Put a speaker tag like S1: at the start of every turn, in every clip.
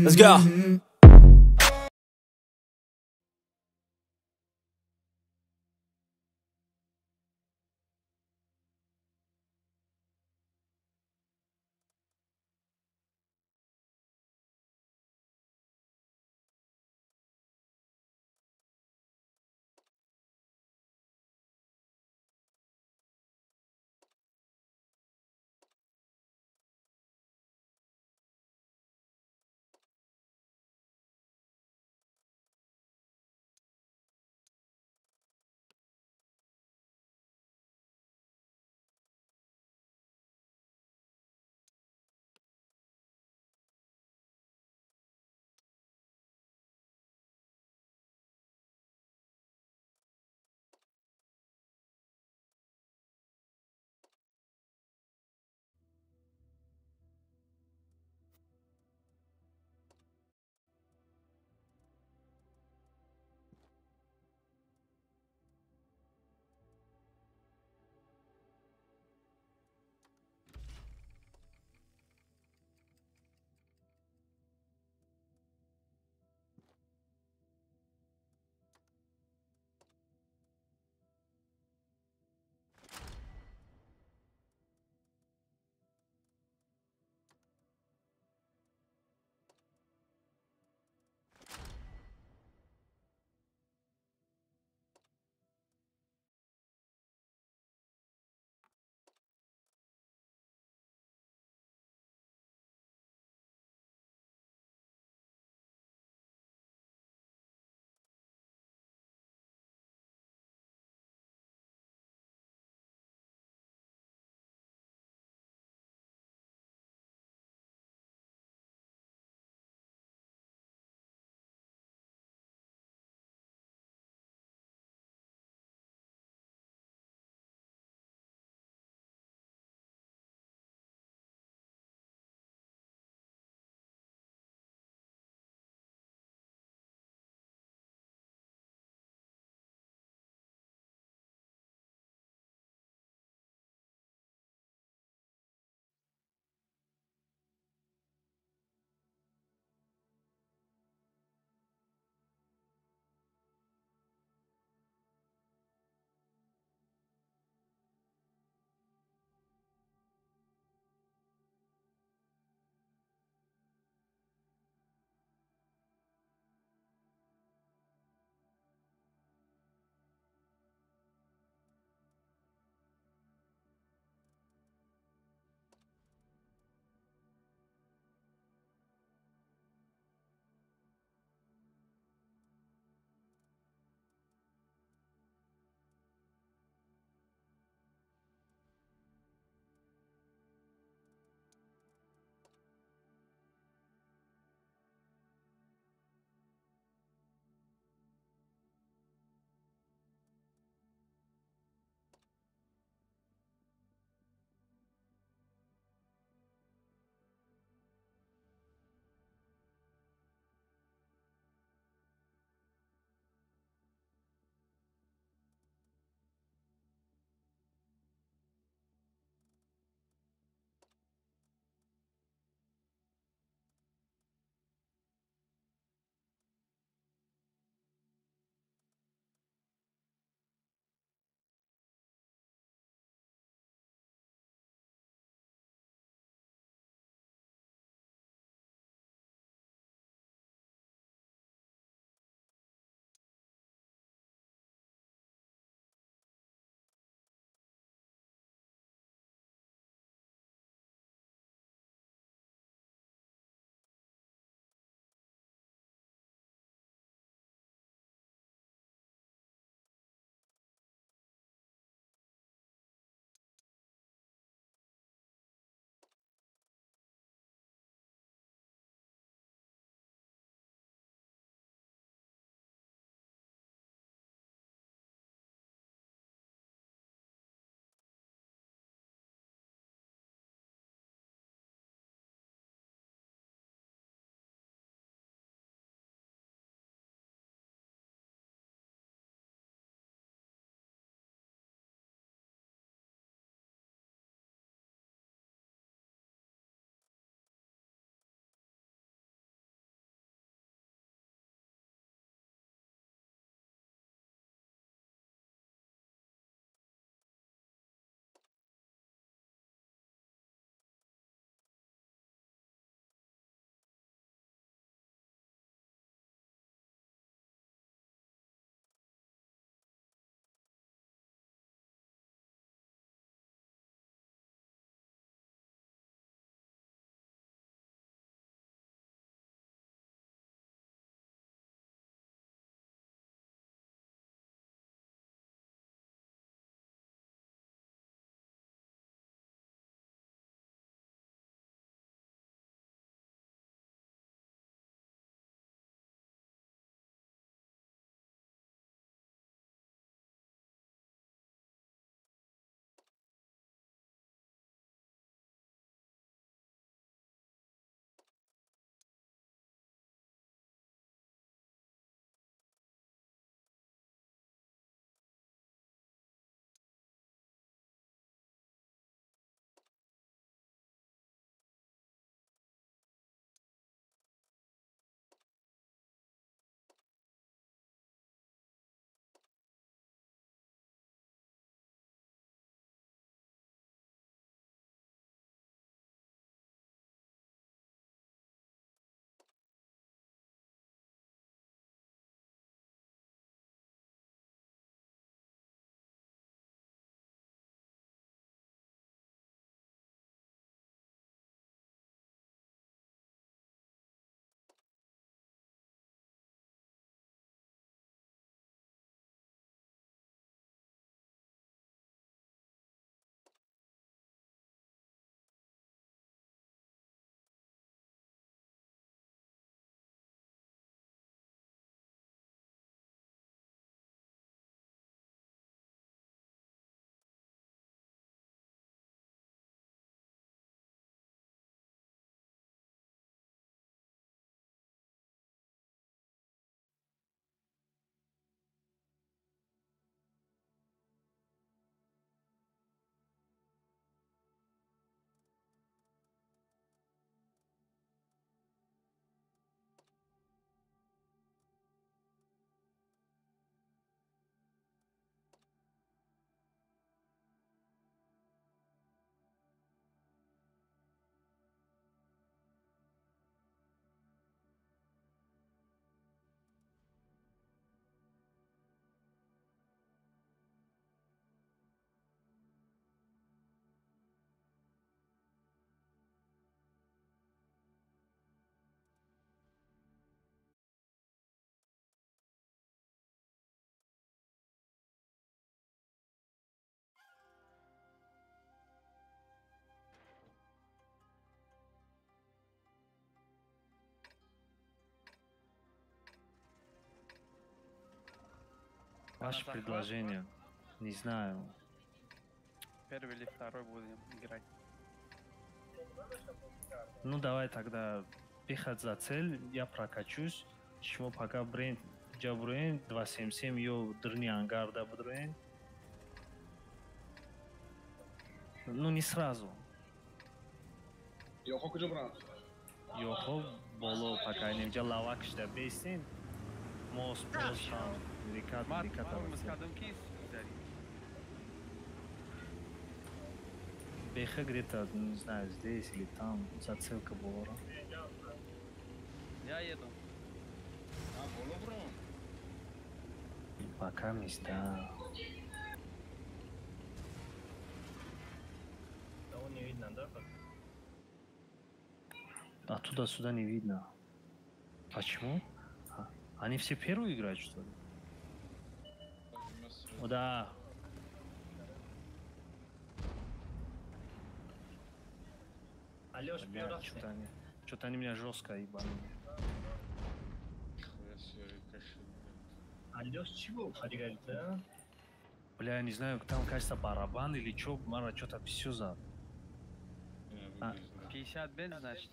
S1: Let's go. Ваше предложение. Не знаю.
S2: Первый или второй будем играть.
S1: Ну давай тогда пихать за цель, я прокачусь. Чего пока бренд джабруен 277 ё дрни ангарда будруен. Ну не сразу.
S3: Ёхо куҷо бранд?
S1: Ёхо боло пока немҷа лавак шда бесин. Мост пост там рекат рекат. Беха где-то, не знаю, здесь или там, зацелка была.
S2: Я еду.
S4: А, боло бро?
S1: Пока места.
S5: Того не видно, да?
S1: Оттуда сюда не видно. Почему? А, они все первые играют, что ли? О, да.
S5: Алёш,
S1: бля, что-то они меня жестко ебанули.
S5: Алёш, чего уходили-то, а?
S1: Бля, я не знаю, там, кажется, барабан или чё, мара, что-то все за. А.
S2: 50 бен, значит.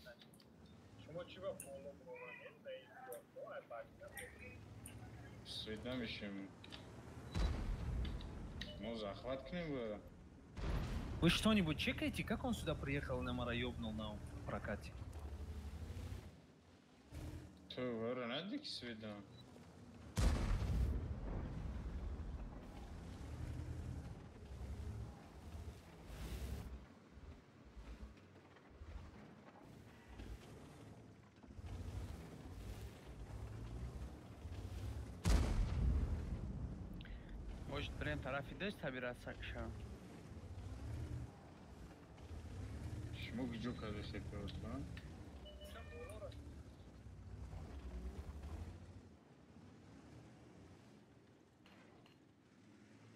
S1: Вы что-нибудь чекаете, как он сюда приехал и на мара ёбнул на прокате?
S2: Может, прям тарафи дашь собираться к шару?
S4: Шмук джука засыпал, а?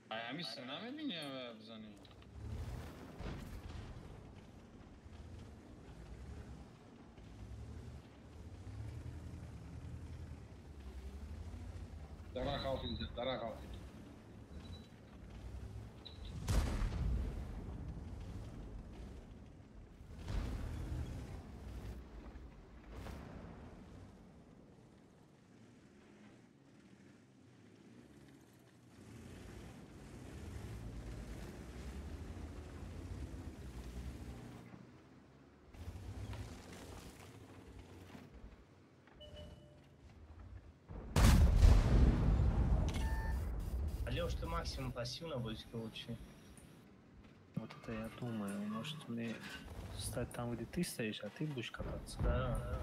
S4: А я мисс нами меня обзани.
S3: Дара халфи.
S5: Алёш, ты максимум пассивно будешь лучше.
S1: Вот это я думаю. Может мне стать там, где ты стоишь, а ты будешь кататься?
S5: Да, да.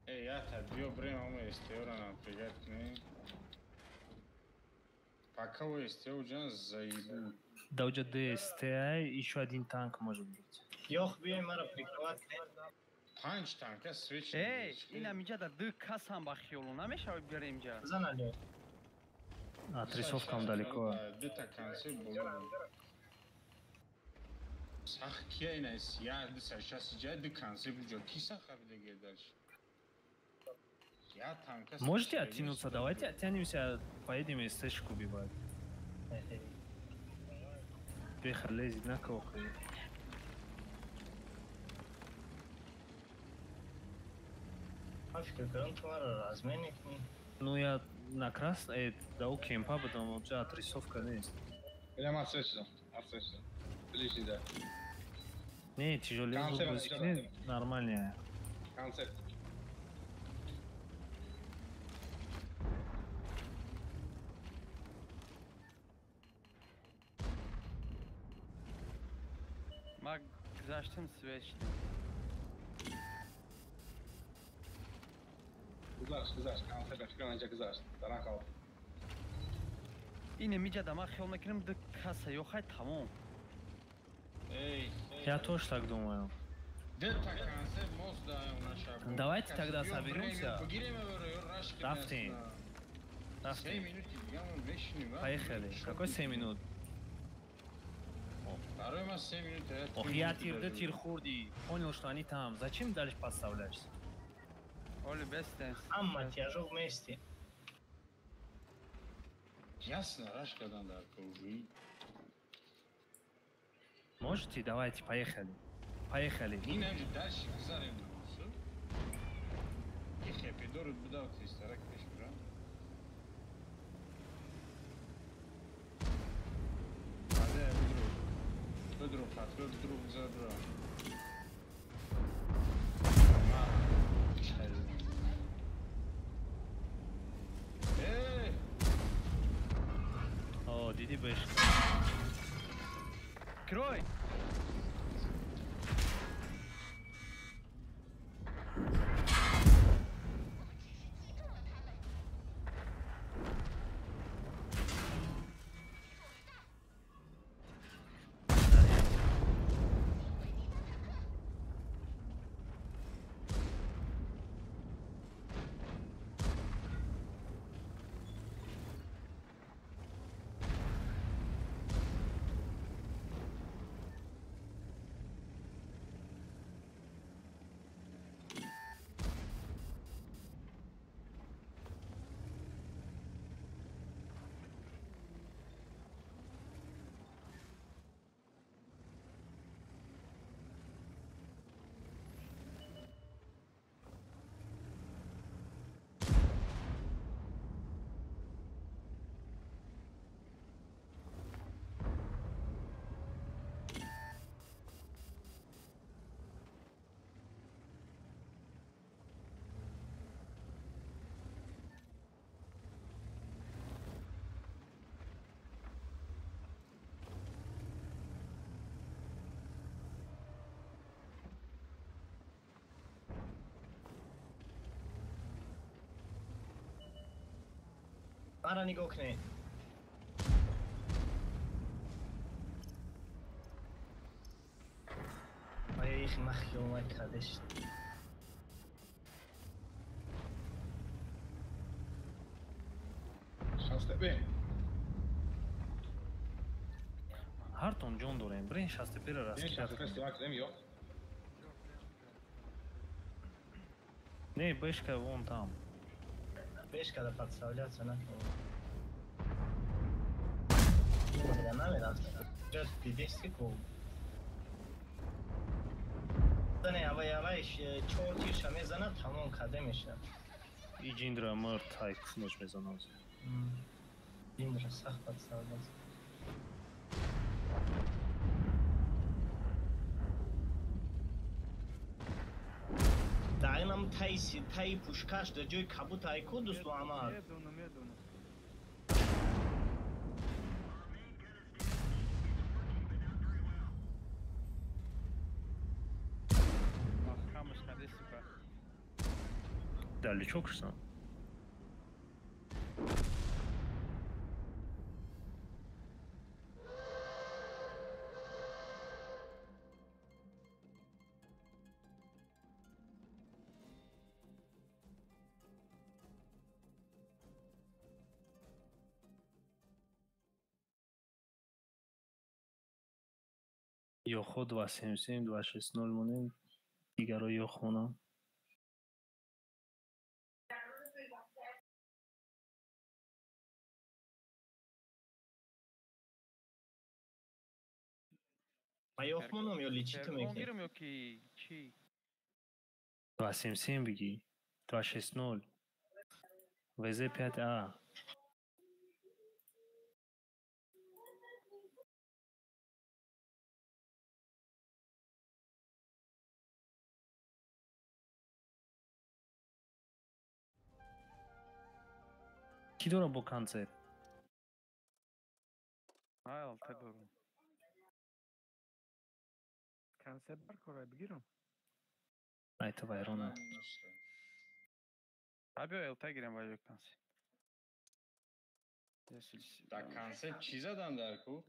S4: Эй, я-то бью время, мы СТО напрягать, не? Пока вы СТО уже заебут.
S1: Да уже ДСТ, еще один танк может быть.
S5: Ёх, бей, мара прикрывать.
S4: Панч танка свечи.
S2: Эй, ина миҷа да ду кас ҳам ба хиёлу намешавад биёрем ҷа.
S5: Зан Алё.
S1: А, трисовкам далеко.
S4: Дута концы было. Сах кия ина я ду сашас ҷа ду концы буҷо ки сах абдеге дальше. Я танка.
S1: Можете оттянуться? Давайте оттянемся, поедем и СТшку убивать. Беха лезет на кого. Ну я на красный, да у кемпа, потом вообще отрисовка есть.
S3: Прямо отсечься, отсечься. Ближний, да.
S1: Не, тяжелее, нормальнее.
S3: Концепт.
S2: Маг, заштым свечи.
S3: Гузашт, гузашт, концепт, фикр гузашт. Даран қалд.
S2: Ине миҷа да ман хиёл мекунам ду каса ё хай тамом.
S4: Эй,
S1: я тоже так думаю. Давайте тогда соберемся. Рафтин. Рафтин. Поехали. Какой 7 минут?
S4: Барои ман 3 минута.
S1: Ох, я тир, да тир хурди. Понял, что они там. Зачем дальше подставляешься?
S2: Оли, без тенс.
S5: Амма, тяжу вместе.
S4: Ясно, раш кадан дар кожи.
S1: Можете? Давайте, поехали. Поехали.
S4: Не нам же дальше гузарем. Хепидору буда тристарак пеш бирам. Аде, бидру. Бидру, патрул, бидру, гузар бирам.
S1: О, диди беш.
S2: Крой!
S5: Мара нигоҳ кунед. Ай, махёмай кадеш.
S3: Шастепе.
S1: Ҳартон ҷон дорем. Бирин шастепера раст.
S3: Шастепе сивак кунем ё?
S1: Не, бешка вон там.
S5: Бешка да подставляться накунем. Чор тирша мезанад, тамом каде мешавад.
S1: И ҷиндра мурд, ай куфнош мезанад.
S5: Ҷиндра сахт подставляться. Даинам таи пушкаш дар ҷои кабут айку дӯст Муҳаммад.
S2: Медонам, медонам. Маҳкамаш каде сука.
S1: Далечок шусан. Ёхо 277, 260 монем, дигаро ёх монам.
S5: Ма ёх монам ё личито мекунем?
S2: Гирам ё ки чӣ?
S1: 277 бигӣ, 260, ВЗ5А. Кӣ дора бо концепт?
S2: Ай, алта дорам.
S6: Концепт бар кора бигирам.
S1: Ай, ту вайрона.
S2: Абиё элта гирам ба ҷои концепт.
S4: Дар концепт чӣ задан дар ку?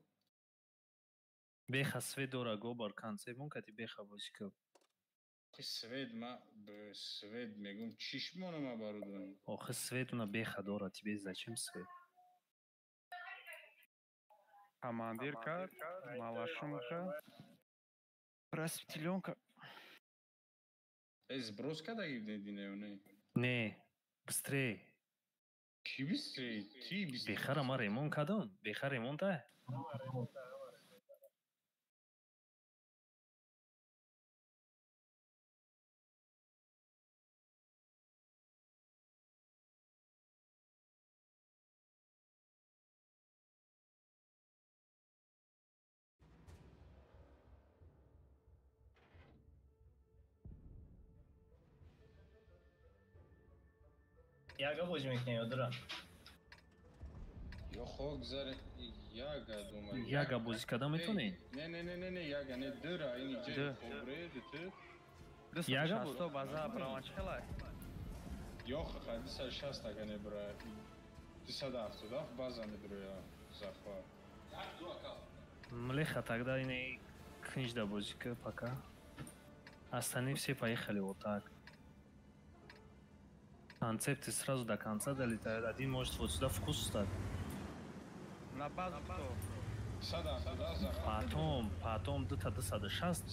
S1: Беха свет дора го бар концепт, мон кати беха бозӣ кӯ.
S4: Свет ма свет мегум чишмона ма барудам.
S1: Охи свет уна беха дора, тебе зачем свет?
S2: Командирка, малашумка. Просветленка.
S4: Эй, сброс когда гибне не?
S1: Не, быстрее.
S4: Ки быстрее? Ти быстрее.
S1: Бехара ма ремонт кадом? Беха ремонта?
S5: Яга бозӣ мекунем ё дура?
S4: Ё хок зар яга думаю.
S1: Яга бозӣ карда метавонӣ?
S4: Не, не, не, не, не, яга не, дура, ини ҷе хобре, дуту.
S1: Яга
S2: бо база браван чхела?
S4: Ё ха 260 ага не бра. 277 база не бра захват.
S1: Млеха тогда ини книжда бозӣ ка пока. Остальные все поехали вот так. Концепты сразу до конца долетают. Один может вот сюда вкус стать.
S2: На базу кто?
S1: Потом, потом до сада шаст.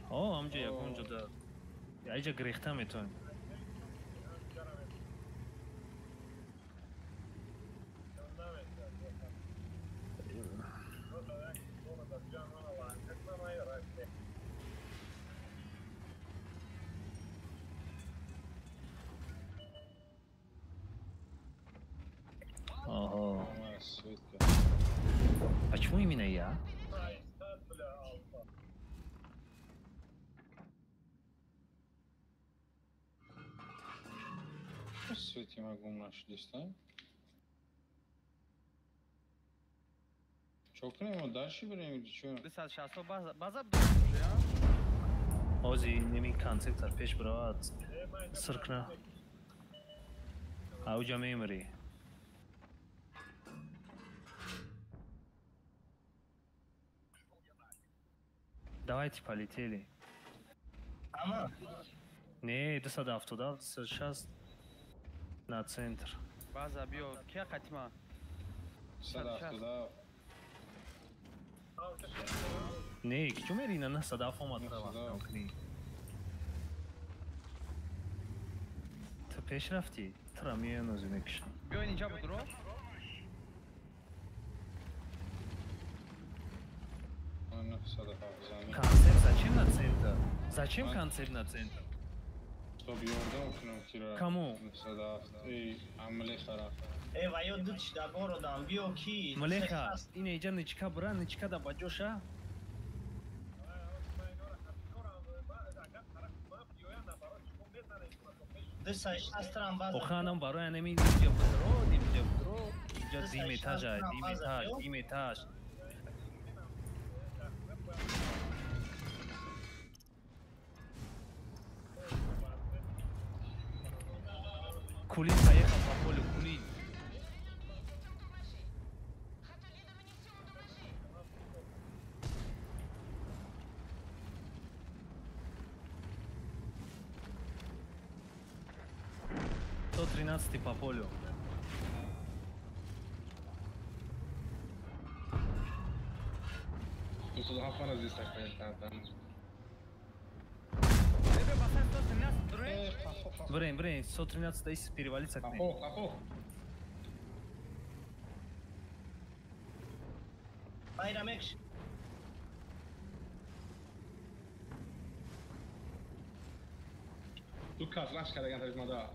S1: О, амҷа ягон ҷода. Айҷа грехта метавонем. Ага. Почему именно я?
S4: Свете могу наш дистан. Чё к нему дальше берем или чё?
S2: 260 база база уже, а?
S1: Ози неми концепт пеш брат. Сыркна. Ауджа мемори. Давайте полетели.
S5: Ама?
S1: Не, 277, 260 на центр.
S2: База био, кия хатима?
S4: 277.
S1: Не, кичу мери на нас садаф омад рава. Ту пеш рафти? Тура миён озу мекушам.
S2: Биё инҷа будро.
S1: Концепт зачем на центр? Зачем концепт на центр?
S4: Чтобы ёрдам кунам кира.
S1: Кому?
S4: Эй, амлехара.
S5: Эй, ваё дутш да городам, биё ки.
S1: Млеха, ина иҷа ничка бра, ничка да баҷоша. Оханам барои анами инҷа будро, инҷа будро, инҷа дим этажа, дим этаж, дим этаж. Кулин поехал по полю, Кулин. Сто 113-й по полю. Брейн, брейн, 113 если перевалиться к ней.
S5: Байрамекш.
S3: Тут как наш когда я надо.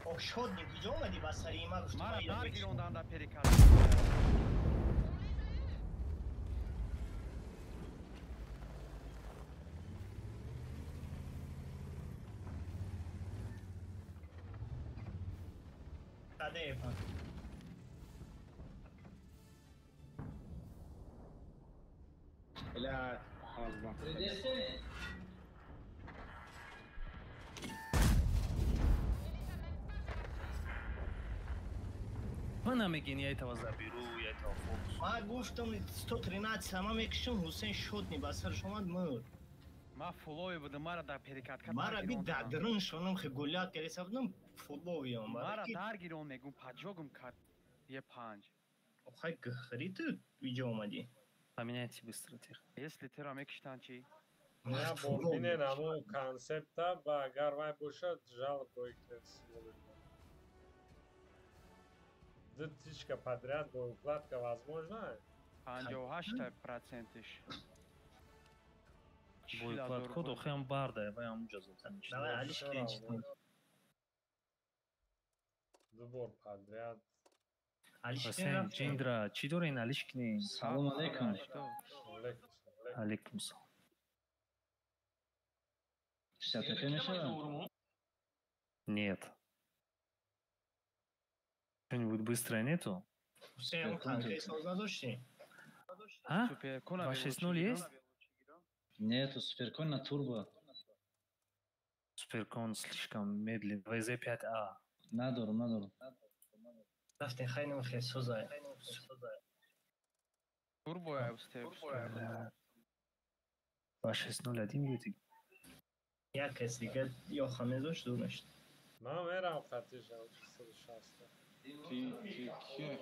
S5: Ошодник, куҷо омадӣ ба сари ма гуфтӣ?
S2: Мара дар гиронданда перекард.
S3: Блядь,
S1: Ман намегин, я этого заберу, я этого фокус.
S5: Ма гуфтам 113 ама мекшум Ҳусейн шотни ба сараш омад мурд.
S2: Ма фулови будам, мара дар перекатка.
S5: Мара би дадрун шонум хе гулят кардеса будам фуловиам.
S2: Мара даргирон мегум паджогум кард. Е панҷ.
S5: Охай гхри ту иҷо омадӣ.
S1: Поменяйте быстро тихо.
S2: Если тера мекиштан чи?
S7: Я борбинен аму концепта ва агар вай бошад жалоб проектес. Ду птичка подряд боукладка возможна?
S2: 58%.
S1: Боукладка дохиам барда, вай аму ҷазо.
S5: Давай алиш кенч.
S7: Ду бор подряд.
S1: Ҳусейн ҷиндра, чӣ дорен алиш кунем?
S3: Салом алейкум.
S1: Алейкум салом.
S3: 60 ТП мешавад?
S1: Нет. Что-нибудь быстрое нету?
S5: Ҳусейн, танкаи соз надоштӣ?
S1: А? 2.6.0 есть?
S3: Нету, суперкон на турбо.
S1: Суперкон слишком медленно. ВЗ-5А.
S3: Надорум, надорум.
S5: Рафтем хайнем хе созай.
S2: Турбо я устев.
S1: 2.6.0 будет.
S5: Як кас дигар ё хаме дошт дур нашд.
S7: Ман мерам хатиша 360.
S4: Ти ти ки?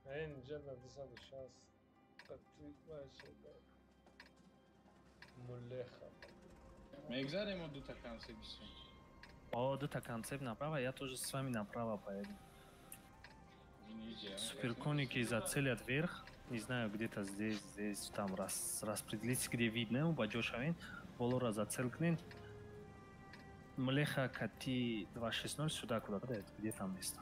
S7: Инҷа на 260 қатъи вашеда. Мулеха.
S4: Мегзарем от дута концепт.
S1: О, дута концепт направо, я тоже с вами направо поеду. Суперконики зацелят вверх. Не знаю, где-то здесь, здесь, там распределиться, где видно, баҷошавен, болора зацелкнен. Млеха кати 2.6.0 сюда куда-то, где там место?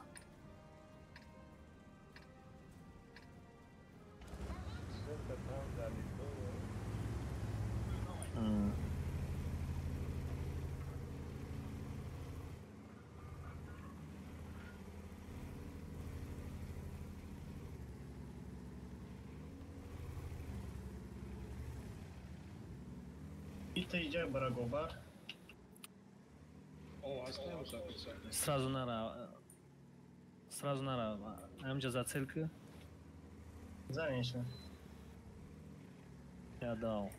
S1: Сразу нара, сразу нара, амҷа зацелка.
S5: Конечно.
S1: Я дал.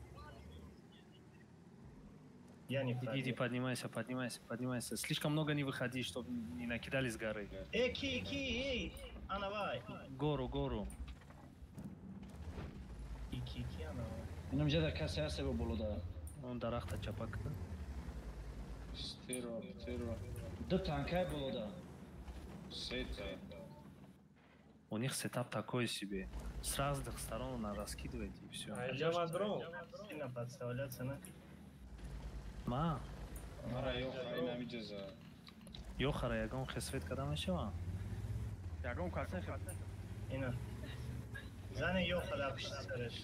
S5: Я не
S1: Иди, поднимайся, поднимайся, поднимайся. Слишком много не выходи, чтобы не накидали с горы.
S5: Эй, ки, ки, эй, анавай.
S1: Гору, гору.
S5: Ки, ки, ки, анавай.
S3: Инам ҷа касе ҳаст бо болода.
S1: Он дарахта чапак.
S4: Стерва, стерва.
S3: Ду танкай болода.
S4: Сета.
S1: У них сетап такой себе. С разных сторон она раскидывает и все.
S7: А идем дрон.
S5: Сильно подставляться на.
S1: Ма.
S4: Мара ёхара инамиҷаза.
S1: Ёхара ягон хесвет када мешава?
S2: Ягон касен хе.
S5: Ина. Зане ёхара пишт сараш.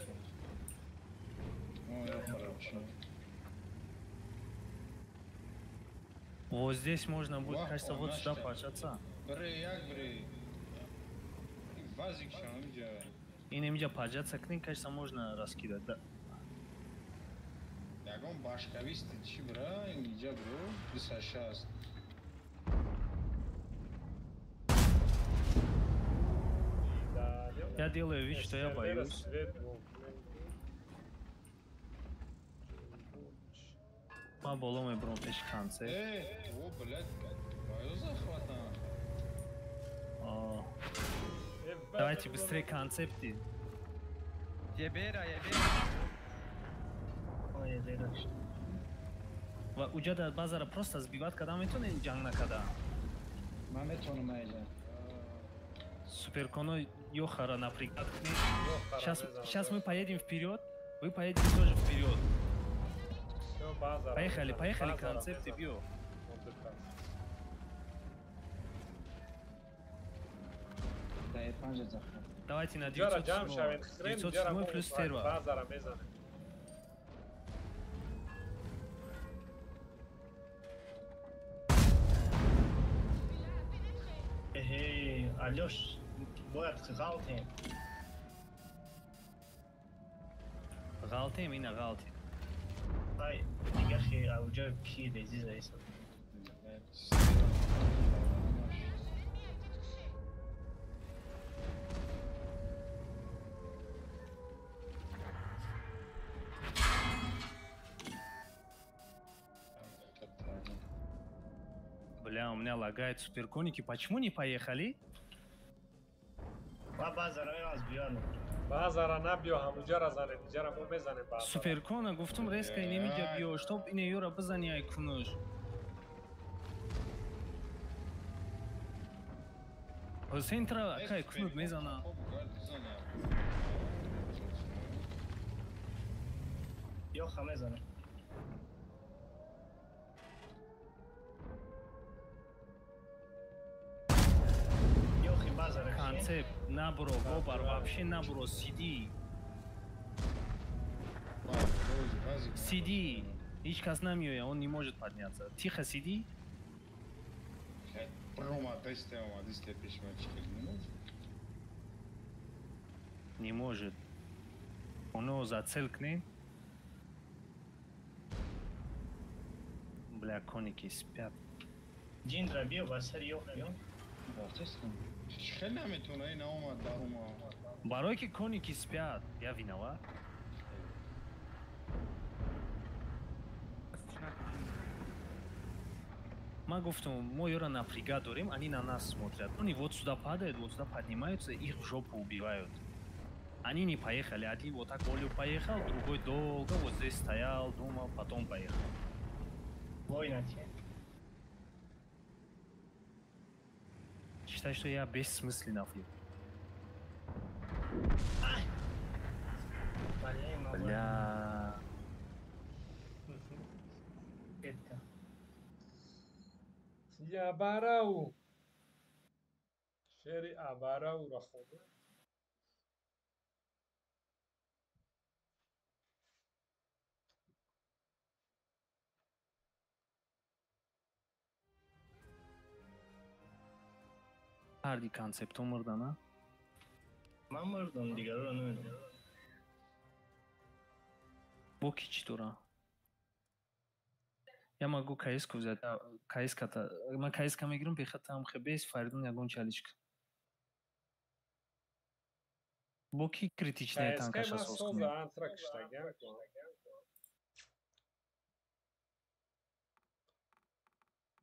S1: Вот здесь можно будет, кажется, вот сюда поджаться. И на поджаться к ним, кажется, можно раскидать, да.
S4: Ягон башкависти чи бра, инҷа бро, 260.
S1: Я делаю вид, что я боюсь. Ма боло мебром пеш концерт.
S4: О, блядь, мою захвата.
S1: Давайте быстрее концепты.
S2: Ебера, ебера.
S5: Ой, ебера.
S1: Ва уҷа базара просто сбивать када метонем ҷанг накада.
S3: Ман метонам айҷа.
S1: Суперконо ёхара напрягат. Сейчас мы поедем вперед, вы поедете тоже вперед. Поехали, поехали, концепты био. Давайте на 907. 907 плюс стерва.
S5: Эй, Алёш, бояд ғалтем.
S1: Ғалтем, ина ғалтем.
S5: Ай, дига хе ауҷа ки рези заиса.
S1: Бля, у меня лагает суперконики. Почему не поехали?
S7: Базара набиё, ҳамуҷара занед, иҷара мо мезанем базара.
S1: Суперкона гуфтум резко немиҷа биё, чтоб ине ёра бизани ай кунуш. Ҳусейн тра кай кунут мезана.
S5: Ёха мезана.
S1: Концепт набро, бобар, вообще набро, сиди. Сиди. Ҳеҷ кас намеояд, он не может подняться. Тихо сиди. Не может. Оно зацелкне. Бля, коники спят.
S5: Ҷиндра биё, ба сари ёх биё.
S4: Хеле наметавона, ин наомад дарума.
S1: Барое ки коники спят, я виноват. Ма гуфтум, мо ёра напряга дорем, они на нас смотрят. Они вот сюда падают, вот сюда поднимаются, их в жопу убивают. Они не поехали, один вот так волю поехал, другой долго вот здесь стоял, думал, потом поехал. Считай, что я бессмысленно флип. Бля.
S7: Я барау. Шери абарау рахода.
S1: Ҳарди концептҳо мурдана?
S5: Ман мурдам, дигарро намедонам.
S1: Бо ки чӣ дора? Я могу КС-ку взять, КС-ката. Ман КС-ка мегирам, бехата ам хебес, Фаридун ягон чаличка. Бо ки критичная танкаша соз кунем?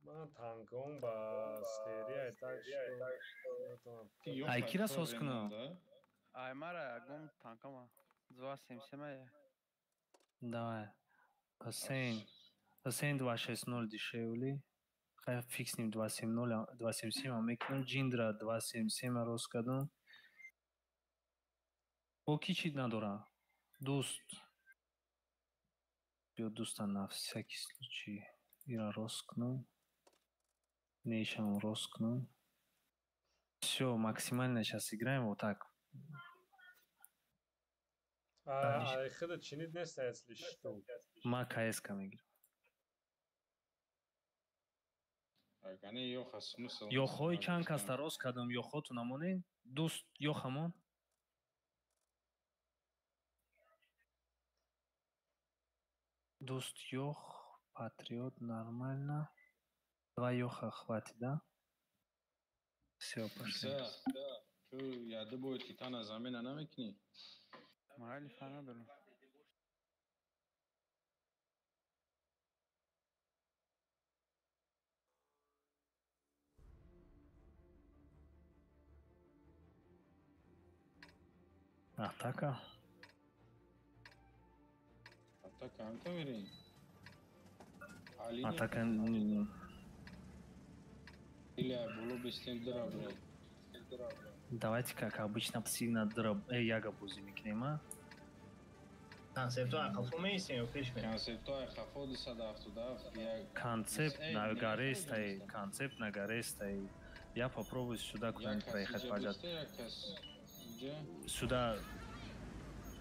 S7: Ман танком ба серия так что...
S1: Ай кира соз кунам?
S2: Ай мара ягон танкома. 2.77.
S1: Давай. Ҳусейн. Ҳусейн 2.60 дешевле. Хай фиксним 2.70, 2.77 мекунам. Ҷиндра 2.77 рост кардам. Бо ки чӣ надора? Дӯст. Биё дӯста на всякий случай ира рост кунам. Нейшам рост кунам. Всё, максимально сейчас играем вот так.
S7: А худа чинид нест, если что.
S1: Ма КС-ка мегирам. Ёхҳои чанд каста рост кардам, ёхҳоту намонед? Дӯст, ёхамон? Дӯст, ёх, патриот, нормально. Два ёха хватит, да? Всё, пошли.
S4: Ту яды бой титана замена намекунӣ?
S2: Морали фара дорам.
S1: Атака.
S4: Атака, амта мерем.
S1: Атака.
S4: Или боло бестем дра, бро.
S1: Давайте, как обычно, сильно дра... Яга бузи мекунем, а?
S5: Концепту хафо меистем ё пеш мерем?
S4: Концепту хафо 277 як.
S1: Концепт на горе стоит, концепт на горе стоит. Я попробую сюда куда-нибудь проехать, пожалуйста. Сюда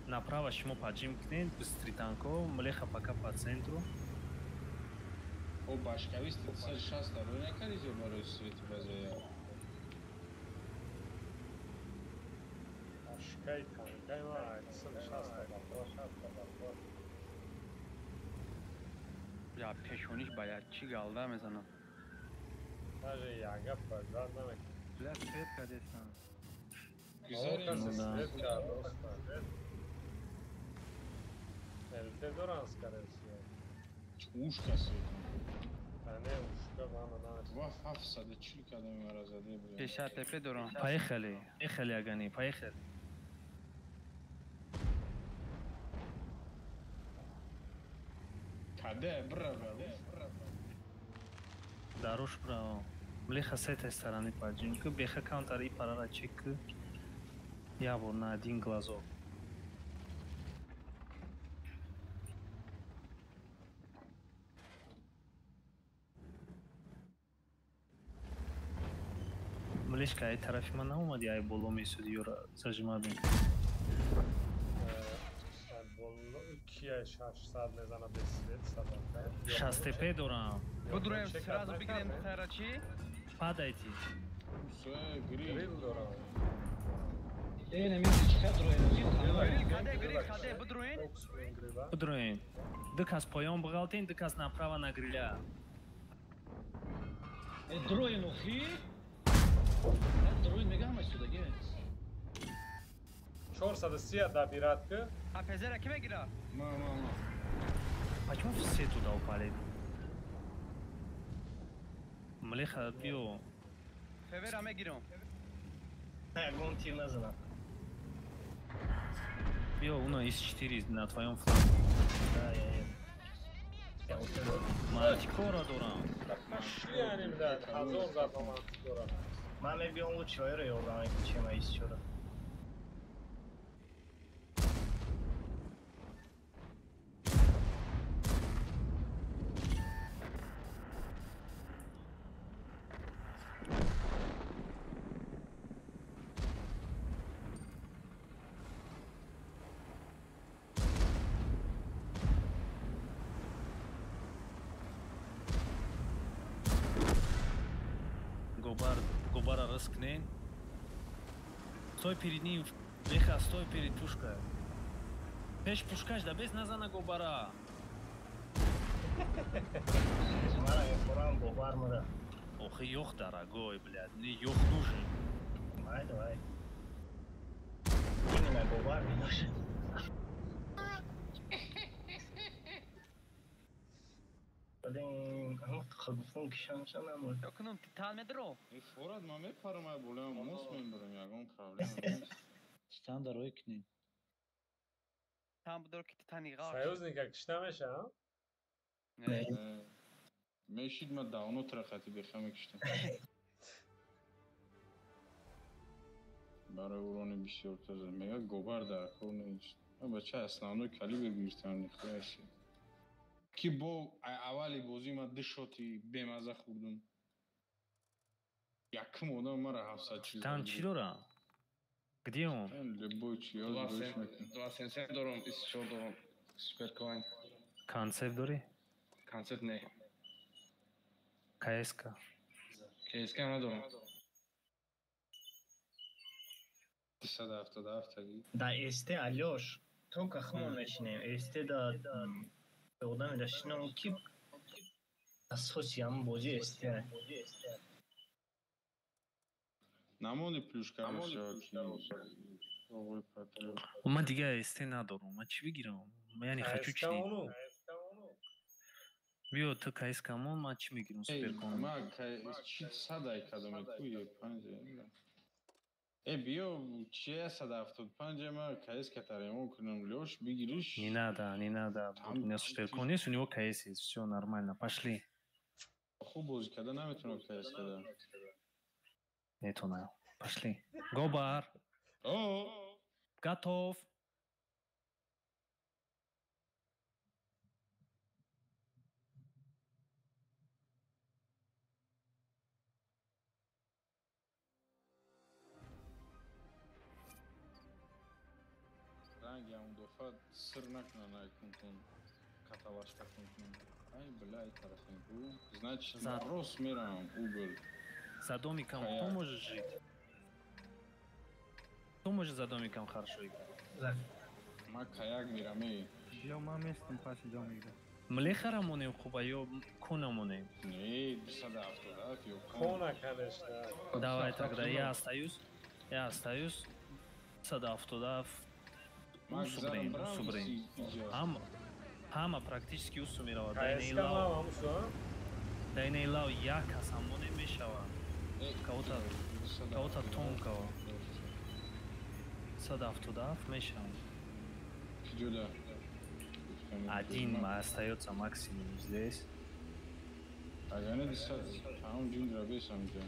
S1: направо шумо поджим кунед, быстрый танков, млеха пока по центру.
S4: О, башкавист 360 рӯй накарди ё барои свети базоя?
S7: Башкай танкай ма 360 бафо.
S2: Я пешониш ба як чӣ галда мезанам.
S7: Даже яга пажар намекунад.
S6: Бля, свет кадесан.
S7: Ну да. ЛТ доран, скорее всего.
S4: Ушка свет.
S7: Да не, ушка. Ва 740 кадами мара заде бля.
S2: Пеша ТП дорам.
S1: Поехали. Поехали, Агани, поехали.
S4: Каде, бра, бра.
S1: Даруш браво. Млеха с этой стороны поджинка, беха каунтер и парара чек. Я вон на один глазок. Млешка, ай тарафи ман наомади, ай боло месуди ёра зажима бин.
S7: Кия 600 мезана без свет, садака.
S1: 6 ТП дорам.
S2: Будруем сразу бигирем тарачи.
S1: Падайте.
S7: Грил дорам.
S3: Эй, на месте чика дроен.
S2: Грил каде, грил каде, будруем.
S1: Будруем. Дукас поём бғалтин, дукас направо на гриля.
S3: Э, дроен охи? Дроен мега ҳама судаги.
S7: 430 добират ки.
S2: А пезера ки мегира?
S4: Ма.
S1: Почему все туда упали? Млеха био.
S2: Февера мегирам.
S5: Ягон тир назанам.
S1: Био, уно из 4 на твоем фланге.
S5: Да, я.
S1: Мантикора дорам.
S7: Пошли они, блядь, ҳазор зад ба мантикора.
S5: Ман мебиём лучше вайро ёрдам чем из 4.
S1: Гобара рискнен. Стой перед ним, Леха, стой перед пушкой. Пеш пушкаш, да без назана Гобара.
S5: Мара, я фурам Гобар мара.
S1: Ох, ёх, дорогой, блядь, мне ёх нужен.
S5: Давай, давай. Именно Гобар мне нужен. Блин,
S2: Ёкунум титан медро.
S4: Э, форад ма мепарам, ай болеам мос мебарам, ягон проблема нест.
S3: Титан дарой кунем.
S2: Титан будор ки титани ғар.
S7: Союзника кишта меша, а?
S4: Не. Мешид ма давно трахати беха мекиштам. Барои урони бисёр таза. Мега гобар дар кор нест. Бача основной калибр гирифтам, нихуя себе. Ки бо аввали бозӣ ма ду шоти бемаза хӯрдум. Якум одам мара 740.
S1: Титан чӣ дора? Где он?
S4: Любой чи ёд бош мекунам.
S3: 277 дорам, 24 дорам. Суперкоин.
S1: Концепт дорӣ?
S3: Концепт не.
S1: КСК.
S3: КСК надорам.
S4: 277 таги.
S5: Да СТ Алёш, только хмон мешинем. СТ да одаме да шинам ки асоси ҳамон бозӣ СТ.
S4: Намони плюшка
S1: Ман дига СТ надорам. Ман чӣ бигирам? Я не хочу чӣ. Биё ту КСК мон, ман чӣ мегирам суперкон?
S4: Ман чӣ садай кадам ку ё панҷ. Э, биё чи 175 ма КСК таремон кунам, Лёш, бигириш.
S1: Не надо, не надо. У меня суперкон есть, у него КС есть, всё нормально, пошли.
S4: Хуб бозӣ карда наметавонам КС карда.
S1: Нетонам. Пошли. Гобар.
S4: О!
S1: Готов.
S4: Ранги ам дофа сир накунан, ай кунтун каталашка кунтун. Ай бля, ай тарафин ку. Значит, рост мерам угол.
S1: За домиком кто может жить? Кто может за домиком хорошо играть?
S4: Ма каяк мерам, эй.
S6: Ё ма местом паси домика.
S1: Млехара монем хуба ё кона монем?
S4: Не, 277 ё
S7: кона, конечно.
S1: Давай тогда я остаюсь. Я остаюсь. 277. Усубрин, усубрин. Ҳама, ҳама практически усу меравад.
S7: КСК мам ҳамусу, а?
S1: Да инаи лав як кас ҳамоне мешавад. Кого-то тонкого. 177 мешавад.
S4: Киҷода?
S1: Один остается максимум здесь.
S4: Агар не тамом ҷиндра бесам ҷа.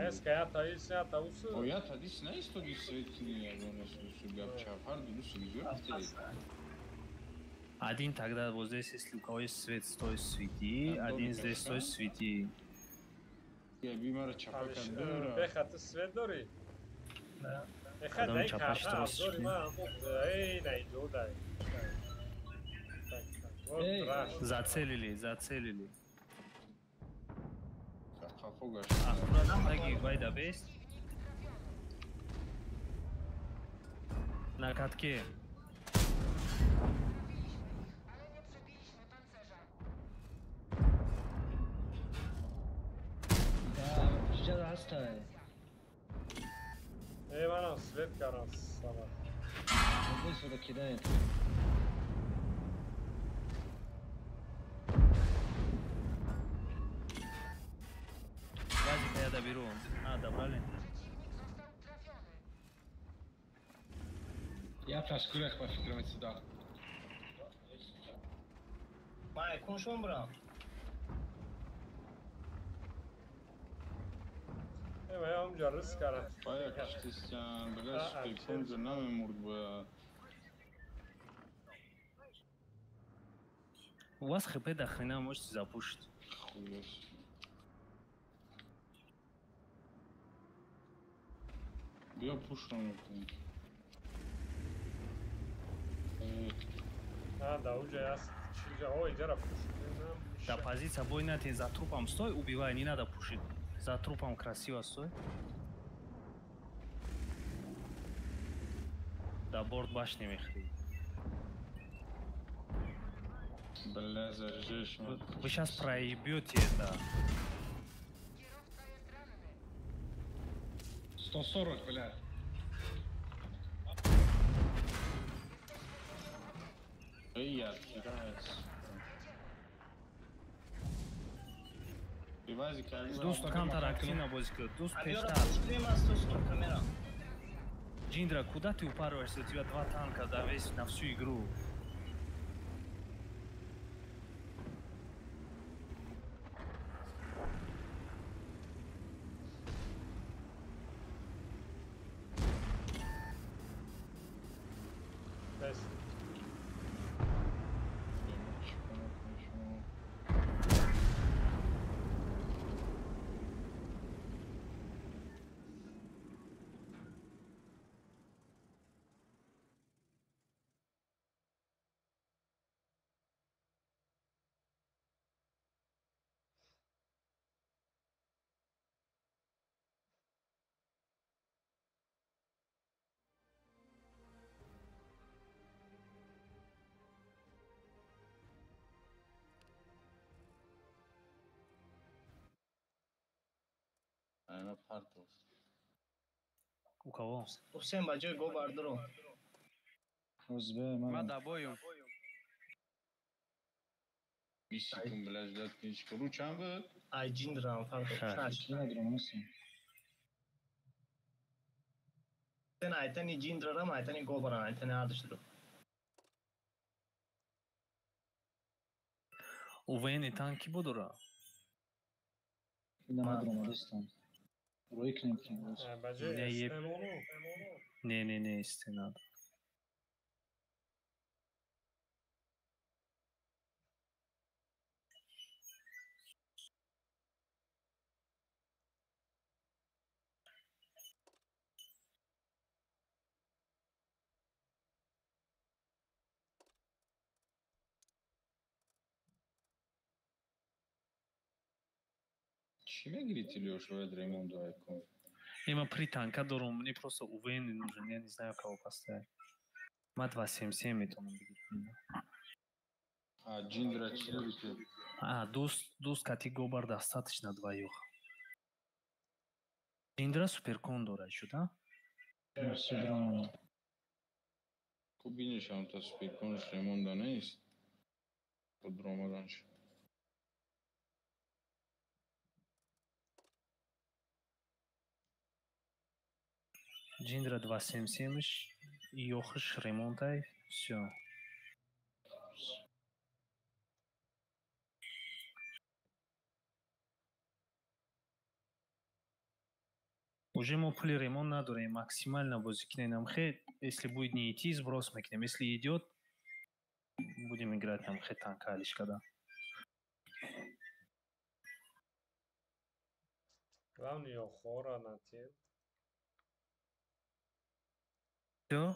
S7: Эска ята ис ята ус.
S4: О ята дис наистоги свет кини ягона су гап чап ҳар ду су гиҷо рафте.
S1: Один тогда вот здесь, если у кого есть свет, стой, свети. Один здесь, стой, свети.
S4: Я бимара чапа кардора.
S7: Беха, ты свет дори?
S5: Да.
S7: Беха, дай карта, обзори ма, эй, найду, дай. Так, вот,
S1: зацелили, зацелили.
S4: Аккуратно,
S1: таги, вайда, бест. На катке.
S7: Эй, манам свет карам, сама.
S3: Быстро кидает.
S1: Газика я доберу. А, добрали.
S8: Я пашкурах по фикрам сюда.
S5: Май, куншон брам.
S4: Бая киштистян, бля, суперкон за нами мурд бая.
S1: У вас хп до хрена, можете запушить.
S4: Хуя себе. Я пушу на.
S7: А, да, уже я Ой, дера пушу.
S1: Да, позиция бойная, ты за трупом стой, убивай, не надо пушить. За трупом красиво стой. Да, борт башни мехри.
S4: Бля, заряжаешь.
S1: Вы сейчас проебете это.
S8: 140, бля.
S4: Эй, отхирается.
S1: Дуст камтар активно бозӣ дуст пештар. Джиндра, куда ты упарываешься? У тебя два танка, да, весь на всю игру. У кого?
S5: Усен ба ҷои го бардоро.
S2: Ма дабоюм.
S4: 20 секунд, бля, ждать книжку. Ру чанд буд?
S5: Ай ҷиндрам фарқ шаш. Сен айтани ҷиндрарам, айтани го барам, айтани ҳардушро.
S1: У военный танки будура? Не, не, не, если надо.
S4: Чӣ мегирите, Лёш, бояд ремонт кун?
S1: Има при танка дорум, мне просто УВН нужен, я не знаю, кого поставить. Ма 277 метонам бигирам.
S4: А Джиндра чӣ дорите?
S1: А, дуст кати гобар достаточно двоих. Джиндра суперкон дора ещё, да?
S4: Кубинеш ам та суперконш ремонт да нест. Подромаданш.
S1: Джиндра 277, Йохш, ремонтай, все. Уже мо пули ремонт надорем, максимально бозӣ кунем. Хе, если будет не идти, сброс мекунем. Если идет, будем играть там хе танка алишкада.
S7: Главное, хора на тем.
S1: Все?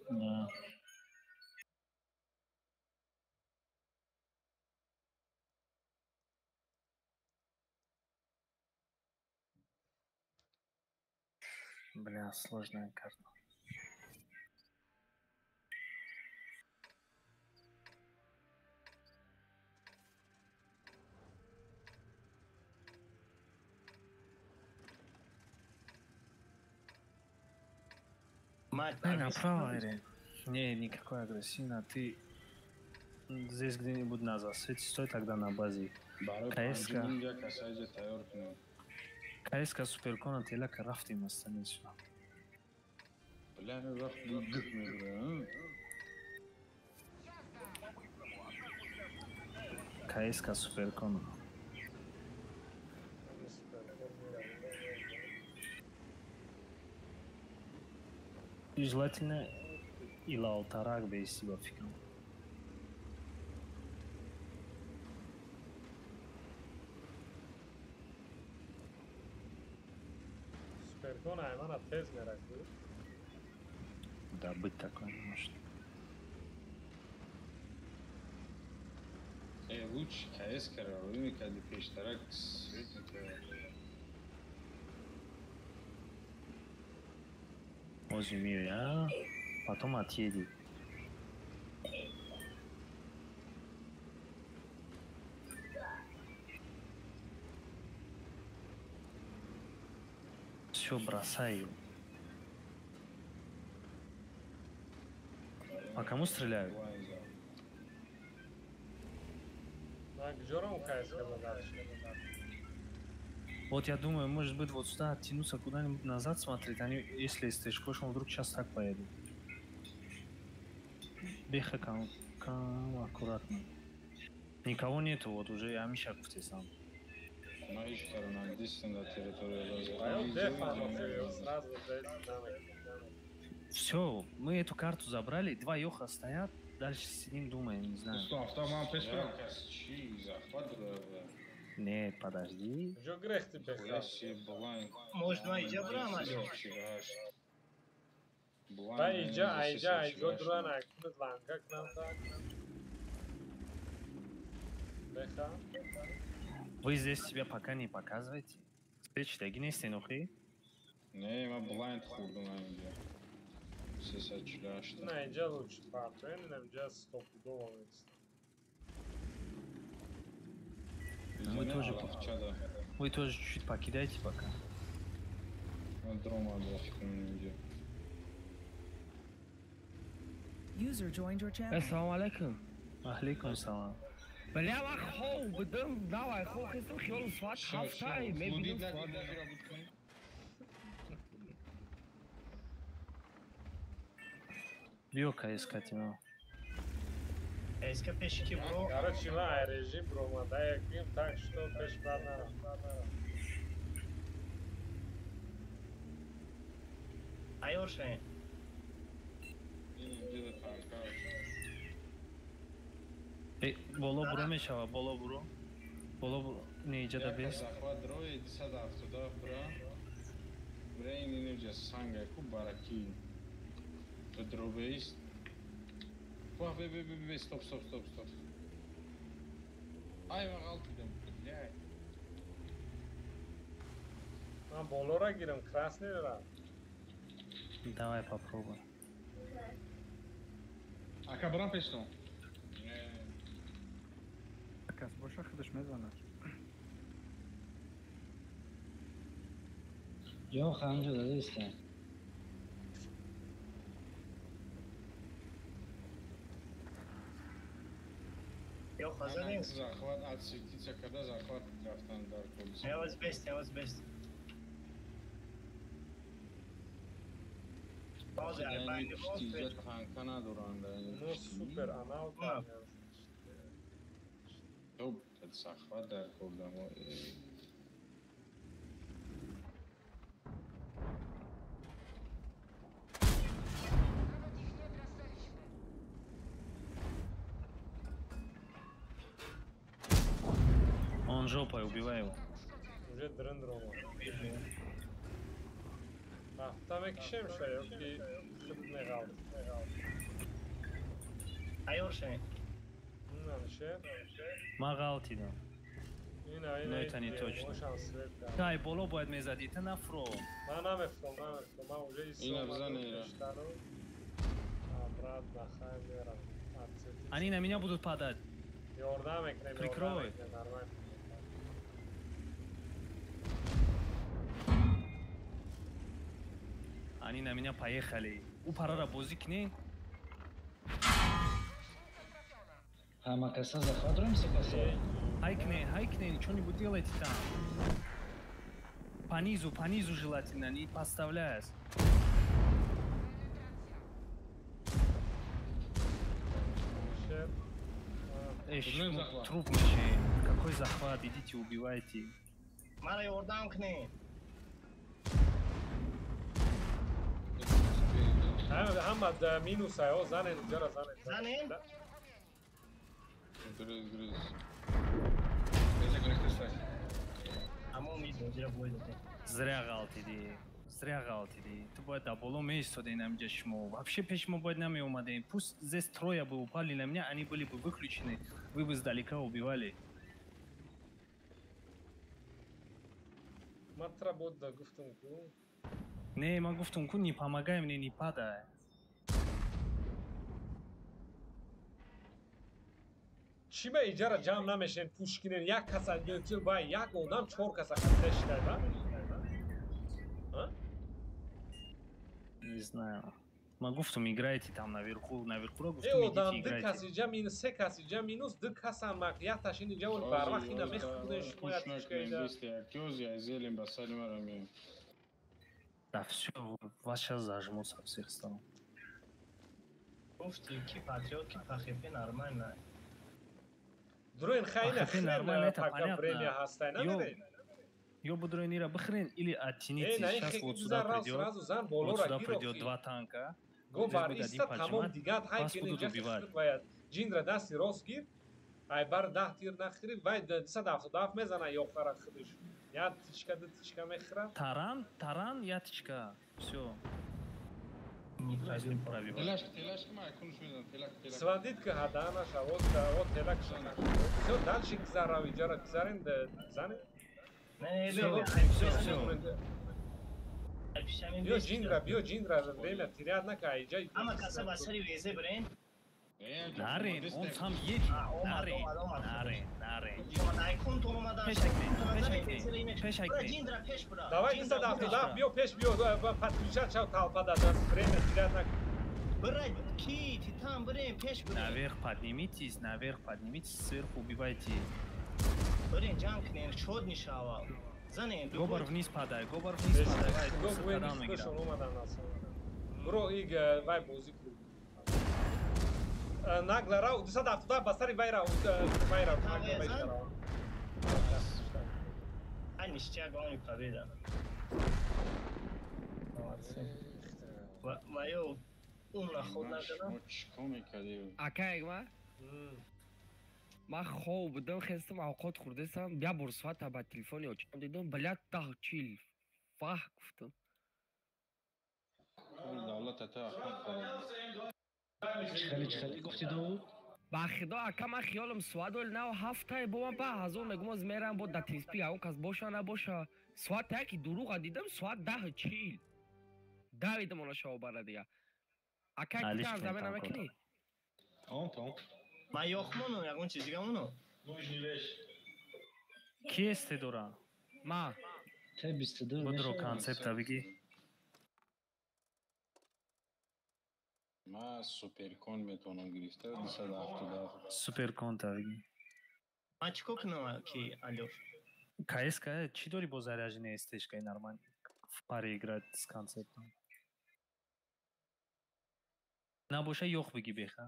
S1: Да. Бля, сложная карта.
S5: Мать,
S1: направо или? Не, никакой агрессивно. Ты здесь где-нибудь на засвете стой тогда на базе. КСК. КСК суперкона телака рафтим останется.
S4: Бля,
S1: КСК суперкона. И желательно Илалтарак без себя фикру. Да, быть такое не может.
S4: Лучше КС каравыми, когда пештарак светит.
S1: Возьми, а потом отъедет. Все, бросай его. А кому стреляют? Вот я думаю, может быть, вот сюда оттянуться куда-нибудь назад смотреть. Они, если стрижкош, он вдруг сейчас так поедут. Беха кам, аккуратно. Никого нету, вот уже я Миша сам. Все, мы эту карту забрали, два Йоха стоят, дальше сидим, думаем, не знаю. Нет, подожди.
S5: Может,
S1: Вы здесь себя пока не показываете. Встречи не нухи?
S4: Не, я блайнд хурду на иде.
S7: Не, иде лучше стопудово.
S1: Вы тоже, вы тоже чуть-чуть покидайте пока.
S9: Ассаламу алейкум.
S1: Алейкум салам.
S9: Бля, ман хоб будам, давай, хоб хестам, хиёлам соат ҳафтай, мебинам соат.
S1: Биё КСК тима.
S5: КСК пеши ки бро.
S7: Короче, ман режим бромада яким, так что пеш бар нарам.
S5: Айор шай.
S1: Боло буро мешава, боло буро. Боло буро. Не, иҷа да бест.
S4: Захват рои 277 бра. Бра ин инҷа санга ку бараки. Дробеист. Вах, бе, бе, бе, бе, стоп, стоп, стоп, стоп. Ай, ман ғалтидам, блядь.
S7: Ман болора гирам, красный ра.
S1: Давай попробуй.
S8: Ака брам пештон.
S6: Кас боша худаш мезанад.
S3: Ё ханҷо дадиста.
S5: Ё хазанем.
S4: Захват отсветиться, когда захват рафтан дар полис.
S5: Я вас бест, я вас бест.
S4: Танка надоранд.
S7: Ну супер анал кардем.
S4: Топ, захват дар кардам.
S1: Он жопой, убивай его.
S7: Уже дрын-дрома. Там мекишем ша, ё ки худ меғалт.
S5: Тайёр шавем.
S7: Наше.
S1: Ма ғалтидам.
S7: Ина, ина.
S1: Но это не точно. Тай, боло бояд мезади, та нафро.
S7: Ма намефром, намефром. Ма уже
S4: Ина бзан ира.
S7: Обратно, хай мерам.
S1: Они на меня будут падать.
S7: Ёрдам мекунем,
S1: Прикрой.
S7: Нормально.
S1: Они на меня поехали. У парара бозӣ кунед.
S3: Ҳама каса захват дорем, се каса.
S1: Хайкне, хайкне, что-нибудь делайте там. По низу, по низу желательно, не подставляясь. Эш, труп меши. Какой захват? Идите, убивайте.
S5: Мара ёрдам кунед.
S7: Ҳама минус ай, занен, ҷара занен.
S5: Занен?
S4: Грыз, грыз.
S1: Зря ғалтидӣ. Зря ғалтидӣ. Ту бояд дар боло меистодӣ инамҷа шумо. Вообще пеш мо бояд намеомадем. Пусть здесь трое бы упали на меня, они были бы выключены. Вы бы издалека убивали.
S7: Ма тра бод да гуфтам ку.
S1: Не, ма гуфтам ку, не помогай мне, не падай.
S7: Чӣ ба иҷара ҷамъ намешем, пуш кинен, як каса ба як одам чор каса хатта шидай, ба?
S1: Не знаю. Ма гуфтам, играйте там наверху, наверху ро гуфтам, идите играйте.
S7: Ду кас иҷа минус, се кас иҷа минус, ду каса мак, як ташин иҷа вол барвақт ина мехӯрден шумо як тишка иҷа.
S1: Да всё, вас сейчас зажмут со всех сторон.
S5: Гуфти ки патриот, ки пахепе нормально.
S7: Дроин хайна
S1: нормально, это
S7: пока время ҳастай, намедонед?
S1: Ё будрой нира бихрен или оттяните. Сейчас вот сюда придет, вот сюда придет два танка.
S7: Го бар иста тамом дигат ҳай
S1: вас будут убивать.
S7: Ҷиндра дасти рост гир, ай бар 10 тир нахӯри, вай 277 мезана ёхара худаш. Я тичка, ду тичка мехӯра.
S1: Таран, таран, я тичка. Всё.
S7: Сводит ка ҳаданаша, вот вот телак шана. Всё, дальше гузарав, иҷара гузарен, занед.
S1: Всё, всё, всё.
S7: Биё ҷиндра, биё ҷиндра, время терять нака, иҷа.
S5: Ҳама каса ба сари везе бирен.
S1: Нарен, он сам едет. Нарен, нарен, нарен. Пешак,
S7: Давай 277, биё пеш, биё, подключать шав толпа да, время терять нака.
S5: Бирай, ки, титан, бирен, пеш бирен.
S1: Наверх поднимитесь, наверх поднимитесь, сверху убивайте.
S5: Бирен, ҷанг кунен, шод нишава. Занен,
S1: Гобар вниз падай, Гобар вниз падай.
S7: Бро, иг, вай бозӣ кун. Нагла рав, 277 ба сари вай рав, вай рав, вай рав.
S5: Ай, ништяк, он победа. Молодцы. Моё умно ход накардам.
S9: Акай, ма? Ман хоб будам, хестам, авқот хӯрдастам, як бор соата ба телефони очам дидам, блядь, 10:40. Фаҳ гуфтам.
S4: Давлат та ахмақ.
S3: Чихели, чихели гуфти Довуд?
S9: Ба худо, ака, ман хиёлам соат оли нав ҳафтае бо ман ба ҳазор мегум, оз мерам бо да тинспи, он кас боша набоша. Соат яки дурӯға дидам, соат 10:40. Давидам она шава бара дига. Ака, титан замена мекунӣ?
S3: Том, том.
S5: Ман ёхмону, ягон чиз дигамону.
S1: Ки эсте дора?
S9: Ма.
S3: Те 22.
S1: Бодро концепта бигӣ.
S4: Ма суперкон метавонам гирифта 277.
S1: Суперкон та бигӣ.
S5: Ман чӣ кор кунам ки Алёш?
S1: КСК чӣ дори бо заряженный СТшкаи нормально? В паре играть с концептом. Набоша ёх бигӣ беха.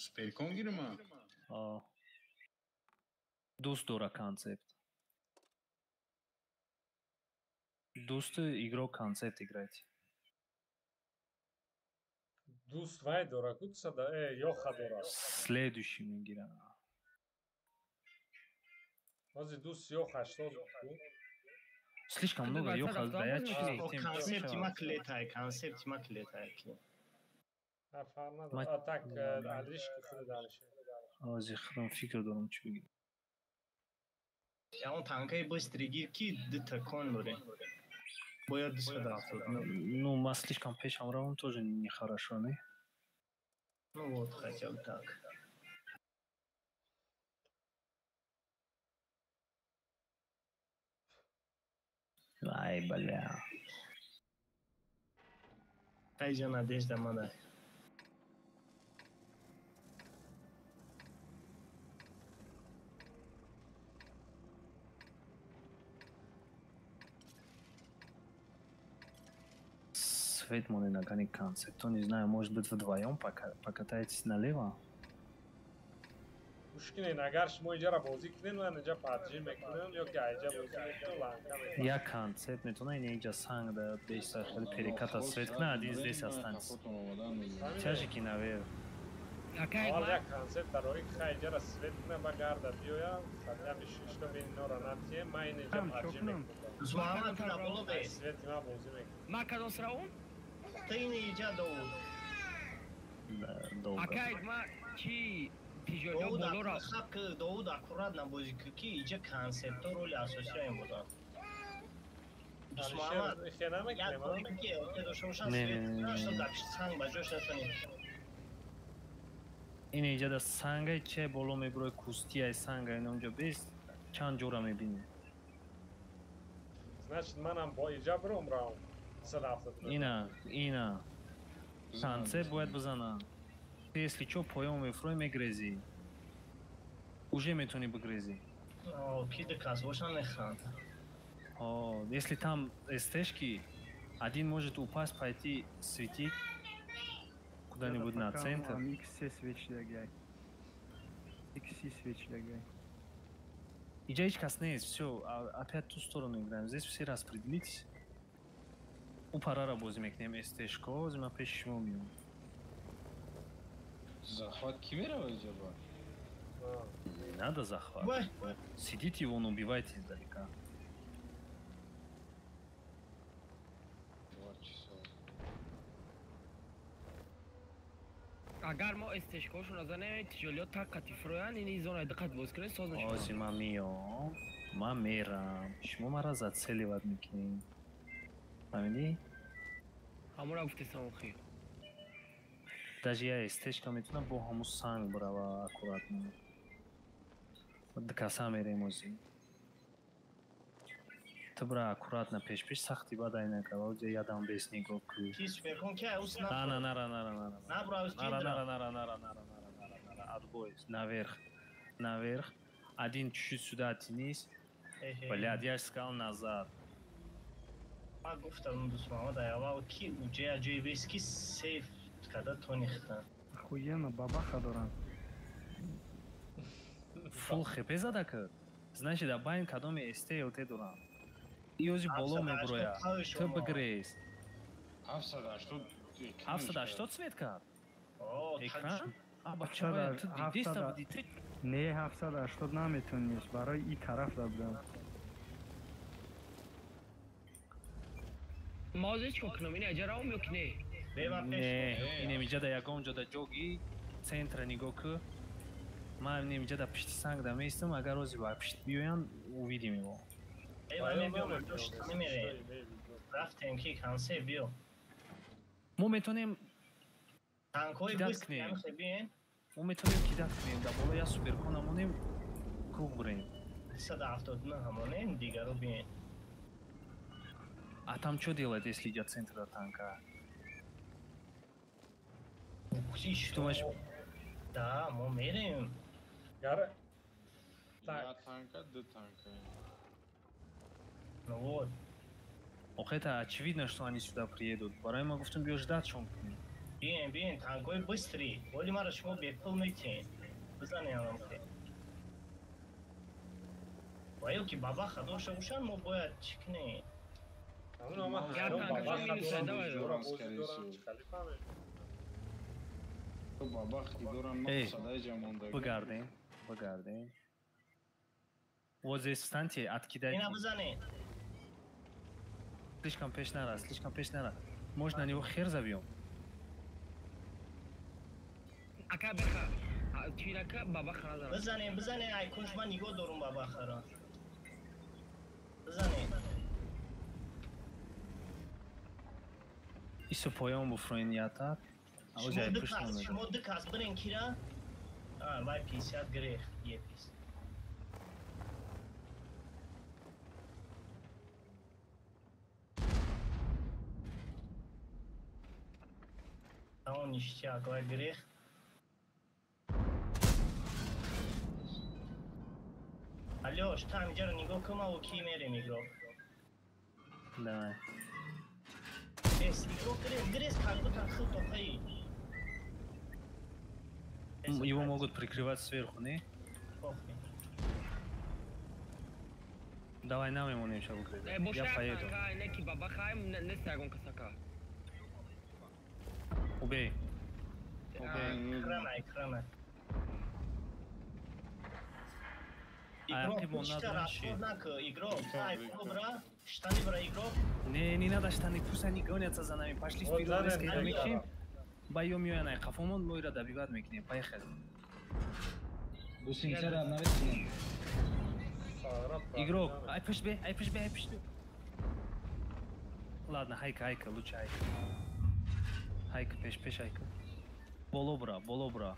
S4: Суперкон гирма?
S1: А. Дӯст дора концепт. Дӯсту игрок концепт играть.
S7: Дӯст вай дора ку сада ёха дора.
S1: Следующий мегира.
S7: Ҳозир дӯст ёх 80 ку.
S1: Слишком много ёха да я чиз.
S5: Концепти ма клетай, концепти ма клетай ки.
S7: А фарқ надорад. А так алишки худ далише.
S1: Ҳозир худам фикр дорам чӣ бигирам.
S5: Ягон танкаи быстрый гир ки дута кон доре. Бояд 279.
S1: Ну, ма слишком пешам равам тоже нехорошо, не?
S5: Ну вот, хотя бы так.
S1: Ай, бля.
S5: Тайжа надежда мада.
S1: Свет мой на гани концепт. Не знаю, может быть, вдвоем пока покатаетесь налево.
S7: Мушкинен, агар шумо иҷара бозӣ кунен, ман инҷа паджи мекунам ё ки айҷа бозӣ мекунам, ланка мекунам.
S1: Я концепт метавонам ин инҷа санг да бештар хеле переката свет кунам, один здесь останется. Тяжики наверх.
S7: Аввал як концепт дарои ха иҷара свет кунам, ба гарда биёям, хотя бы шишто бин инора натием, ман ин инҷа паджи мекунам.
S5: Муҳаммад ту дар боло бес.
S7: Свети ман бозӣ мекунам.
S9: Ма кадом сравон?
S5: Ту ин инҷа Довуд.
S1: Долго.
S9: Акай ма чи тиҷориё боло рафт.
S5: Довуд аккуратно бозӣ кун ки инҷа концепто роли асосиро мебозанд. Дӯстмуҳаммад, як коре ки ЭЛТ дошта бошанд, свет кунанд, чтоб дар пишти санг ба ҷош натонӣ.
S1: Ин инҷа да сангай че боло мебурои кустияй сангай инонҷо бест чанд ҷора мебинӣ.
S7: Значит, манам бо инҷа биром равам. 179.
S1: Ина, ина. Концепт бояд бизанам. Ты, если чё, поём мефурой мегрезӣ. Уже метавонӣ бигрезӣ.
S5: Ки ду кас бошанд механд.
S1: О, если там СТшки, один может упасть, пойти светить куда-нибудь на центр.
S6: XC свеч лягай. XC свеч лягай.
S1: Иджа ҳеҷ кас нест, всё, опять ту сторону играем. Здесь все распределитесь. У парара бозӣ мекунем СТшко, ҳозир ман пеши шумо меоям.
S4: Захват ки мерава иҷа ба?
S1: Не надо захват. Сидите вон, убивайте издалека.
S9: Агар мо СТшкошонро занем, тиҷолиё так қати фуроянд, ин зонаи диққат боз кунед, соз мешавад.
S1: Ҳозир ман меом, ман мерам. Шумо маро зацеливать мекунед. Фаҳмидӣ?
S9: Ҳамонро гуфтесам охир.
S1: Даже я СТшка метавонам бо ҳамун санг бирава аккуратно. Каса мерем ҳозир. Ту бира аккуратно пеш-пеш сахти бад ай накава, оҷа ядам бес нигоҳ кун.
S5: Ки суперкон ки ус на.
S1: На, на, на, на, на, на.
S5: На, бра, ус
S1: На, на, на, на, на, на, на, на, на, на, отбой. Наверх. Наверх. Один чуть-чуть сюда оттянись. Блядь, я же сказал назад.
S5: Ман гуфтам дӯстмуҳаммад аввал ки уҷа ҷои бес ки сейф када тонихта.
S6: Охуенно, бабаха доранд.
S1: Фул хп зада ки. Значит, да байн кадоми СТ ЛТ доранд. Иози боло мебуроя. Ту бигрез.
S4: 780.
S1: 780 свет кард. Экран? А бача, ту дидиста будӣ ту.
S6: Не, 780 наметонист, барои и тараф да будам.
S9: Ма ҳозир чӣ кор кунам? Ин аҷа равам ё ки не?
S1: Не, ин инҷа да ягон ҷо да ҷоги центра нигоҳ ку. Ман ин инҷа да пишти санг да меистам, агар рози ба пишт биёянд, увидим его.
S5: Рафтем ки консепт биё.
S1: Мо метавонем
S5: танкҳои
S1: кидат кунем. Мо метавонем кидат кунем, дар боло як суперкон ҳамонем, круг бирем.
S5: 179 ҳамонем, дигаро биен.
S1: А там что делать, если идет центр танка? Думаешь?
S5: Да, мы меряем.
S7: Гара.
S4: Так. Я танка, да танка.
S5: Ну вот.
S1: Ох, это очевидно, что они сюда приедут. Барои ма гуфтам биё ждать шон кунем.
S5: Биен, биен, танкои быстрый. Оли мара шумо бепул метиҳед. Бизанем ам. Ва ё ки бабаха дошта бошанд, мо бояд чӣ кунем?
S1: Бигардем, бигардем. Вот здесь встаньте, откидайте.
S5: Ина бизанед.
S1: Слишком пеш нара, слишком пеш нара. Может, на него хер забьем?
S9: Ака беха, чирака бабаха назар.
S5: Бизанем, бизанем, ай кунш ман нигоҳ дорум бабахаро. Бизанем.
S1: Исо поён буфроин ята.
S5: Шумо ду кас бирен кира? А, вай 50 грех, епис. Он ништяк, вай грех. Алёш, там иҷаро нигоҳ кун, ма ки мерем игрок.
S1: Давай.
S5: Эс, игрок грез, грез, как будто хил тохаи.
S1: Его могут прикрывать сверху, не?
S5: Похуй.
S1: Давай нам ему не укрыть. Я поеду. Убей. Убей.
S5: Экрана, экрана. Игрок, игрок, штаны бра, игрок.
S1: Не, не надо штаны, пусть они гонятся за нами. Пошли вперед, резко мекшим. Боем ёна, қафомон мойра добивать мекнем. Поехали. Игрок, ай пуш бе, ай пуш бе, ай пуш бе. Ладно, хайка, хайка, лучше хайка. Хайка, пеш, пеш, хайка. Боло бра, боло бра.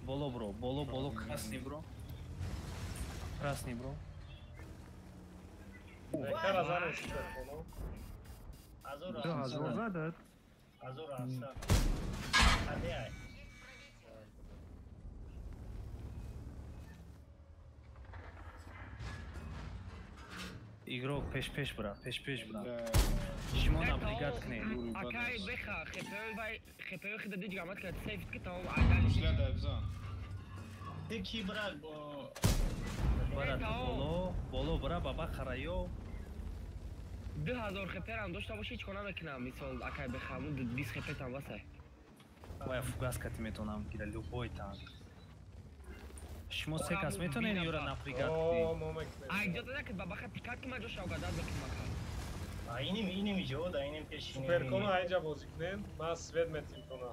S1: Боло бро, боло, боло, красный бро. Красный бро.
S6: Да,
S5: Азура,
S1: Игрок пеш пеш бра, пеш пеш бра. Жимон облигат кне.
S9: Акай беха, хепеой хепеой хида диҷ гамат кард сейф ки тамом айдали.
S5: Ти ки бра?
S1: Бра боло, боло бра баба хараё.
S9: 2000 хеперам дошта боши ҳеҷ кор намекунам. Мисол акай беха, мун 20 хепетам васай.
S1: Вай фугас кати метонам гира любой танк. Шумо се кас метонед ёра напрягат кунед?
S9: Ай иҷоза накед бабаха пикат ки ман ҷо шавгадар бекунам ака.
S5: А иним иним иҷо да иним пеш иним.
S7: Суперконо айҷа бозӣ кунед, ман свет метим тона.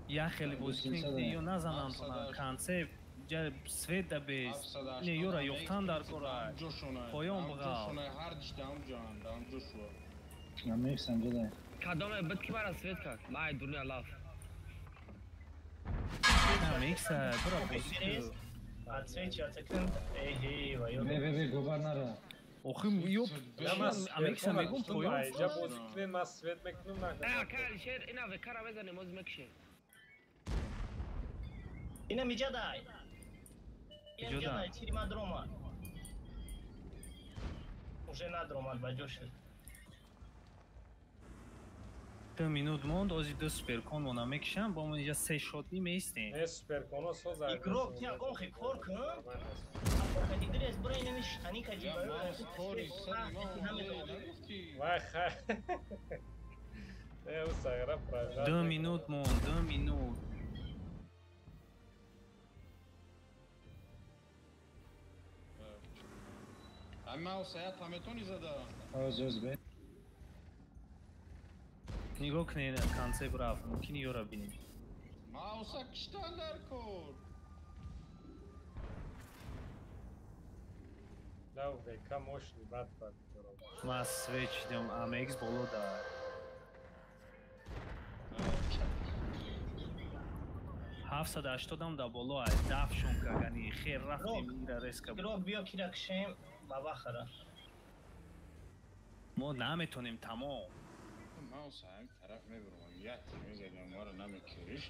S1: Я хеле бозӣ кунед ё назанам тона. Концепт ҷа свет да бес. Не ёра ёфтан дар кора. Поён буғал.
S4: Ҳар ҷдам ҷон, дам ҷошуа.
S3: Намексам ҷода.
S9: Кадоме бит ки мара свет кард. Ман ай дурни алаф.
S1: Намекса, бра бозӣ кун.
S3: Бе, бе, гобар нара.
S1: Охи, ёп, Амекса мегум поён.
S7: Айҷа бозӣ кунед, ман свет мекунам на.
S9: Э, ака Алишер, ина векара мезанем, оз мекшем.
S5: Ина миҷадай. Ина миҷадай, тири ма дромад. Уже надромад, ба ҷо шуд.
S1: 2 минут монд, ози ду суперкон мона мекшам, бо мон инҷа се шотни меистем.
S7: Не суперконо соза.
S5: Игрок, ти ягон хе кор кун. Кадигрес бра инами штани каҷи
S7: Вай хай. Э, усагра правда.
S1: 2 минут монд, 2 минут.
S4: Ама усая таметони зада.
S3: Оз, оз бе.
S1: Нигоҳ кунед, концепт рафт, мумкин ёра бинем.
S4: Мауса киштан дар кор.
S7: Да, ВК мощный, бад бад.
S1: Ма свеч идем, АМХ боло да. 780 да боло ай, дафшон кагани, хер рафтем ира резка.
S5: Игрок биё кира кшем, баба хара.
S1: Мо наметонем тамом.
S4: Маус ҳам тараф мебурам, як мезадам, маро намекириш.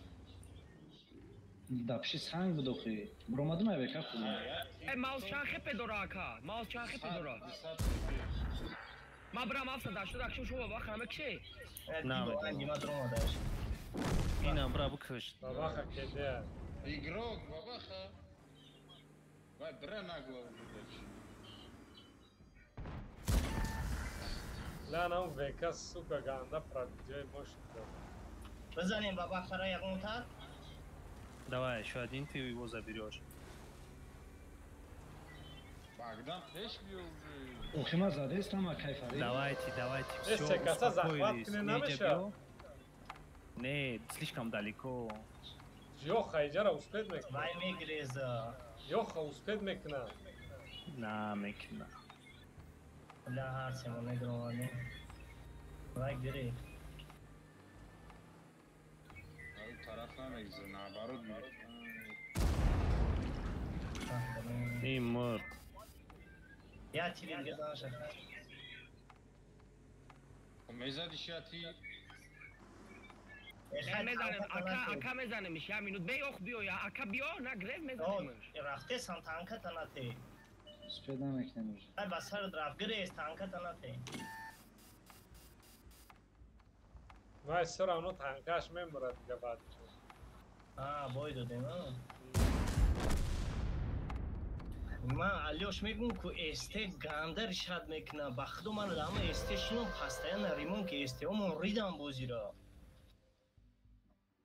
S3: Да пиши санг буд охи. Буромадим ай века худам.
S9: Э маус чанд хепе дора ака? Маус чанд хепе дора? Ма брам 780 акшум шумо бабаха намекше?
S1: На, инам бра бикаш.
S7: Бабаха кеде.
S4: Игрок бабаха. Вай бра на голову дальше.
S7: Ла нам ВК сука ганда пробидёй мощный.
S5: Бизанем бабаха ра ягон тар.
S1: Давай, еще один ты его заберешь.
S4: Богдан пеш биё уже.
S3: Охи ма задестам а кайфари.
S1: Давайте, давайте, все, успокоились. Не, не, слишком далеко.
S7: Ёха, иҷара успеть мекна.
S5: Вай мегреза.
S7: Ёха, успеть мекна.
S1: На, мекна.
S5: Ла ҳар семо мегромадем. Вай гирифт.
S4: Ай тараф намегза, наоборот мегирифт.
S1: Эй, мурд.
S5: Я тебе гизан шаха.
S4: Мезадиш я ти?
S9: Мезанем, ака, ака мезанемиш, я минут, бей ох биё, я ака биё, на грев мезанемиш.
S5: Рафте сам танка танате.
S3: Успеть намекнем уже.
S5: Ай басар рафт грез танка танате.
S7: Вай всё равно танкаш мемурад дига баъд.
S5: А, бой додем, а? Ман Алёш мегум ку СТ ганда ришад мекуна. Ба худо ман ама СТ шином постоянно ремонт ки СТ омон ридам бозиро.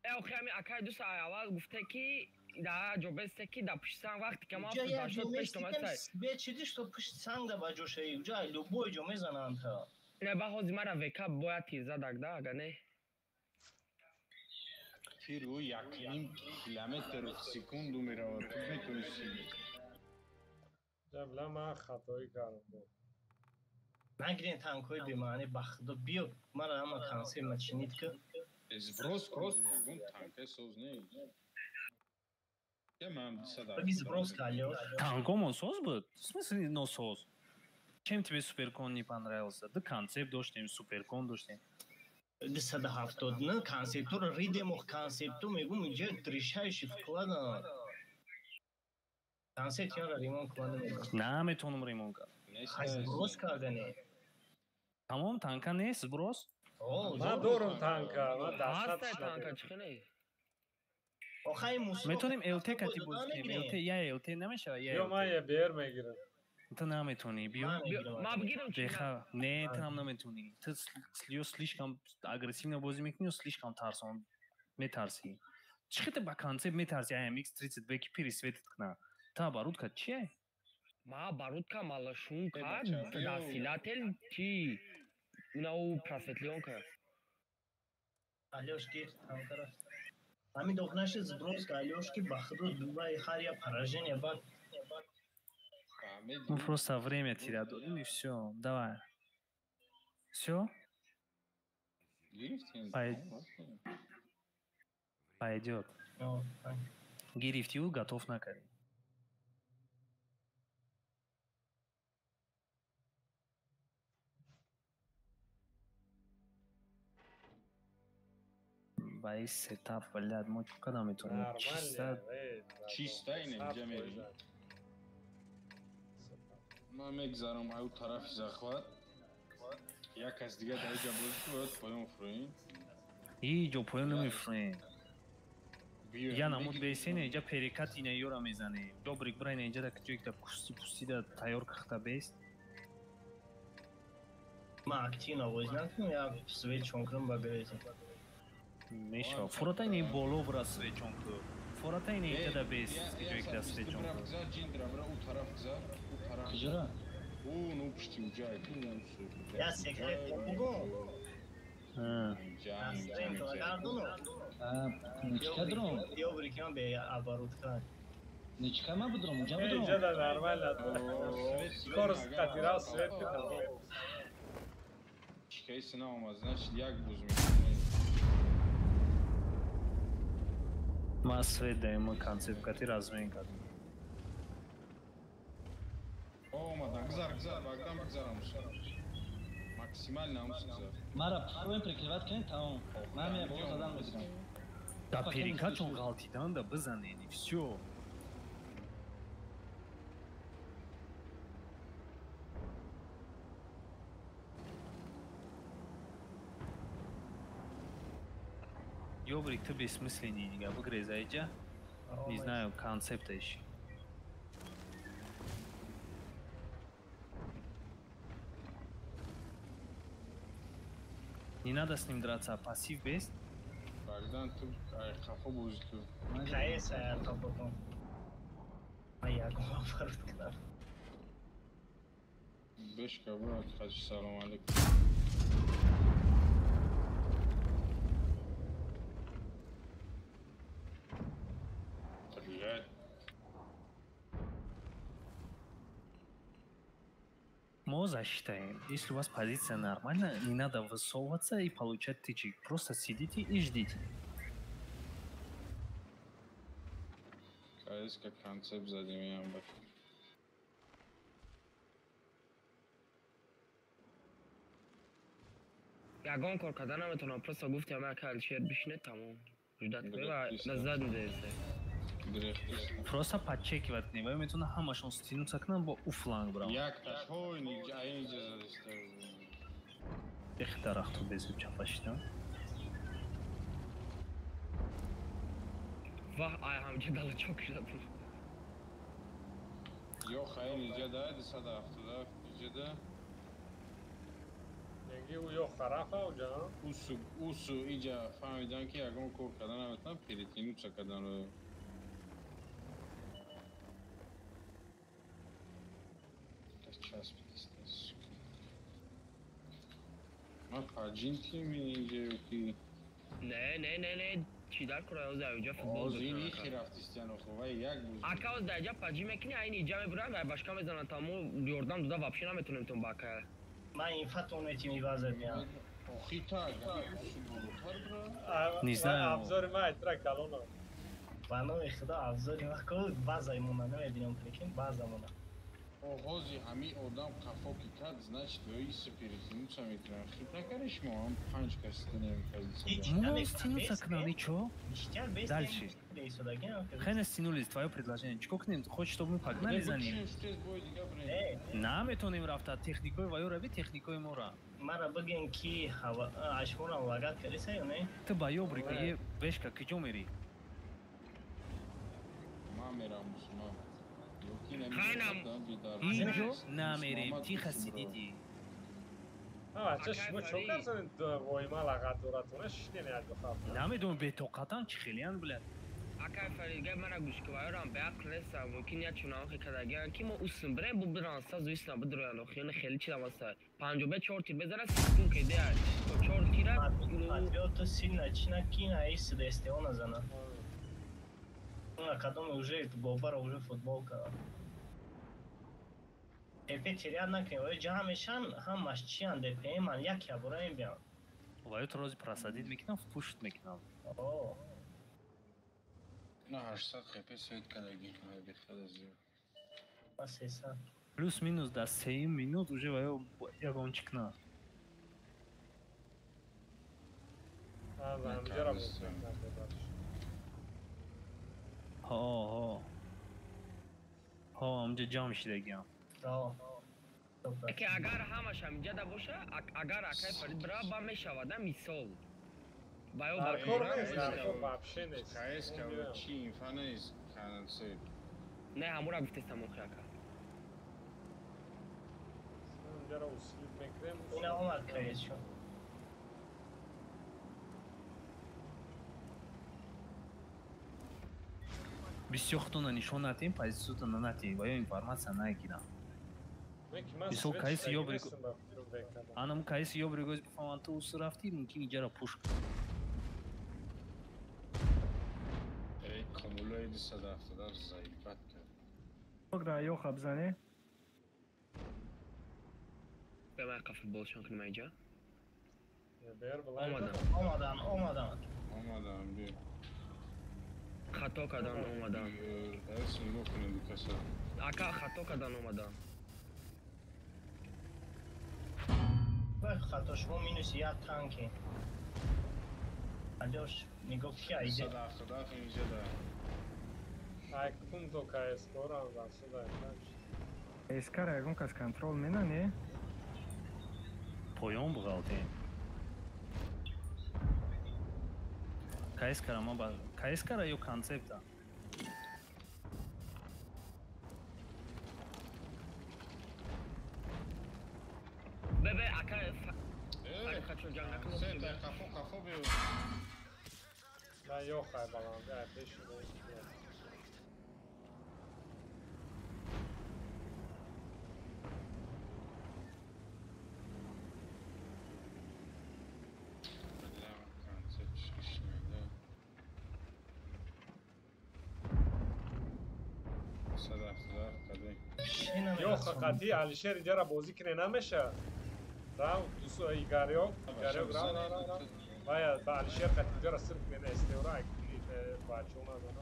S9: Э охи ами акай ду саа аввал гуфте ки да ҷо бесте ки да пушти санг вақте ки ма 80 пеш томасай.
S5: Бе чиди што пушти санг да ба ҷо шаи, уҷа любой ҷо мезананд та.
S9: Не ба ҳози мара ВК бояд тир задак да, ага не.
S4: Тир ӯ 1.5 километр в секунду меравад, ту метавонӣ.
S7: Ҷабла ман хатоӣ кардам.
S5: Нагирен танкҳои бемаънӣ, ба худо биё мара ҳама консерт мачинит ки.
S4: Сброс кун, ягон танка соз нест. Я ман 200.
S5: Бги сброс ка, Алёш.
S1: Танкомон соз буд? В смысле носоз? Чем тебе суперкон не понравился? Да концепт доштем, суперкон доштем.
S5: 279 концептуро ридем, ох концепту мегум инҷа решающий вклада. Концепт яра ремонт кунад мегум.
S1: Наметонам ремонт кард.
S5: Хай сброс кардане.
S1: Тамом танка нест сброс?
S7: Ман дорум танка, ман
S9: даста танка чӣ не?
S5: Охай мусо.
S1: Метонем ЛТ кати боз кунем. ЛТ я ЛТ намешава я.
S7: Ё ман я БР мегирам.
S1: Ту наметонӣ, биё.
S9: Ма бигирам чӣ?
S1: Беха, не, ту ҳам наметонӣ. Ту ё слишком агрессивно бозӣ мекунӣ, ё слишком тарсон метарсӣ. Чӣ хел ба концепт метарсӣ? AMX-32 ки пересветит кна. Та барутка чие?
S9: Ма барутка малашунка, дасилатель чи? Уна у просветлёнка.
S5: Алёш гирифт танкара. Ҳамин дохнаши сброс ка Алёш ки ба худо дубай ҳар я поражение бад.
S1: Мы просто время терять додим и все. Давай. Все? Пойдет. Гирифтил готов на каре. Бай сетап, блядь, мо когда мы тут чисто
S4: чисто инҷа мерим. Ман мегзарам аю тарафи захват. Як кас дига дар иҷа бозӣ ки бояд поён фурӯем.
S1: Иҷо поён намефурӯем. Я намуд бесене иҷа перекат ина ёра мезанем. Добрик бра ина иҷа да ҷое ки да кусти пусти да тайёр кахта бест.
S5: Ман активно бозӣ накунам, як свет чон кунам ба грезем.
S1: Мешава. Фурата ина боло бра свет чон ку. Фурата ина иҷа да бест ҷое ки да свет чон ку.
S4: Гзар ҷиндра бра у тараф гзар, у тараф.
S3: Куҷора?
S4: У ну пушти уҷай ку нам су.
S5: Я секрет бугум.
S4: Ҷа.
S3: Нечка дром?
S5: Ёбрик ман бе оборудка.
S3: Нечка ма будром, уҷа будром.
S7: Иҷа да нормально. Скорость қатирал свет китам.
S4: Чикаи сина омад, значит як буз мекунем.
S1: Ма свет даем концепт кати размен кардем.
S4: Омадан, гзар, гзар, Богдан бигзар амуса. Максимально амуса гзар.
S3: Мара пфроем прикрывать кунем, тамом. Ман мея боло задан мегирам.
S1: Да перекачон ғалтидан да бизанен и всё. Ёбрик, ты бессмысленный, нига, выгрызай, иджа. Не знаю, концепта еще. Не надо с ним драться, пассив бест.
S4: Богдан, ты хафо будешь тут.
S5: КС, я хафо. А я говорю,
S4: Бешка, брат, хочу салам алейкум.
S1: Мы засчитаем. Если у вас позиция нормальная, не надо высовываться и получать тычек. Просто сидите и ждите.
S4: КСК концепт сзади меня.
S9: Ягон кор карда наметавонам, просто гуфтам як алшер бишине тамом. Ждать кунӣ назад медаеса.
S1: Просто подчекивать кунӣ, ва метавона ҳамашон стянуться кунанд бо у фланг брам.
S4: Як ташҳои инҷа задаста.
S1: Эх, дарахту безу чапа шидам.
S9: Ваҳ, ай ҳамҷа далачок шуда буд.
S4: Ё хайр инҷа да 277 инҷа да.
S7: Неги ӯ ё харафа уҷа?
S4: Усу, усу инҷа фаҳмидан ки ягон кор кардан наметавонам, перетянуться кардан. Ма паҷинтим инҷа ки.
S9: Не, не, не, не, чӣ дар кора оз инҷа футбол
S4: мекунад. Оз ин ихи рафтистян охо, вай як буз.
S9: Ака оз дар инҷа паҷи мекунӣ, айн инҷа мебуранд, ай башка мезананд, та мо ёрдам дода вообще наметонем тон ба ака.
S5: Ман инфатон метим иваза биям.
S4: Охи та, усу болотар бра.
S1: Не знаю.
S7: Абзори ма айтра калона.
S5: Ба номи худо абзори ма ко базаи мона намебинам, лекин база мона.
S4: Оғози ҳамин одам қафо ки кард, значит, иси перетянуться мекунанд. Хит накарди шумо, ҳам панҷ кас стенем позиция.
S1: Мо стянуться кунам, и чё? Дальше. Хай стянулись, твоё предложение. Чӣ кунем? Хочешь, чтобы мы погнали за ним? Наметонем рафта, техникои ваё рави, техникои мора.
S5: Мара бигем ки ашморам лагат кардиса ё не?
S1: Ту ба ёбрика, е бешка, киҷо мери?
S4: Ман мерам, мусулман.
S1: Инҷо намерем, тихо сидите.
S7: Бача, шумо чо карсанед воима лагат доратона шишнем як ду ҳафта?
S1: Намедонам, бетоқатан чӣ хелиян, блядь.
S9: Акай Фарид, гап мара гӯш ки ваёрам беақл нестам, мумкин як чунон хе кардагиан ки мо усм бирем, бу биран сазу исна бидроян, охи яъне хеле чизам аста. 54 тир безара сикун кедеа. Чор тира
S5: Патриоту сильно чина кина иси дестеона зана. На кадоме уже гобара уже футболка. ТП теряд накунем, оё ҷамъ мешан, ҳамаш чиян ДПМ ман як ябора мебиям.
S1: Ваё то рози просадид мекунам, впушт мекунам.
S5: О.
S4: На 800 хп свет кадаги, бехада зиёд.
S5: Ма 300.
S1: Плюс-минус до 7 минут уже ваё ягон чикна.
S7: А, ҳамҷара буд.
S1: Ҳо, ҳо. Ҳо, ҳамҷа ҷамъ шидагиам.
S9: Ки агар ҳамаш ҳамҷа да боша, агар акай Фарид бира ба мешавад, да мисол. Ба ё
S7: Дар кор нест, дар кор вообще нест.
S4: КС чи инфа нест, концепт.
S9: Не, ҳамура гуфтестам охи ака.
S7: Ҳамҷара услуб мекунем.
S5: Ина омад КС шо.
S1: Бисёр худтона нишон натем, позитсиятона натем, ва ё информатсия нагирам. Мисол кайси ёбрик. Анам кайси ёбрик оз бифаҳман ту усу рафтӣ, мумкин иҷара пуш кунӣ.
S4: Эй, комулои 277 заебат кард.
S6: Богдан, ёха бизанӣ?
S9: Ба ман қафл болшон кунем инҷа.
S7: Омадам.
S5: Омадан, омадан.
S4: Омадан, биё.
S9: Хато кардан омадан.
S4: Дарс нигоҳ кунед каса.
S9: Ака хато кардан омадан.
S5: Хато шумо минус як танки. Алёш, нигоҳ ки айде.
S4: 177 инҷа да.
S7: Ай кунто КС корам расуда.
S6: Эскара ягон кас контрол мена, не?
S1: Поён буғалтем. КС-кара ма ба КС-кара ё концепта?
S9: Бебе, ака хочу ҷанг накунам.
S4: Концепт ай қафо қафо биё.
S7: На ё хай баланд, ай пеши
S4: Бля, концепт шишмеда. 177 каде.
S7: Ё хақати Алишер инҷара бозӣ кине намеша. Рав, дусу Игарёк, Игарёк рав, рав, рав, рав. Вая ба Алишер қати инҷара сир кине эстеора ай куни бачо назана.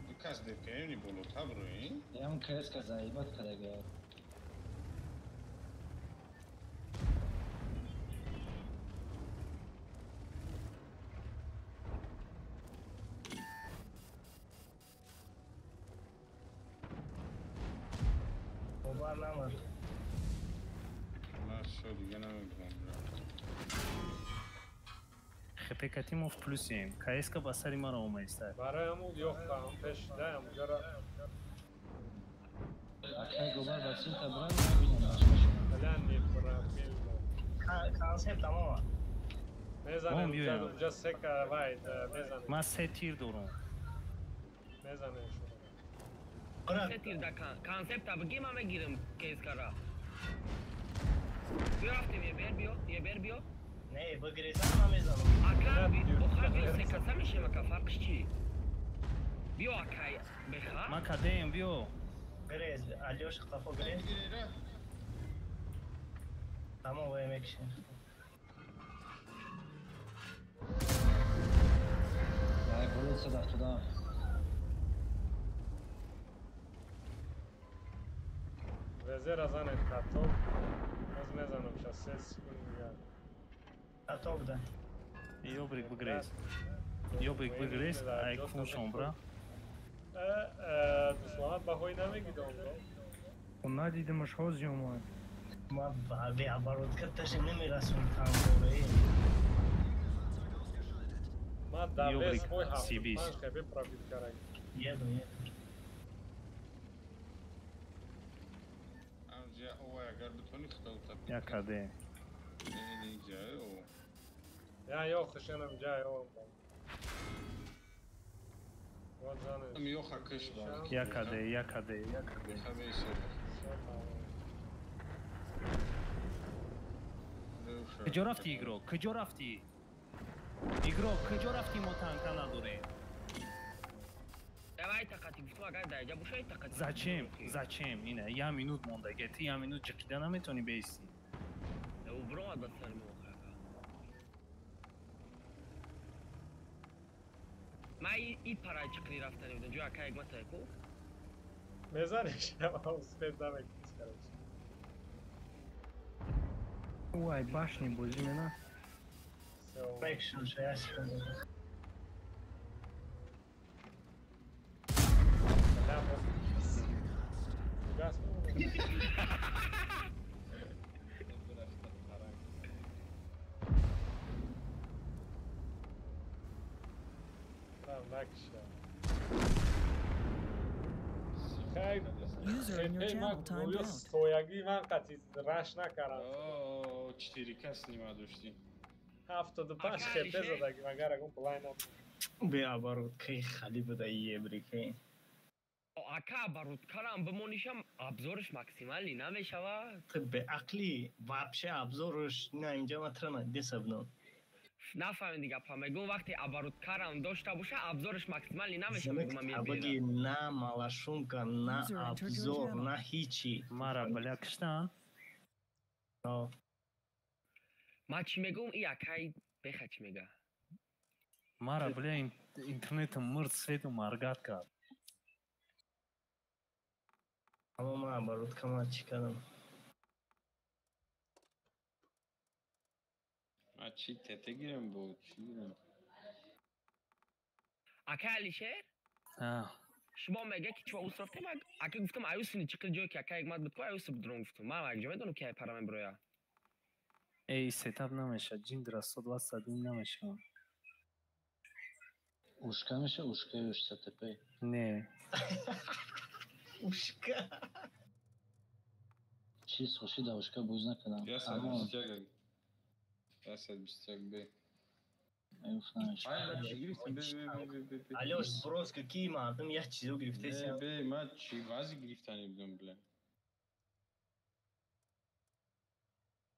S4: Ду кас ДПМ-ни болота брои?
S3: Ям КС-ка заебат кадага.
S5: Бовар намад.
S4: Ман шо дига намебинам, бля.
S1: ХП-кати мо в плюсем. КС-ка ба сари маро омаиста.
S7: Барои ҳамун ё хам пеш да ҳамунҷара
S3: Акай гобар ба силта бран набинам башкашон.
S7: бля неправильно.
S5: Концепт тамома.
S7: Мезанем
S1: Мон биёям.
S7: унҷа се ка вай мезанем.
S1: Ман се тир дорам.
S7: Мезанем шумо.
S5: Брат,
S9: Се тир да концепта бигӣ ман мегирам КС-кара. Биё рафтем, ебер биё, ебер биё.
S5: не, бигрезам намезанам.
S9: Ака, охар биё се каса мешем ака, фарқш чӣ? Биё акай, беха.
S1: Ман кадеем, биё.
S5: Грез, Алёш қафо грез.
S4: Бигире,
S5: Тамом вая мекишем.
S3: Ай боло 177.
S7: Везера занед каток. Боз мезанам ша се секунд дигар.
S5: Каток да.
S1: Ёбрик бигрез. Ёбрик бигрез, ай куншон бра.
S7: Дусманат баҳои намегидон бро.
S6: Хо надидимаш ҳози омад.
S5: Ма бе оборотка даже намерасум танкораи.
S7: Ма да
S1: Ёбрик,
S7: вес бой
S1: сибис.
S7: 75 хп пробит караг.
S5: Еду, еду.
S4: Амҷа овай агар битони худо та.
S1: Як каде.
S4: Не, не, ҷа, о.
S7: Я ё хушенам ҷа ё. Вот занед.
S4: Ам ёха киш ба.
S1: Як каде, як каде, як каде.
S4: Хабе шо.
S1: Куҷо рафти игрок? Куҷо рафти? Игрок, куҷо рафти мо танка надорем?
S9: Давай тақати гуфтум агар даҷа боша ай тақати.
S1: Зачем? Зачем? Ина, я минут мондаге. Ти я минут ҷиқида наметавонӣ беистӣ.
S9: Ӯ бромад ба сари мо охир ака. Ман и парай чиқри рафтани будам. Ҷо ака як мата ку?
S7: Мезанеш, успеть намекунӣ, короче.
S6: Ӯ ай башни бозӣ мена.
S7: Всё.
S5: Мекишем ша я секунд.
S7: Бля, боз. Газ. Там накиша. Хай,
S10: User in your
S7: хепе
S10: channel
S7: ман
S10: timed
S7: гӯё
S10: out.
S7: стоягӣ ман қати раш накардам.
S4: О, 4 кас нима дошти.
S7: 75
S9: Ака,
S7: хепе
S9: Алишер?
S7: задаги, магар ягон плай набуд.
S5: Бе обороткаи хали буда ебрикаи.
S9: Ака обороткарам бимонишам обзорш максималӣ намешава.
S5: Ты беақлӣ вообще обзорш на инҷа ма тра десабно.
S9: Нафаҳмиди гапа мегӯм вақте обороткарам дошта боша обзорш максималӣ намешава мегӯм ман
S5: Абаги
S9: мебирам.
S5: на малашумка, на
S10: User entered your
S5: обзор,
S10: channel.
S5: на ҳичи.
S1: Мара бля киштан?
S5: О,
S9: Ман чӣ мегӯм и акай беха чӣ мега.
S1: Мара бля интернетам мурд свету маргат кард.
S5: Аммо ман оборотка ма чӣ кардам?
S4: Ман чӣ тете гирам бо чӣ гирам?
S9: Ака Алишер? Шумо мега ки чӣ ус рафтем, ака гуфтам аюсини чӣ қил ҷое ки ака ягмат буд ку аюс будрон гуфтам. Ман як ҷо медонам ки ай пара меброя.
S1: Эй, сетап намеша, ҷиндра 121 намеша.
S3: Ушка меша, ушка ё СТП?
S1: Не.
S5: Ушка.
S3: Чӣ соши да ушка боз накардам.
S4: 121. 121 Б.
S5: Алёш, сброс какие мардум, я чизо гирифтесиам.
S4: Бе, ман чӣ вази гирифтани будам, бля.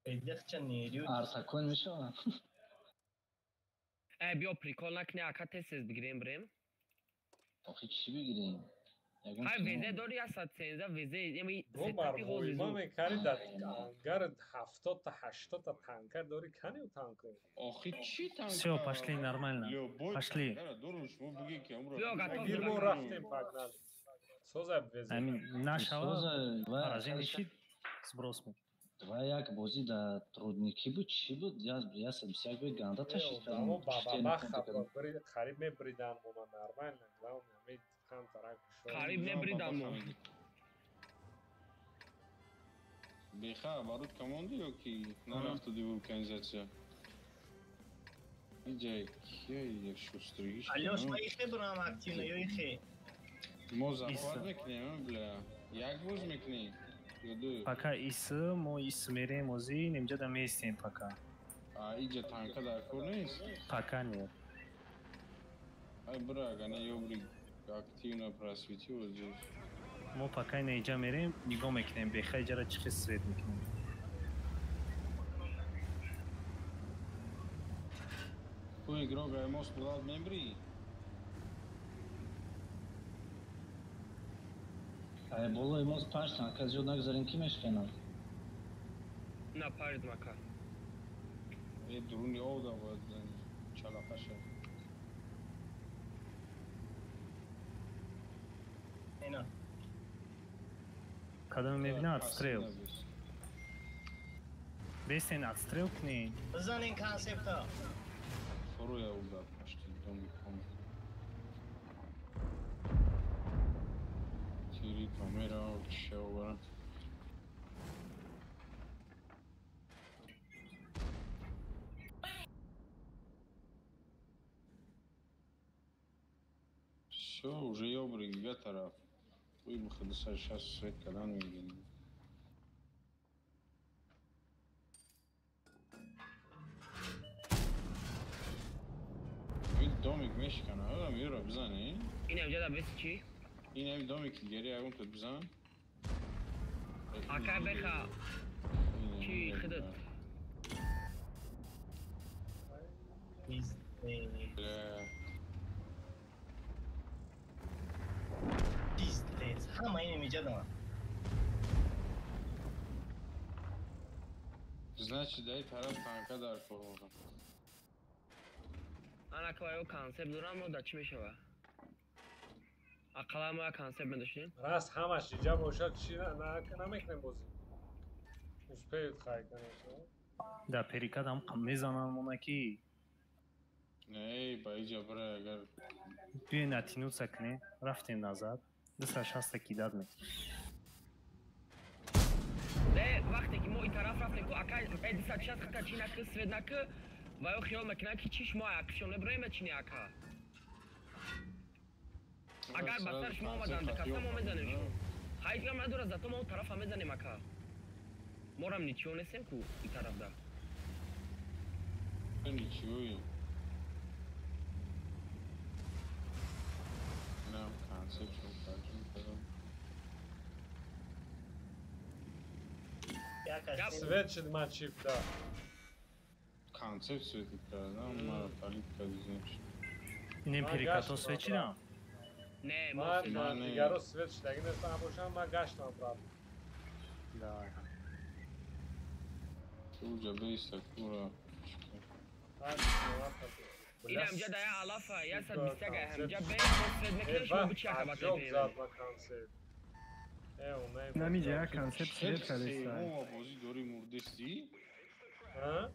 S5: Эдяхча нерю.
S3: Артакон мешавад.
S9: Э, биё прикол накунӣ, ака тез-тез бигирем бирем.
S3: Охи чӣ бигирем?
S9: Ҳай везе дори 113 везе, ями
S7: сетапи ҳозир. Мо мекари дар ангар 70 та 80 та танкер дори, кани танкер?
S4: Охи чӣ танкер?
S1: Всё, пошли нормально. Пошли.
S7: Гир мо рафтем, погнали. Соза везе.
S1: Амин, нашава. Поражение щит сброс ми.
S3: Ва як бозӣ дар трудники буд, чӣ буд? Я сабисяк бе ганда ташид кардам.
S7: Баба қариб мебридан мо нормально, главное, ами камтарак.
S9: Қариб мебридан мо.
S4: Беха, барут команду ё ки нарафтуди вулканизатсия? Иҷа кия шустригиш?
S5: Алёш, ма ихе бурам активно ё ихе?
S4: Мо захват мекунем, бля. Як боз мекунем.
S1: Пока ис, мо ис мерем ози, немҷа да местем пока.
S4: А иҷа танка дар кор нест?
S1: Пока нет.
S4: Ай бра, ага не ёбри активно просвети вот здесь.
S1: Мо пока ина иҷа мерем, нигоҳ мекунем, беха иҷара чӣ хел свет мекунем.
S4: Ку игрок ай мост булад мебри?
S3: Ай болои мост панҷ танка зиёд нагзарем, ки мешканад?
S9: На парид мака.
S4: Э, дуруни ов да бояд зани. Чалақа шад.
S5: Ина.
S1: Кадом мебина отстрел. Бесен отстрел кунед.
S5: Бизанен концепта.
S4: Фуруя удар пашти доми ком. Тири камера шева. Всё, уже ёбри дига тараф. Уй бухадиса сейчас свет кадан мегирем. Ин домик мешкана, одам юра бизане.
S9: Ин ҳамҷа да беси чӣ?
S4: Ин ҳами домики дигари ягон тут бизан.
S9: Ака беха чӣ худат?
S5: Пиздец, ҳама ин миҷа дорам.
S4: Значит, дай тараф танка дар кор бошам.
S9: Ана кваё концепт дорам, мо да чӣ мешава? Ақалла мо як концепт медоштем.
S7: Раст ҳамаш иҷа бошад, чӣ намекунем бозӣ. Успеют хай, конечно.
S1: Да перекадам мезанам монаки.
S4: Не, ба иҷа бира агар
S1: биёй натянуться кунем, рафтем назад. 260 кидад мекунем.
S9: Не, вақте ки мо ин тараф рафтем ку ака 260 хата чӣ накӣ, свет накӣ, ва ё хиёл мекунанд ки чӣ шумо акшон меброем чӣ не ака. Агар ба сар шумо омаданд, каса мо мезанем шумо. Ҳеҷ гап надорад, зато мо он тарафа мезанем ака. Морам ничего нестем ку ин тарафда.
S4: Ничего. Нам концепт
S7: Свет шид ма чип да.
S4: Концепт свет да, ма политика значит.
S1: Инем перекато свет чидам?
S9: Не,
S7: ма дигаро свет шидаги нестам бошам, ма гаштам правда.
S1: Да.
S4: Уҷа бейста кура.
S9: Ин ҳамҷа да я алафа, 121 ҳамҷа бе свет мекунем, шумо бичи ака ба
S7: Ҷоб зад ба концепт.
S6: Намиҷа як концепт свет кардеста.
S4: Бозӣ дорӣ мурдестӣ?
S7: А?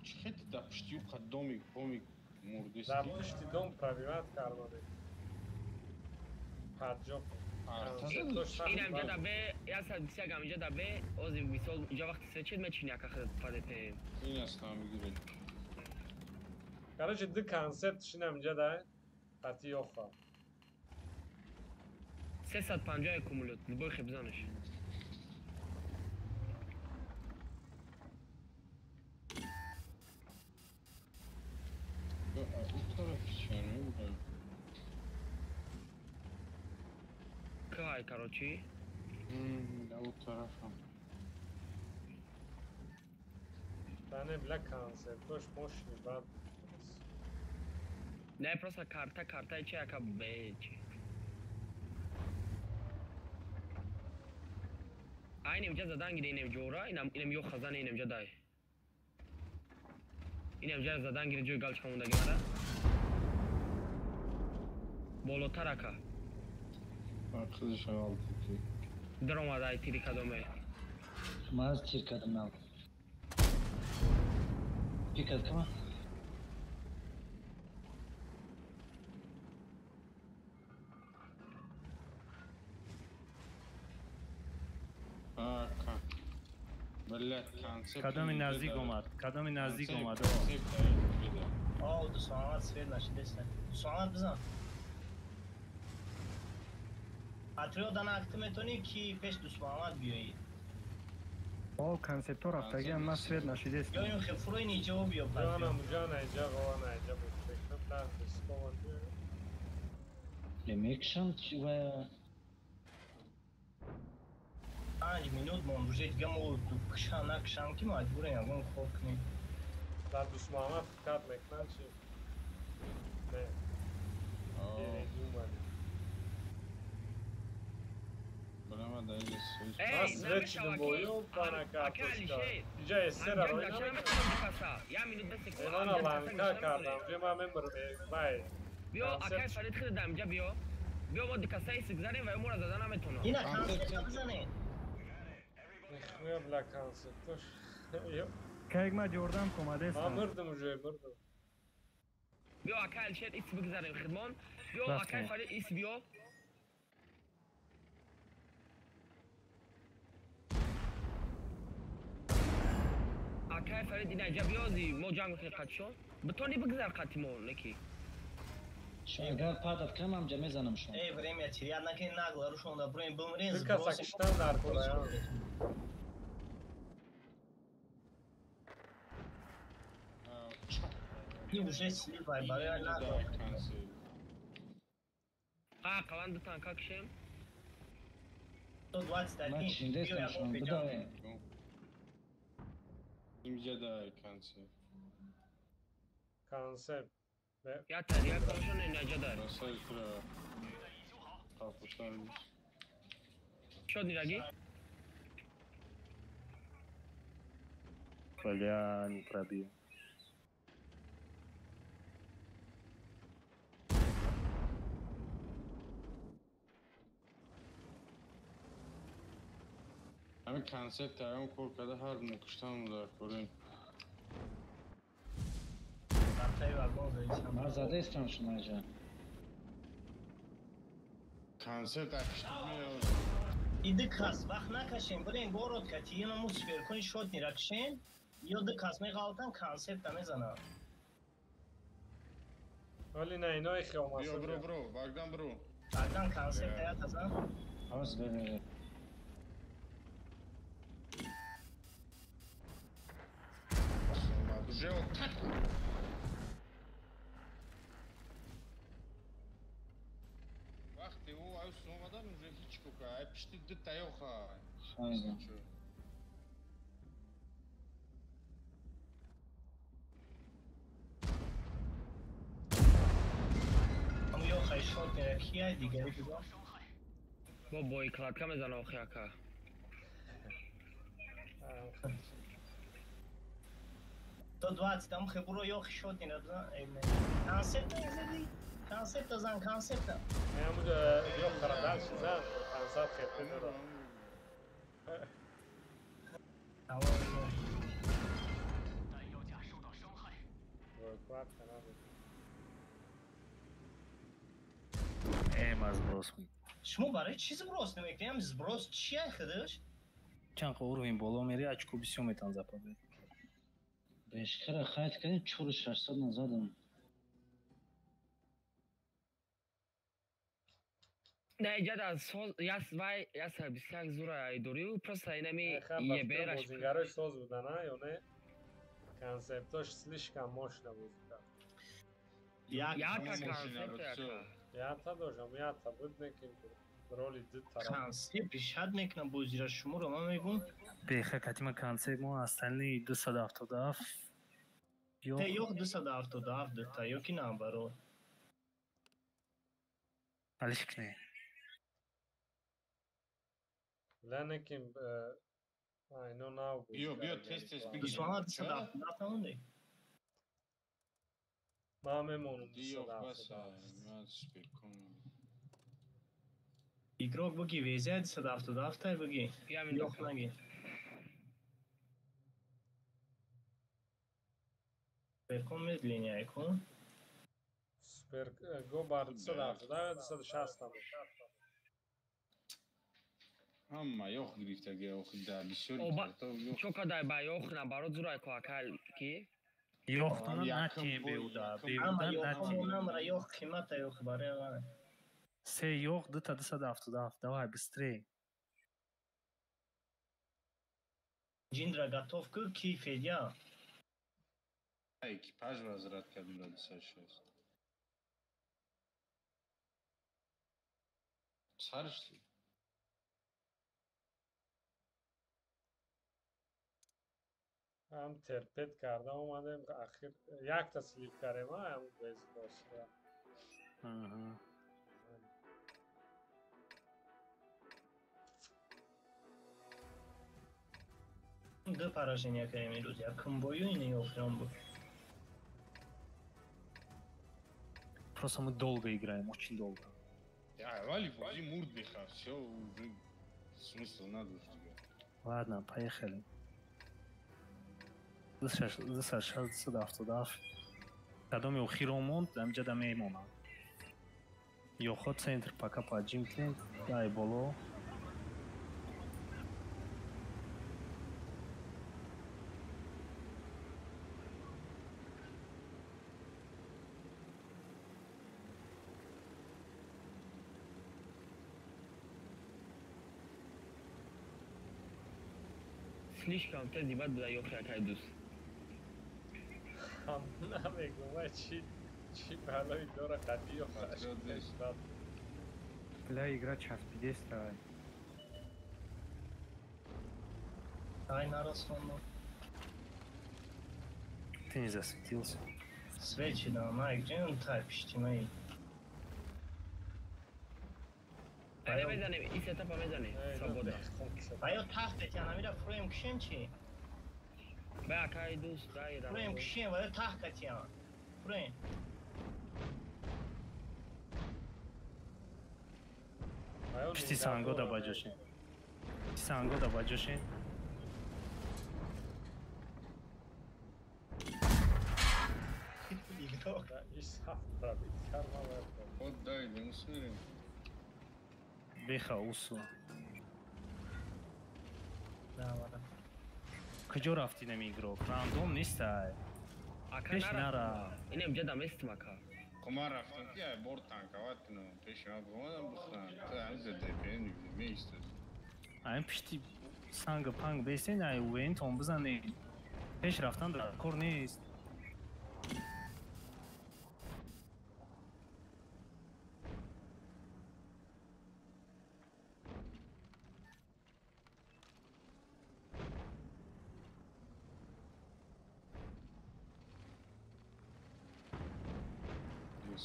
S4: Чӣ дар пушти ӯ домик помик мурдест?
S7: Дар пушти дом пробиват кардоне. Паджо.
S9: Инам ҷа да бе, 121 ам ҷа да бе, ози мисол ҷа вақти сечед мечини ака худат падете.
S4: Ин аст мегиред.
S7: Короче, ду концепт шинам ҷа да қати ёха.
S9: 350 кумулёт, любой хебзанаш. Кай, короче.
S4: Да, у тарафа.
S7: Да не, бля, концептош мощный, бад.
S9: Не, просто карта, карта, че, ака, бечи. Айнем ҷа задан гире, инем ҷора, инем ё хазан, инем ҷа дай. Инем ҷа задан гире, ҷои галчка мондаги мара. Болотар ака. Дар омада ай тири кадоме.
S3: Ман аз тир кардам нав. Пикат кама?
S1: Кадоми наздик омад? Кадоми наздик омад?
S5: О, Дусмамад свет нашидеста. Дусмамад бизан. Патриот ана акти метонӣ ки пеш Дусмамад биёӣ.
S6: О, концептор рафтагиам, ман свет нашидеста.
S5: Ё ин хефрои ниҷо биё патриот.
S7: Ҷонам, ҷон айҷа, ғован айҷа буд. Фикр дар дискомад.
S3: Мекшам чи ва
S5: 5 минут монд, уже дига мо кушан накушам ки маҷбурем ягон кор кунем.
S7: Дар Дусмамад фикат мекунанд чи? Не.
S9: Эй,
S7: свет бою пана картошка. Иҷа эсера рой намекунам.
S9: Я минут бес секунд.
S7: Мана ланка кардам, ҷе ман мемирам, вай.
S9: Биё, акай Фарид хида дам, ҷа биё. Биё мо дикасаи сигзарем ва моро зада наметонам.
S5: Ина концепт бизанед.
S7: Нихуя бля концептош.
S6: Кайг ма ҷордам комадестам.
S7: Ман мурдам уже, мурдам.
S9: Биё акай Алишер ис бигзарем хидмон. Биё акай Фарид ис биё. Акай Фарид ина ҷа биёзи мо ҷанг мекунем қатишон. Битони бигзар қати мо неки.
S3: Агар падат кам ҷа мезанам шумо.
S5: Эй, время терять накунед, нагло рушон да броем бимрем.
S7: Ду каса киштан дар кора.
S5: И уже сливай, барои нагло.
S9: А, қалан ду танка кишем.
S5: 121.
S3: Ман шиндестам шумо, бидавем.
S4: Инҷа дай концепт.
S7: Концепт.
S9: Я тария кошон инҷа дар. Шод нираги?
S1: Бля, не пробил.
S4: Ҳамин концепт аён кор карда ҳар мекуштам дар корем.
S3: Ман задаистам шумо инҷа.
S4: Концепт акштиб меояд.
S5: Иди кас вақт накашем, бирем город кати, ино му сверкони шот ниракшем, ё ду кас меғалтан концепта мезанам.
S7: Вали на ино ихе омаса.
S4: Биё бро бро, Богдан бро.
S5: Богдан концепта я тазан.
S3: Ҳоз бе.
S4: Уже вот так. Вақте ӯ ай омадан уже ҳеҷ кука, ай пишти ду таёха.
S5: Ам ёха шот меракия дигари биго.
S9: Бо бой кладка мезана охи ака.
S5: 120 там хебуро ёхи шот нирабзан. Концепта зadi. Концепта зан, концепта.
S7: Меамуд ёх карадан зан, концепт хепе дора. Вақта надод.
S1: Ма сброс.
S5: Шумо барои чӣ сброс намекунем? Сброс чия худаш?
S1: Чанд уровень боло мери, очко бисёр метан за победу.
S3: Бешкара хайт кардем, 4600 назадам.
S9: Не, ҷада соз яс вай яс бисяк зура айдорию просто инами ебераш.
S7: Бозигарои соз буда, на ё не? Концептош слишком мощно бозӣ кард.
S9: Яка концепт яка.
S7: Ята дошам, ята буд неким роли ду тараф.
S5: Концепт шад мекунам бозира шуморо ман мегӯм.
S1: Беха катима концепт мо остальные 277.
S5: Те ёх 277 дута ё ки наоборот.
S1: Алишкне.
S7: Ленеким айно нав буд.
S4: Биё, биё, тез тез бигир.
S5: Дусмана 277 монди.
S7: Ман мемонам
S4: Диё, бас,
S7: 277.
S4: ман спекун.
S5: Игрок буги везе 277 буги. Ёх наги. Суперкон медленнее кун.
S7: Супер го бар 277 260 там.
S4: Ҳама ёх гирифтаги охи да бисёри
S9: Оба
S4: карта ёх.
S9: чо кадай ба ёх наоборот зура ко акал ки?
S1: Ёхтона
S4: Якум
S1: натем
S4: бой,
S1: беуда,
S4: якум
S1: беуда
S5: Ама
S1: натем.
S5: ёхонамра ёх қимата ёх барои ман.
S1: Се ёх дута 277, давай быстрее.
S5: Ҷиндра готов ку ки Федя.
S4: Экипаж возврат кардем до 260. Сар шуд.
S7: Ҳам терпет карда омадем, ахир якта слип кардем, ҳам без босра.
S5: Ду поражение кардем имрӯз, якум бою ин охирон буд.
S1: Просто мы долго играем, очень долго.
S4: Аввали бозӣ мурд беха, всё, уже смысл надошт дигар.
S1: Ладно, поехали. 277. Кадоми охиро монд, ҳамҷада мемонам. Ёхо центр пока поджим кунем, дай боло.
S9: Слишком тези бад буда ёх якай дӯст.
S7: Ҳам намегум, вай чи балои дора қади ёх.
S6: Бля, игра часпидеста.
S5: Ай нарасондам.
S1: Ты не засветился.
S5: Свечи да, Майк, ҷин тай пишти май.
S9: Айна мезанем, ин сетапа мезанем. Свобода.
S5: Аё тахт етян, амира фроем кишем чи?
S9: Ба акай дӯст, дай
S5: Фроем кишем, ва тахт катян. Фроем.
S1: Пишти санго да баҷошен. Пишти санго да баҷошен.
S5: Игрок.
S4: Вот дай, демонстрируем.
S1: Беха усу.
S5: Да, ладно.
S1: Куҷо рафти нами игрок? Рандом нестай.
S9: Ака
S1: Пеш нара.
S9: Инем ҷада местим ака.
S4: Ман рафтам ки ай бор танковат кунам, пеши ман бомадам бихӯрам. Ту ҳамиза ДПН меистод.
S1: Айн пишти санга панг бесен, ай уентон бизане. Пеш рафтан дар кор нест.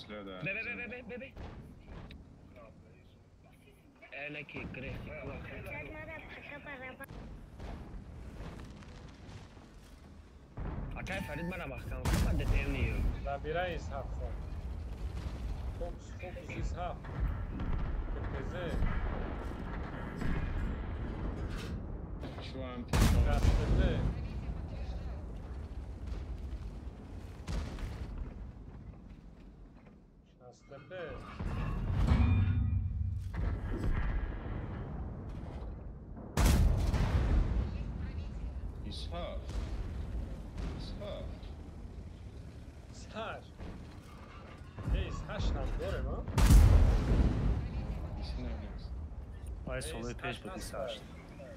S9: Бе, бе, бе, бе, бе, бе. Энаки грехи. Акай Фарид мана маҳкам кун, ман ДТМ ниё.
S7: Набирай Исҳақ хон. Фокус, фокус Исҳақ. КПЗ.
S4: Чуам
S7: КПЗ. ТП.
S4: Исҳақ. Исҳақ.
S7: Исҳақ. Эй, Исҳақ нам дорем, а?
S1: Вай солои пеш буд Исҳақ.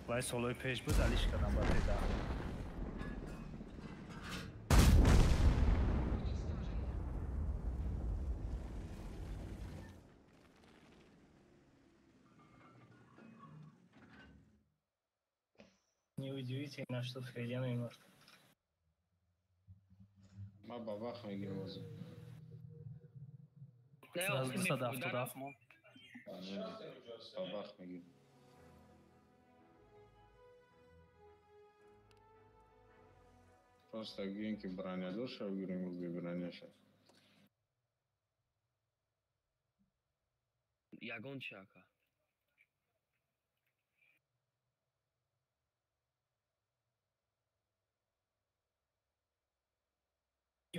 S1: Вай солои пеш буд, алиш кардам ба теда.
S5: Неудивительно, что Фредя мемурд.
S4: Ма бабах мегирам бозӣ.
S1: Сразу 277 мон.
S4: Бабах мегирам. Просто гӯем ки бронядор шав, гирем ё беброня шав.
S9: Ягон чи ака.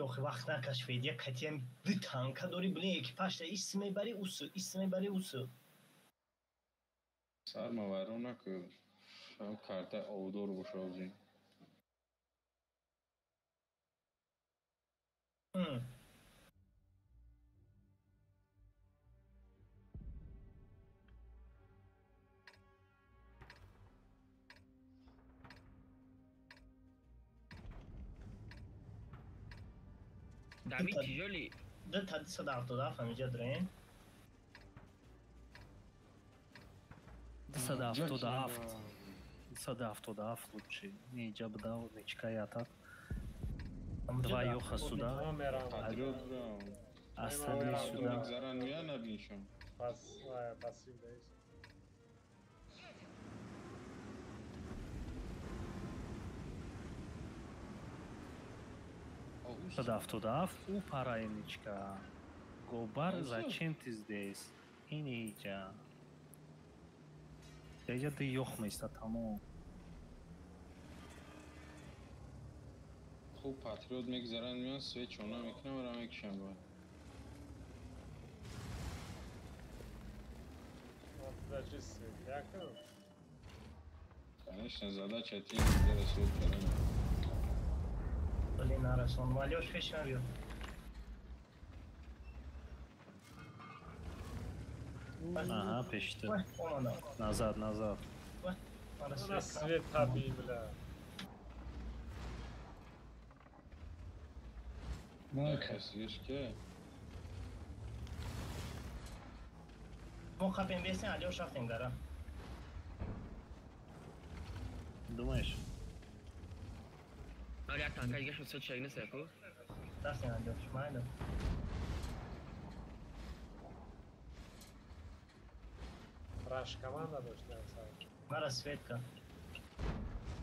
S5: Ёх, вақт накаш, Федя, катиям ду танка дори, блин, экипажта ис мебари усу, ис мебари усу.
S4: Сарма вайрон накӯ. Шав карта овдор боша озӣ.
S9: Давид тижоли.
S5: Ду та 277 ҳамиҷа дорем.
S1: 277. 277 лучше. Не иҷа буда, нечка ятак. Два ёха сюда. Остальные сюда.
S7: Пассив дайс.
S1: 277 у параиничка. Гобар, зачем ты здесь? Инича. Деja ды ёх места тамом.
S4: Хуб патриот мегзаранд меян свет чона мекунам ва мекушам ба.
S7: Даже свет якам.
S4: Конечно, задача ти сделать свет кардан.
S5: Блин, нарасон. Валёш пеш ман биё.
S1: Ага, пеш ту. Назад, назад.
S7: На свет таби, бля.
S4: Касишке.
S5: Мо хапем бесен, Алёш рафтем гара.
S1: Думаешь?
S9: Али як танка дига шуд свет шаг нест яку?
S5: Рафтем, Алёш, майли.
S7: Раш команда дошт насай.
S5: Мара светка.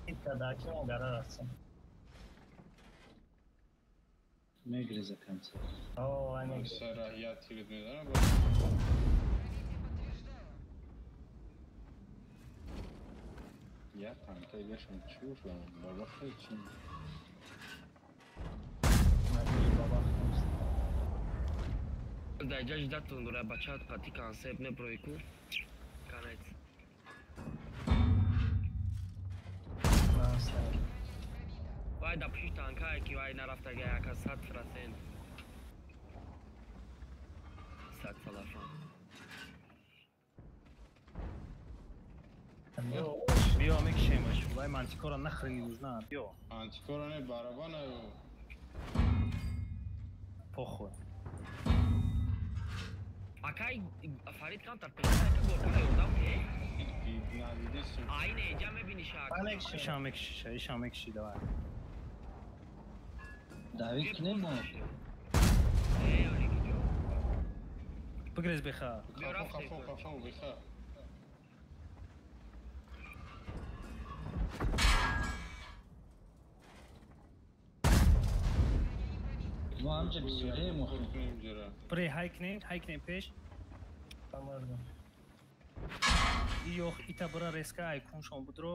S5: Итка да, ки мо гара рафтем.
S3: Мегреза конце.
S5: О, ай мегреза.
S4: Сара, я тирит медарам. Я танка гашам чуфа, баба хечи.
S9: Да, ҷаҷ датон дора бачаат қати концепт меброи ку. Конец. Вай да пуши танкае ки вай нарафтага яка 100%. 100 салафан.
S1: Биё мекшемаш. Вай мантикора нахрен не нужна. Биё.
S4: Антикора не барабана.
S1: Похуй.
S9: Акай Фарид камтар пеша ки горкара ёрдам ке? Айне иҷа мебиниша.
S1: Ишам мекшиша, ишам мекши, давай.
S3: Давид кунем мо.
S9: Э, оли киҷо.
S1: Бигрез беха.
S4: Хафо, хафо, хафо, беха.
S3: Мо ҳамҷа бисёреем охир.
S1: Бре, ҳай кунем, ҳай кунем пеш. Ёх, ита бара резка ай куншон будро.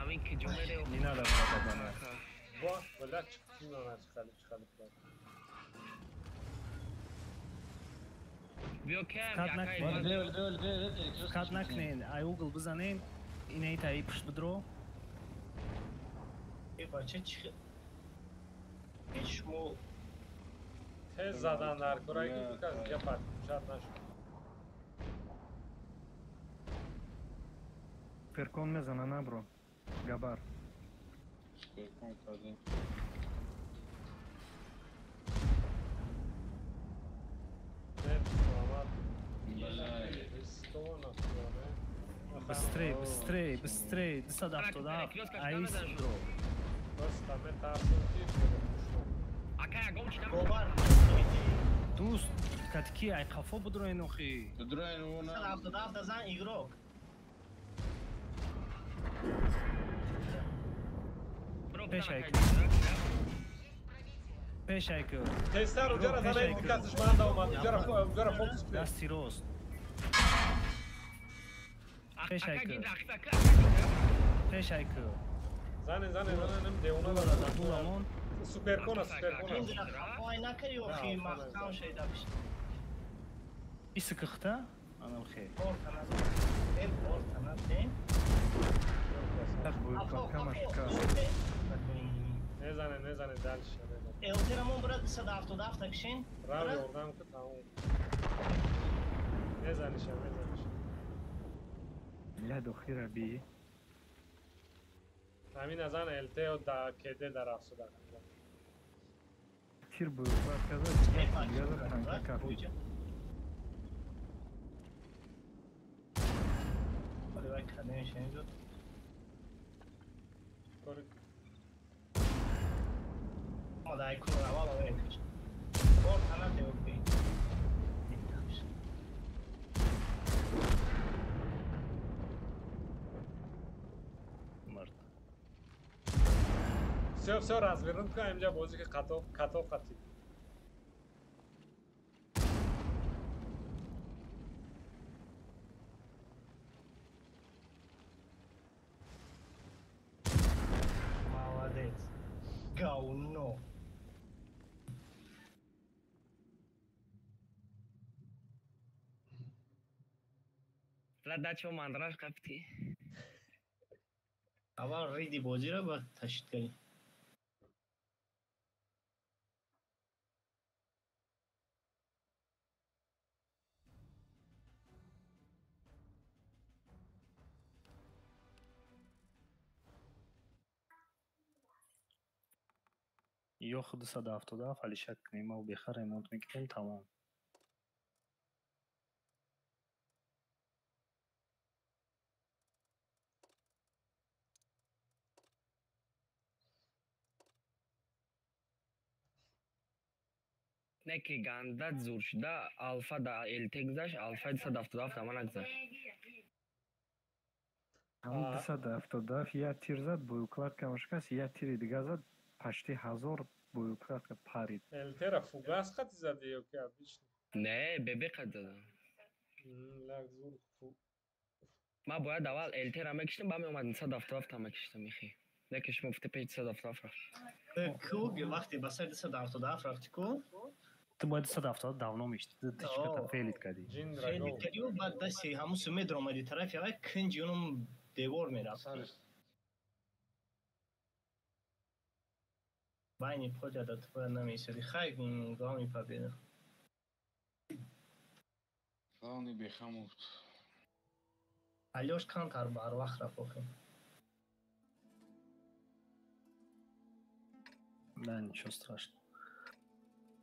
S9: Амин ки ҷо мере.
S1: Не надо брат, бана.
S7: Ва, бля, чиқти нана чиқали, чиқали.
S1: Кат накнен, ай угол бизанен, инаи таи пушт бидро.
S5: Э бача чи шумо
S7: тез задан дар кораги кас дига подключат нашуд.
S6: Перкон мезана набро. Габар.
S4: Перкон кардем.
S1: Быстрей, быстрей, быстрей. 277. Аис бро. Дӯст, катки ай қафо будроен охи.
S4: Будроен она.
S5: 277 зан игрок.
S1: Пешайк. Пешайк.
S7: Тезтар уҷара зана касаш ман да омад. Уҷара фокус кунед.
S1: Дасти рост. Пешайк. Пешайк.
S7: Зане, зане, зане, девона да
S1: дуламон.
S7: Суперкона, суперкона.
S5: Ой, накари охи, маҳкам шайда биш.
S1: Исикихта? Анам хел.
S5: Ортана. Э, ортана, де.
S7: Незане, незане, дальше.
S5: Элтерамон брат 277 такшин.
S7: Рав ёрдам ки тамом. Незаниша, незаниша.
S6: Ля дохира би.
S7: Ҳамин аз ан ЛТ да КД дар афсуда.
S6: Тир буд, баъд каза, дигар танка кафи.
S5: Давай кадемиш инҷо. Дай кун аввал овекаш. Ортана деокей.
S1: Мард.
S7: Всё, всё, развернуть кун инҷа бозӣ ки қатоқ, қатоқ қатӣ.
S5: Молодец. Говно.
S9: Дачо мандраж қафти.
S5: Аввал риди бозиро баъд ташид кардем.
S1: Ё 277 алишак кунем, мо беха ремонт мекунем, тамом.
S9: Не ки гандат зур шуда, алфа да ЛТ гузашт, алфа 277 ама нагузашт.
S6: Ҳамун 277 як тир зад, боюкладка мушкаст, як тири дига зад, почти 1000 боюкладка парид.
S7: ЛТ-ра фугас қати зади ё ки обычно?
S9: Не, ББ қат задам.
S7: Лак зур фу.
S9: Ма бояд аввал ЛТ-ра мекиштам, ба меомад 277 мекиштам ихи. Не ки шумо гуфте пеш 277 рафт.
S5: Ку вақте ба сари 277 рафти ку?
S1: Ту бояд 277 давно мешти, ту чиката фейлит кардӣ.
S5: Фейлит кардӣ, баъд дасти ҳамун су медромадӣ тарафи аввал кинҷи унум девор мерафт. Байни поля да ту бояд намеистодӣ. Хай, главный победа.
S4: Главный бехамуфт.
S5: Алёш камтар барвақт рафт охир.
S1: Да, ничего страшного.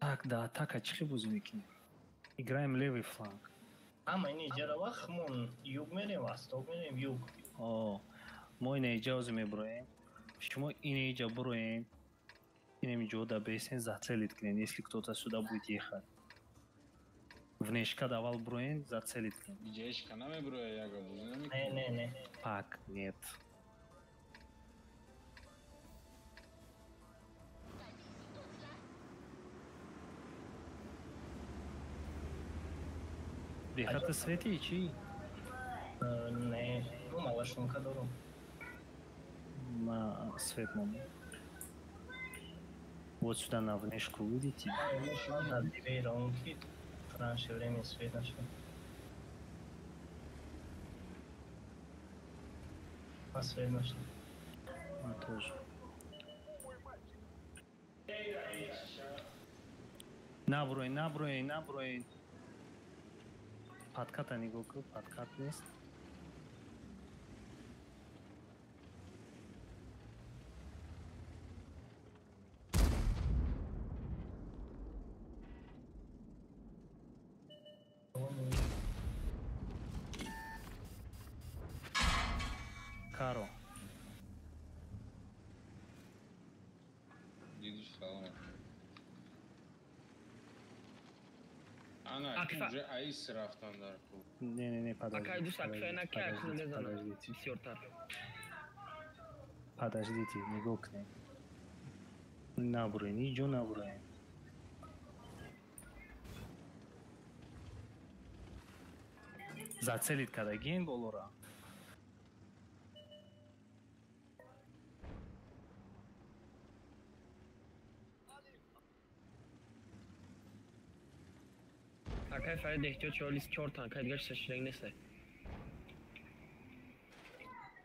S1: Так, да, атака чӣ бозӣ мекунем? Играем левый фланг.
S5: Ама ини иҷара вақт мон юг мерем, восток мерем, юг.
S1: О, мо ина иҷа озӣ мебуроем. Шумо ина иҷа буроем. Инем иҷо да бесен зацелит кунем, если кто-то сюда будет ехать. Внешка давал буроем, зацелит кунем.
S4: Иҷа ҳеч намебуроя, яга бозӣ намекунем.
S5: Не, не, не.
S1: Пак, нет. Бехата свети чӣ?
S5: Не, ну малашунка дорам.
S1: На свет мом. Вот сюда на внешку выйдите.
S5: Раньше времени свет нашел. А свет нашел.
S1: А тоже. Наброин, наброин, наброин. Подката нигоҳ кун, подкат нест. Каро.
S4: Дидиш салом. Ана, уже аис рафтан дар ку.
S1: Не, не, не, подождите.
S9: Акай дус акфай на ки акну мезанам. Бисёртар.
S1: Подождите, нигоҳ кунед. Набурен, ҳеҷ ҷо набурен. Зацелит кардагиен болора.
S9: Акай Фарид эҳтиёт шава, лист чор танка, дигар шаширанг нест.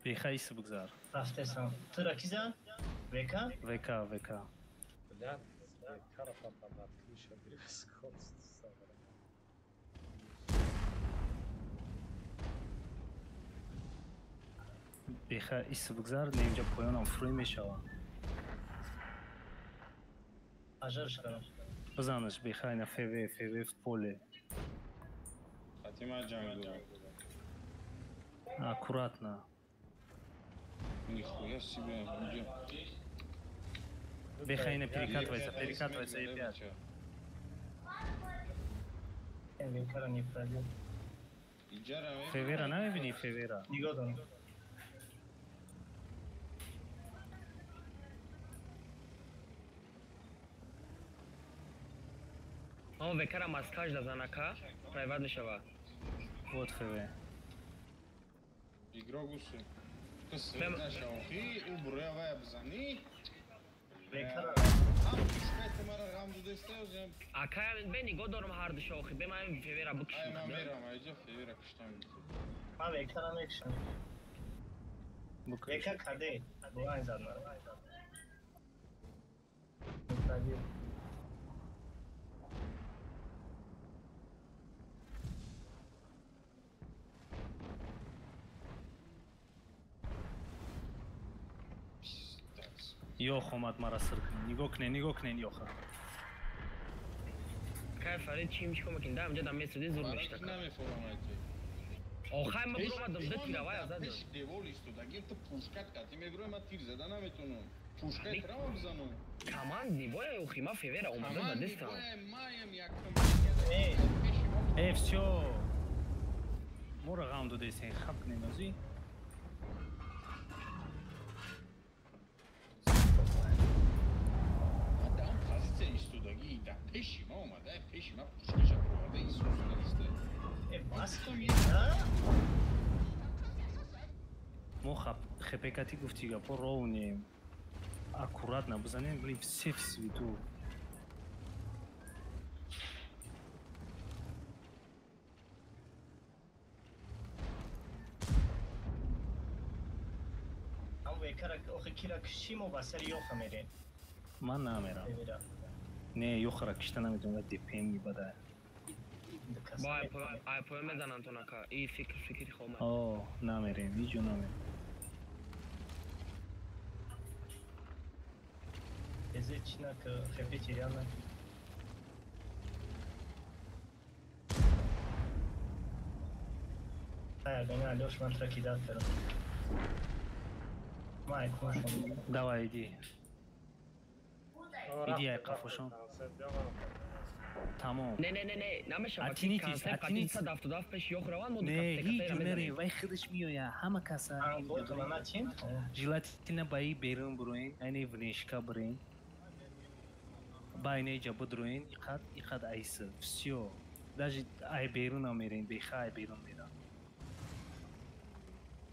S1: Беха ис бигзар.
S5: Рафтесам. Ту ра ки зад? ВК?
S1: ВК, ВК.
S7: Бля, ВК-ра фартам над крыша гирифт.
S1: Беха ис бигзар, не инҷа поёнам фурӯй мешава.
S5: Ажарш кардам.
S1: Бизанаш беха ина ФВ, ФВ в поле.
S4: Фатима ҷанг дорад.
S1: Аккуратно.
S4: Нихуя себе, инҷа.
S1: Беха ина перекатывается, перекатывается и пять.
S5: ВК-ра не пробил.
S1: ФВ-ра намебини ФВ-ра?
S5: Нигоҳ дорам.
S9: Ама ВК-ра маскаж да занака, прайват мешава.
S1: Вот ФВ.
S4: Игрок усе. Ту свет наша охи, ӯ буроя вая бизанӣ.
S5: ВК-ра.
S4: Ҳам пушкайта мара ғам дудестаёзем.
S9: Акай бе нигоҳ дорам ҳардуша охи, бе ман ФВ-ра бикушам.
S4: Ай ман мерам, айҷа ФВ-ра куштам.
S5: Ман ВК-ра мекушам. ВК каде? Бо зад мара. Пробил.
S1: Ёх омад мара сир кунед. Нигоҳ кунед, нигоҳ кунед ёха.
S9: Кай Фарид чим чикор мекунӣ? Да инҷа да месуди зур мешта.
S4: Намефорам айти.
S9: Охай ман буромадам, ду тира вай задам.
S4: Пеш девол истодагим, ту пушкат кати мебурой, ман тир зада наметонам. Пушкаи трава бизанам.
S9: Командни боя охи, ман февера омада ба дестам.
S4: Маем якум.
S1: Э, всё. Моро ғам додесен, хаб кунед озӣ.
S4: Истодагӣ дар пеши ма омада, пеши ма пушкаша оварда, Исус Христе.
S1: Мо хепекати гуфти гапо ровнем. Аккуратно бизанем, блин, все в свету.
S5: Ам векара охи кира кишимо ба сари ёха мерем.
S1: Ман намерам. Не, ёхара кишта наметавонам, депем мебада.
S9: Бо айпоя мезанам то нака. И фикр фикри хома.
S1: О, намерем, ҳеҷ ҷо намерем.
S5: Эзе чи нака, хепе теряна. Ай, агани Алёш ман тра кидат кардам. Ман айкон шом.
S1: Давай, иди. Иди ай қафошон. Тамом.
S9: Не, не, не, не, намешава.
S1: Атинитис, атинитис.
S9: 177 пеш ёх раванд, мо
S1: Не, ҳеҷ ҷо мерем, вай худаш меояд, ҳама каса. Желательно ба и берун буроен, айне внешка бурен. Ба айне ҷа бидроен, иқад, иқад айса. Всё. Даже ай берун намерем, беха ай берун мерам.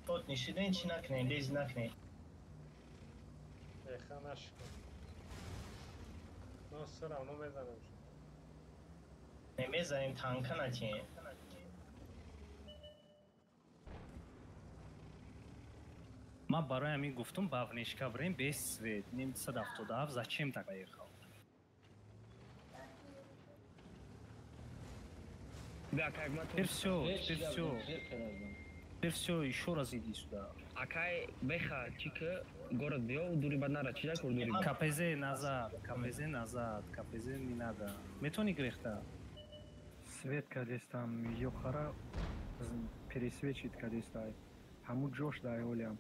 S5: Тот нишиден чи накунем, лез накунем.
S7: Беха нашикун. Но всё равно мезанем.
S5: Мезанем танка натием.
S1: Ман барои ҳамин гуфтум ба внешка бирем без свет. Ним 177 зачем так поехал? Теперь всё, теперь всё. Теперь всё, ещё раз иди сюда.
S9: Акай беха чика город биё дури бад нара чида кур дури.
S1: КПЗ назад, КПЗ назад, КПЗ не надо. Метони грехта.
S6: Свет кадестам ёхара пересвечит кадестай. Ҳамун ҷош дай олям.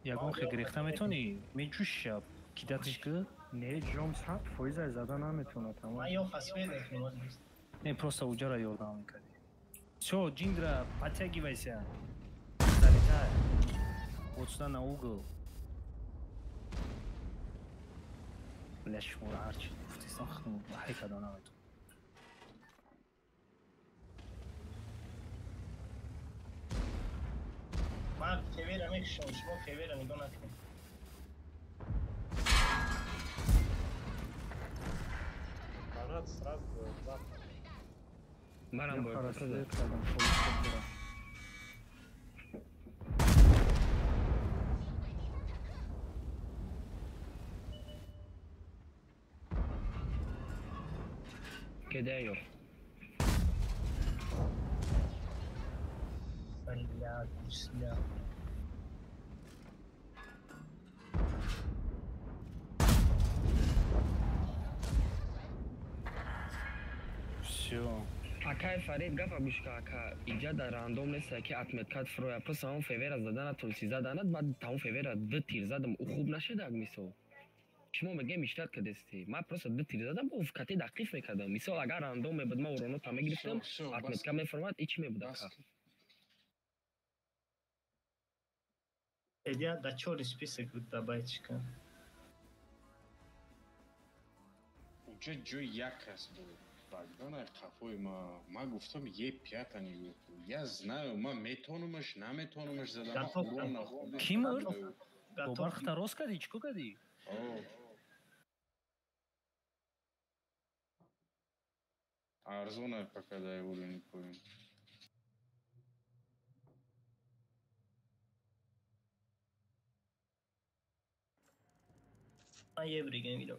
S1: Ягон хе грехта метони? Меҷӯшша кидатиш ки?
S6: Не, ҷом 100% зада наметонад.
S5: Ман ёха свет мекунам.
S1: Не, просто уҷара ёрдам мекардӣ. Всё, Джиндра, подтягивайся. Залетай. Вот сюда на угол. Бля, шмура ҳарчи гуфтистам худам ҳай када наметонам.
S5: Ман февера мекушам, шумо февера нигоҳ накунед.
S7: Банат сразу зад.
S9: Манам бояд
S6: свет кардам, холис.
S9: Кидаю.
S5: Бля, гусля.
S1: Всё.
S9: Акай Фарид гапа гӯш ка ака иҷа дар рандом неста ки отметкат фроя просто ҳамон февера задана тулси заданат баъд тамон февера ду тир задам ӯ хуб нашудак мисол. Шумо мегӯем иштат кардести. Ман просто ду тир задам бо кати дақиф мекардам. Мисол агар рандом мебуд ман уронота мегирифтам отметка меформад ичи мебуд ака.
S5: Эдя да чёрный список буд добавить-ка.
S4: Уҷа ҷои як кас буд. Богдана қафои ма. Ма гуфтам е пята нигоҳ кун. Я знаю, ма метонумаш, наметонумаш задам, ма урон нахӯрдам.
S1: Кӣ мурд? Бо бархта рост кардӣ? Чӣ кор кардӣ?
S4: Арзона пока дай уровень поем.
S5: Ман ебрига мирам.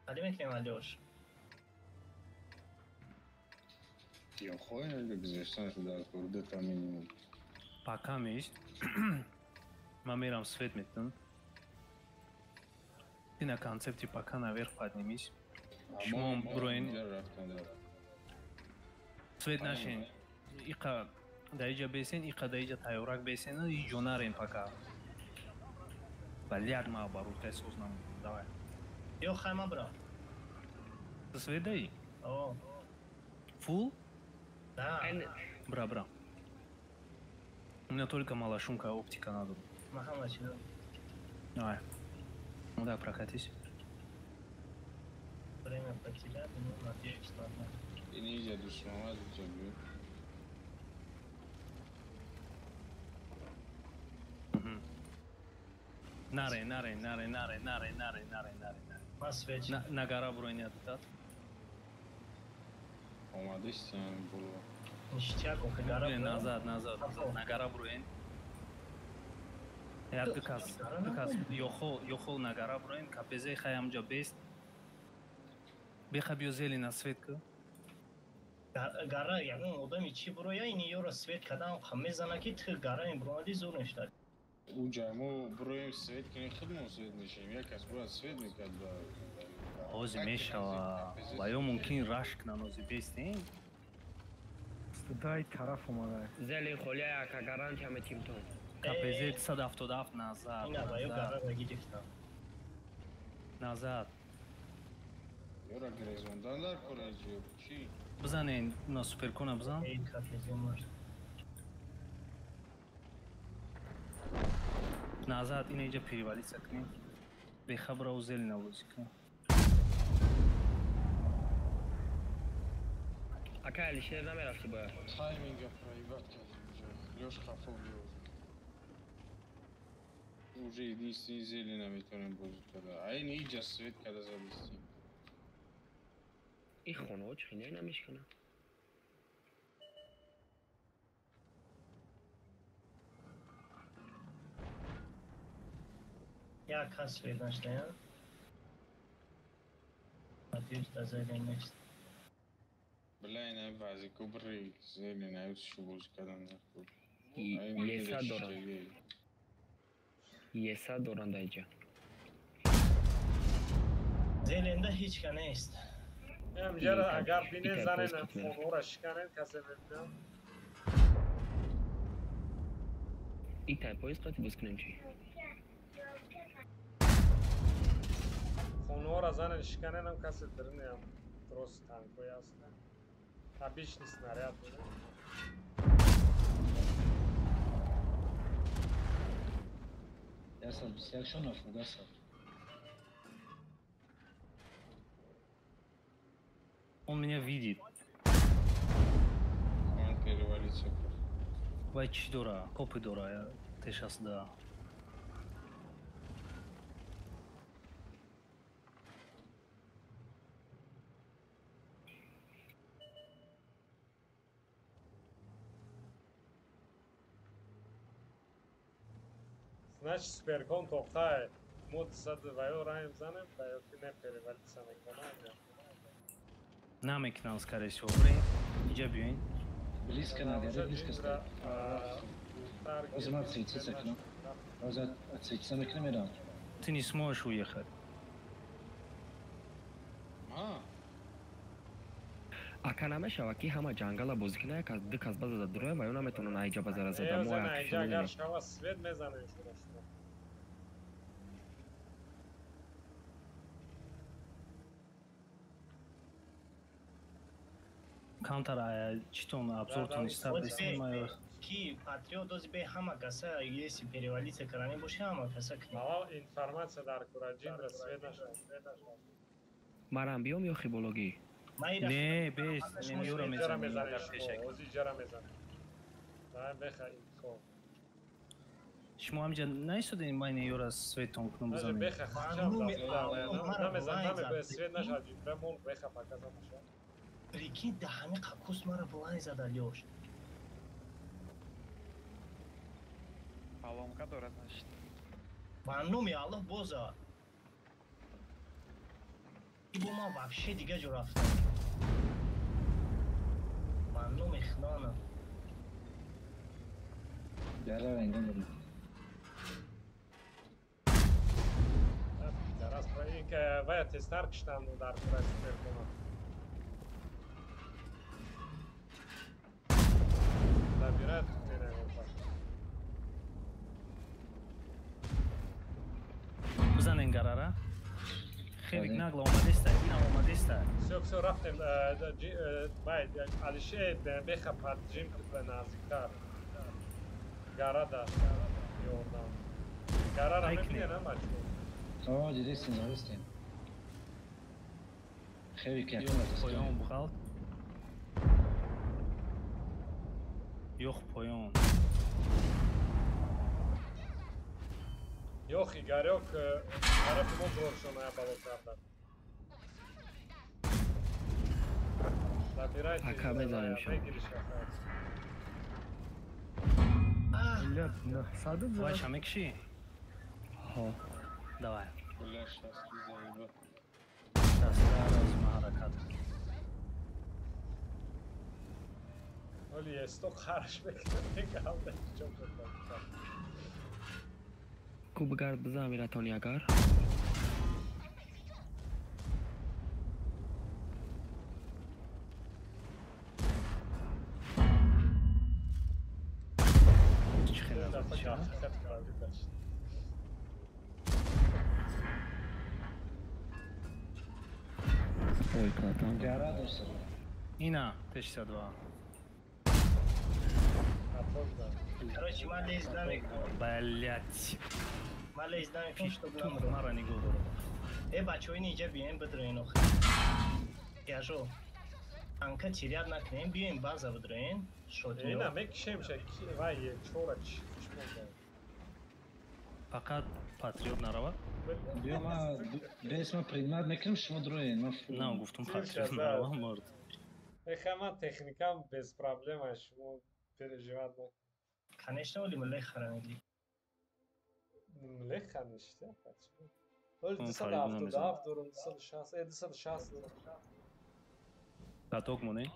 S5: Али мекунем Алёш.
S4: Ё хоҳем гузаштан дар кор та минимум.
S1: Пока мест. Ман мерам свет метам. Ты на концепте пока наверх поднимись. Шумо броин. Свет нашин. Иқа даиҷа бесен, иқа даиҷа тайёрак бесен, иҷо нарем пока. Блядь, ма баруртай сознам. Давай.
S5: Ё хайма бро.
S1: Ты свет даи?
S5: О.
S1: Фул?
S5: Да.
S1: Бра, бра. У меня только малошумка, оптика надо.
S5: Махама,
S1: Давай. Ну да, прокатись.
S5: Время потеряли, но надеюсь, ладно.
S4: И нельзя душман забью.
S1: Наре, наре, наре, наре, наре, наре, наре, наре.
S5: Ма свеч.
S1: На гора броня дат.
S4: Омадистиан було.
S5: Ништяк, охе гора.
S1: Назад, назад, назад. На гора броен. Я дукас, дукас, ёхол, ёхол на гора броен, КПЗ хай амҷа бест. Беха биё зели на светка.
S5: Гара, ягон одами чи броя, ини ёра свет кадан мезана ки ту гара ин бромади зур мешта.
S4: Уҷа мо броем свет кунем, худмон свет мешавем. Як кас бояд свет мекард ба.
S1: Ҳозир мешава. Ва ё мумкин рашк кунанд ҳозир бестем.
S6: Дай тараф омада.
S9: Зели холия ака гарантия метим то.
S1: КПЗ 177 назад.
S5: Ина ва ё гара гирифтам.
S1: Назад.
S4: Ёра грезондан дар кора ҷо чи?
S1: Бизанен на суперкона бизан.
S5: Эй КПЗ мар.
S1: Назад ина иҷа перевалиться кунем. Бехабра у зели навозӣ кунем.
S9: Ака Алишер намерафти бояд.
S4: Тайминга проебать кардем. Лёш хафо биёз. Уже единственный зелена метавонем бозӣ карда. Айн иҷа свет карда задистем.
S9: Ин хонаҳо чӣ хеле намешкананд?
S5: Як кас свет нашдая. Надеюсь, да зелен нест.
S4: Бля, ина вазико бри зелена шу бозӣ кардан накун.
S9: Еса доранд. Еса доранд айҷа.
S5: Зеленда ҳеҷ ка нест.
S7: Инҷара агар бинен занен хонаро шиканен касе мебинам.
S9: Ин тайпоиз қати боз кунем чӣ?
S7: Хонаро занен шиканенам касе дирнеам. Трос танкои ҳастанд. Обычный снаряд.
S3: Я 151 на фугасов.
S1: Он меня видит.
S4: Он перевалится.
S1: Вай чӣ дора? Копи дора. Т-62.
S7: Значит, суперкон тохтай. Мод сад вайо раем занем, да ё ки не перевалиться мекунам.
S1: Намекунам, скорее всего. Брин, иҷа биёин.
S3: Близко надо, близко стоит. Возьми отсветиться к нам. Возьми отсветиться к нам.
S1: Ты не сможешь уехать.
S9: Ака намешава ки ҳама ҷангала бозӣ кунад, як аз ду кас базада дуроя ва ё наметавонанд айҷа базара зада. Мо як
S7: Айҷа агар шава свет мезанем шумо.
S1: Камтар читон обзортон истаб.
S5: Ки патриот ози бе ҳама каса если перевалиться карани боша ҳама каса кунед.
S7: Аввал информация дар кураҷин ра свет нашава.
S9: Марам биём ё хибологӣ?
S1: Не, бес, немиёра мезанем.
S7: Ози иҷара мезанем. Да, беха интихоб.
S1: Шумо ҳамҷа наистодем майни ёра светон кунум бизанем.
S7: Беха хачам намезанем, намебояд свет нашавад, ҷиндра мон беха показа нашавад.
S5: Прикинь, да ҳами қакус мара блайн зада Лёш.
S2: Поломка дорад, значит.
S5: Ба номи Аллоҳ боза. Бо ман вообще дига ҷо рафтам. Ба номи Худонам.
S3: Дара рангон дорам.
S7: Дарас вая тезтар киштам дар кураи суперкона. Забирает
S1: бизанен гарара. Хелик нагло омадеста, ина омадеста.
S7: Всё, всё, рафтем. Бай, Алише беха паджим наздиктар. Гарада ёрдам. Гарара мебине на бачо.
S3: О, дидестем, дидестем. Хелик якум
S1: поён буғалт. Ёх поён.
S7: Ёх Игорёк тарафи мо броршона бало кардан. Забирайте.
S9: Ака мезанем шо.
S6: Бля, саду
S1: Давай, ша мекши?
S9: Ҳо.
S1: Давай.
S4: Бля, шасти заеба.
S1: Шаста раз ма ҳаракат.
S7: Оли есто қарш мекунад, мегалда чо шуд.
S9: Ку бигард бизан миратони агар.
S1: Чӣ хел
S9: Ой, братан.
S3: Гара дошта.
S1: Ина, Т-62.
S5: Короче, ман лез намекунам.
S1: Блять.
S5: Ман лез намекунам, что
S1: Ту мара нигоҳ дорад.
S5: Э, бачаҳо, ин иҷа биёем бидроен охир. Яжо. Анка тиряд накунем, биёем база бидроен. Шод.
S7: Ина мекишем ша ки вай чора чӣ монда.
S1: Фақат патриот нарава.
S3: Биё ма бес ма принимат мекунам, шумо дроен. Ма
S1: На, гуфтум патриот нарава мурд.
S7: Эха, ман техникам без проблема, шумо переживать накунед.
S5: Конечно, оли млехара мегӣ.
S7: Млеха ништа, почему? Оли 277 дорам, 260, 260 дорам.
S1: Каток моне?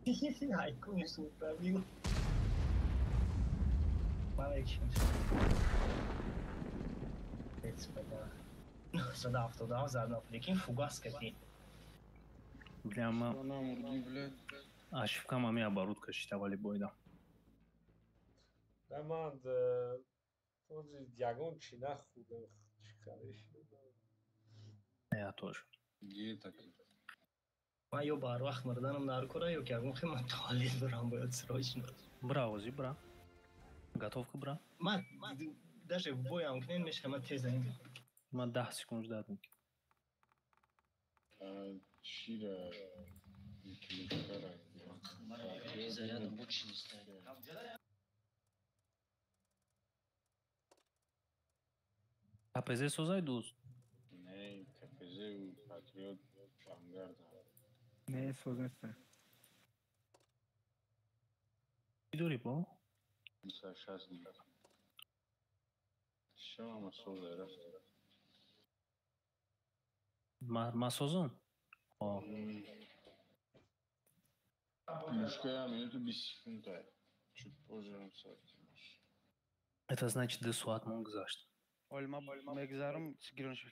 S5: Ай, como super amigo. Ман 977 задна, лекин фугас кардӣ.
S1: Бля, ма ошибка ма оборот кашид аввали бойда.
S7: Да, ман този ягон чӣ нахӯрдам, чӣ хариш.
S1: Я тоже.
S5: Ман ё барвақт мурданам дар кора, ё ки ягон хел ман туалет барам бояд срочно.
S1: Бра, ози бра. Готовка бра.
S5: Ман даже боям кунен мешавам, ман тез занг.
S1: Ман 10 секунд ждать мекунам.
S4: Чира
S3: зарядом больше не ставит.
S1: КПЗ созай, дӯст?
S4: Не, КПЗ Патриот Авангард.
S6: Не, соз нест.
S1: Чӣ дорӣ бо?
S4: 260. Шама созай рафт.
S1: Ма созам? О.
S4: Мушка, минуту 20 секунд. Чуть позже он садится.
S1: Это значит, 2 соат мон гузашт.
S2: Оли ма мегзарам, гирон шуд.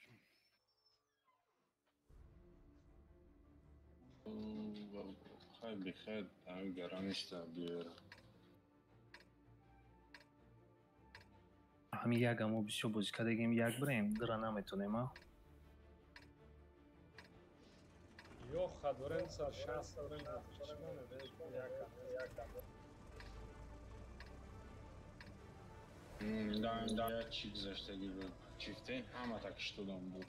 S4: Хай бихай, ами гараниста биёр.
S1: Ҳами як амо бисёр бозӣ кардагим, як бирем, дира наметонем, а?
S7: Ёха, дорем 60 дорем, чӣ як.
S4: Да, да, як чӣ гузаштагӣ буд. Чифтен ҳама так штудам буд.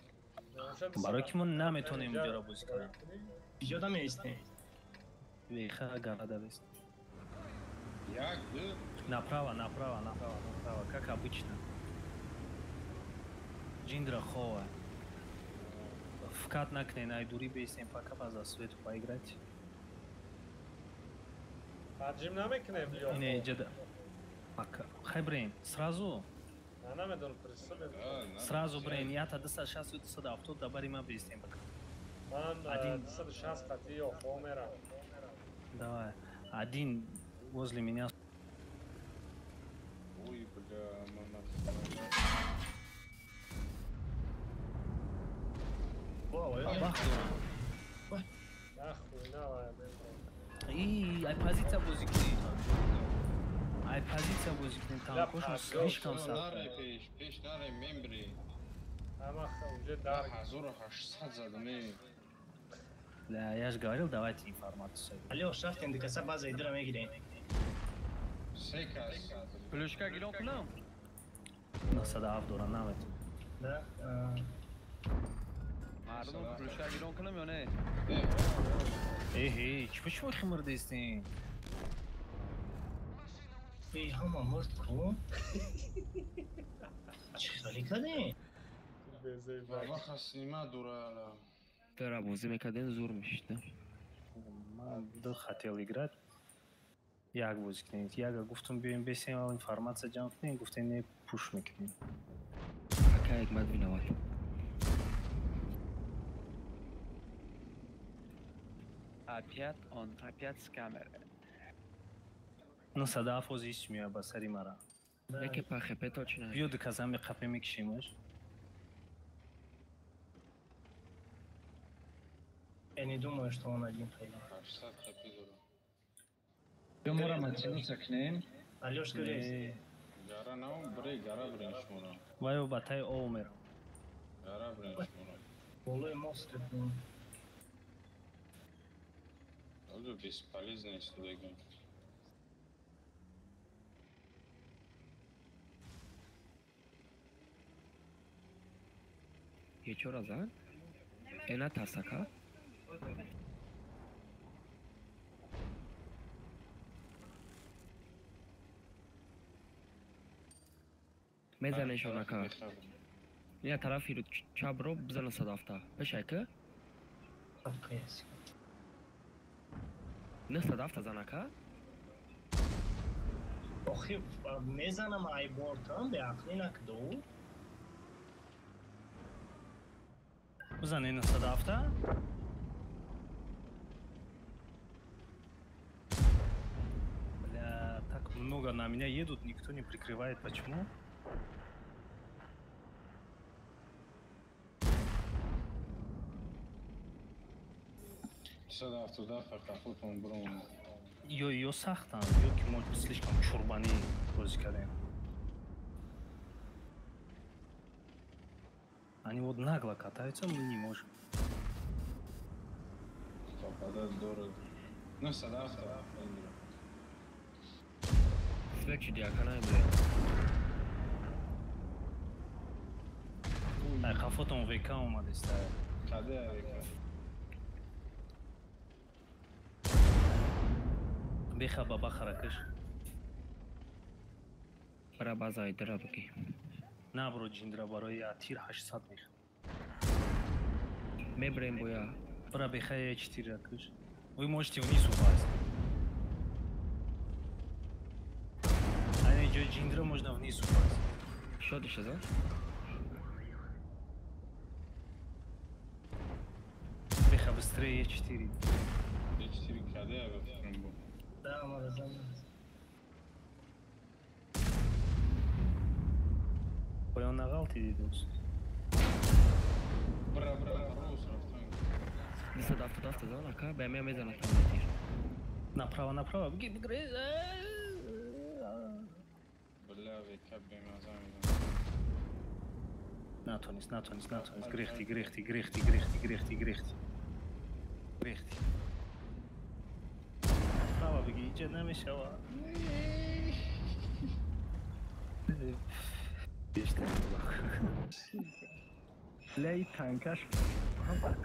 S1: Барои ки мо наметонем инҷоро бозӣ кунем.
S5: Иҷода меистем.
S1: Веха гарада бест.
S4: Як, ду.
S1: Направо, направо, направо, направо, как обычно. Ҷиндра хова. Вкат накунен, ай дури бестем, пока по засвету поиграть.
S7: Таҷим намекунем ё?
S1: Не, иҷода. Пока. Хай брейн, сразу?
S7: На, намедонам, присылем.
S1: Сразу брейн, я та 260 270 дабари ма бестем пока.
S7: Ман 260 қати ё хомера.
S1: Давай. Один возле меня.
S4: Ой, бля, мама.
S7: Нахуй, давай.
S1: И, ай позиция бозӣ кунед. Ай позиция бозӣ кунед, танкошон слишком сахт.
S4: Пеш, пеш наре мембри.
S7: Ама уже дар
S4: 1800 задам.
S1: Да, я же говорил, давайте информацию.
S5: Алло, рафтем до каса база идра мегирем.
S4: Се кас.
S2: Плюшка гирон кунам?
S1: 907 дора намет.
S5: Да.
S2: Мардум плюшка гирон кунам ё не?
S1: Эҳ, чӣ шумо химирдестем?
S5: Эй, ҳама мурд ку? Чӣ хеле кардем?
S4: Ваха снима дура.
S9: Тара бозӣ мекардем, зур мешид.
S1: Ман ду хотел играть. Як бозӣ кунем. Яга гуфтум биёем бесем, аввал информация ҷамъ кунем, гуфтем не, пуш мекунем.
S9: Ака Ҳикмат виноват.
S2: Опять он, опять с камеры.
S1: Ну, садаф ози ис меояд ба сари мара.
S9: Яке па ХП точно.
S1: Биё ду каза меқапе мекишемаш.
S5: Я не думаю, что он один пойдет.
S4: 800 хп дорам.
S3: Биё мора матинуса кунем.
S5: Алёш, гурез.
S4: Гара наум, бре, гара брен шумора.
S1: Вайо ба таи ов мерам.
S4: Гара брен шумора.
S5: Болои мост.
S4: Алло, бесполезно истодагим.
S9: Ечора зад? Эна тарсака? Мезанешон ака. Ина тарафи чап ро бизана 107. Пеш айка? 907 зан ака?
S5: Охи мезанам ай бортам беақлӣ накду.
S1: Бизан 907. Бля, так много на меня едут, никто не прикрывает. Почему? Ё сахтам, ё ки мо слишком чурбанӣ бозӣ кардем. Они вот нагло катаются, мы не можем.
S4: Попадать дорого. Ну, 107.
S9: Свечи диакана, бля.
S1: Ай, хафотон ВК омадеста.
S4: Каде ВК?
S1: Беха баба харакаш.
S9: Бара база айдра бки.
S1: На бро ҷиндра барои атир 800 мех.
S9: Мебрем боя.
S1: Бара беха Е4 ракаш. Вы можете вниз упасть. Ане ҷои ҷиндра можно вниз упасть.
S9: Шо ты за?
S1: Беха быстрее Е4.
S4: Е4 каде бе?
S5: Да, морозам.
S1: Поён нағалтиди дӯст.
S4: Бра, бра, рус рафтан.
S9: 277 зан ака, ба меа мезанад там тир.
S1: Направо, направо, бги, бигре.
S4: Бля, ВК бемаза мезанад.
S1: Натонист, натонист, натонист. Грехти, грехти, грехти, грехти, грехти, грехти. Грехти. Направо бги, иҷа намешава.
S6: Лей танкаш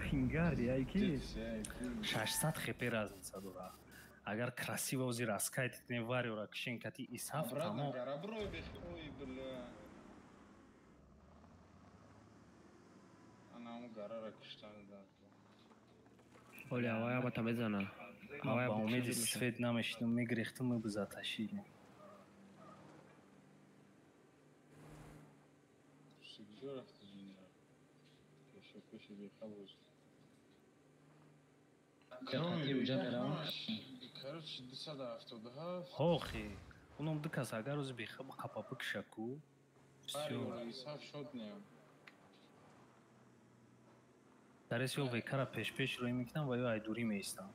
S6: хингарди айки
S1: 600 хп разница дора. Агар красиво ози раскайтит не вариора кишен кати исаф тамом.
S4: Ой, бля. Ана он гарара киштан дар.
S9: Оля, авая бата мезана.
S1: Авая ба умеди свет намешидум, мегрехтум, мы бы затащили.
S4: Короче, 277.
S1: Охи, уном ду кас агар ози беха қапа бикшаку. Всё.
S4: Исаф шот не.
S1: Дарес ё векара пеш-пеш рӯй мекунам ва ё айдурӣ меистам.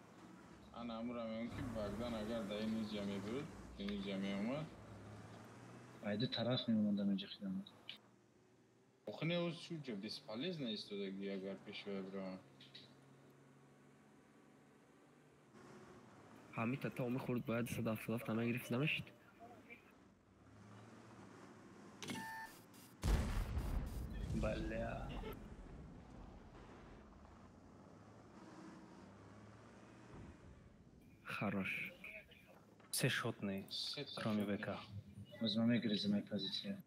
S4: Ана амра мегӯям ки Богдан агар дар ин иҷа мебуд, ин иҷа меомад.
S3: Айду тараф мемондам инҷа хидам.
S4: Охи не, оз чуҷа бесполезно истодаги агар пешвоя биравам.
S9: Ҳамита то мехӯрд бояд 277 намегирифт намешид.
S1: Бля.
S9: Хорош.
S1: Все шотные, кроме ВК.
S3: Возьмем игры за моей позиции.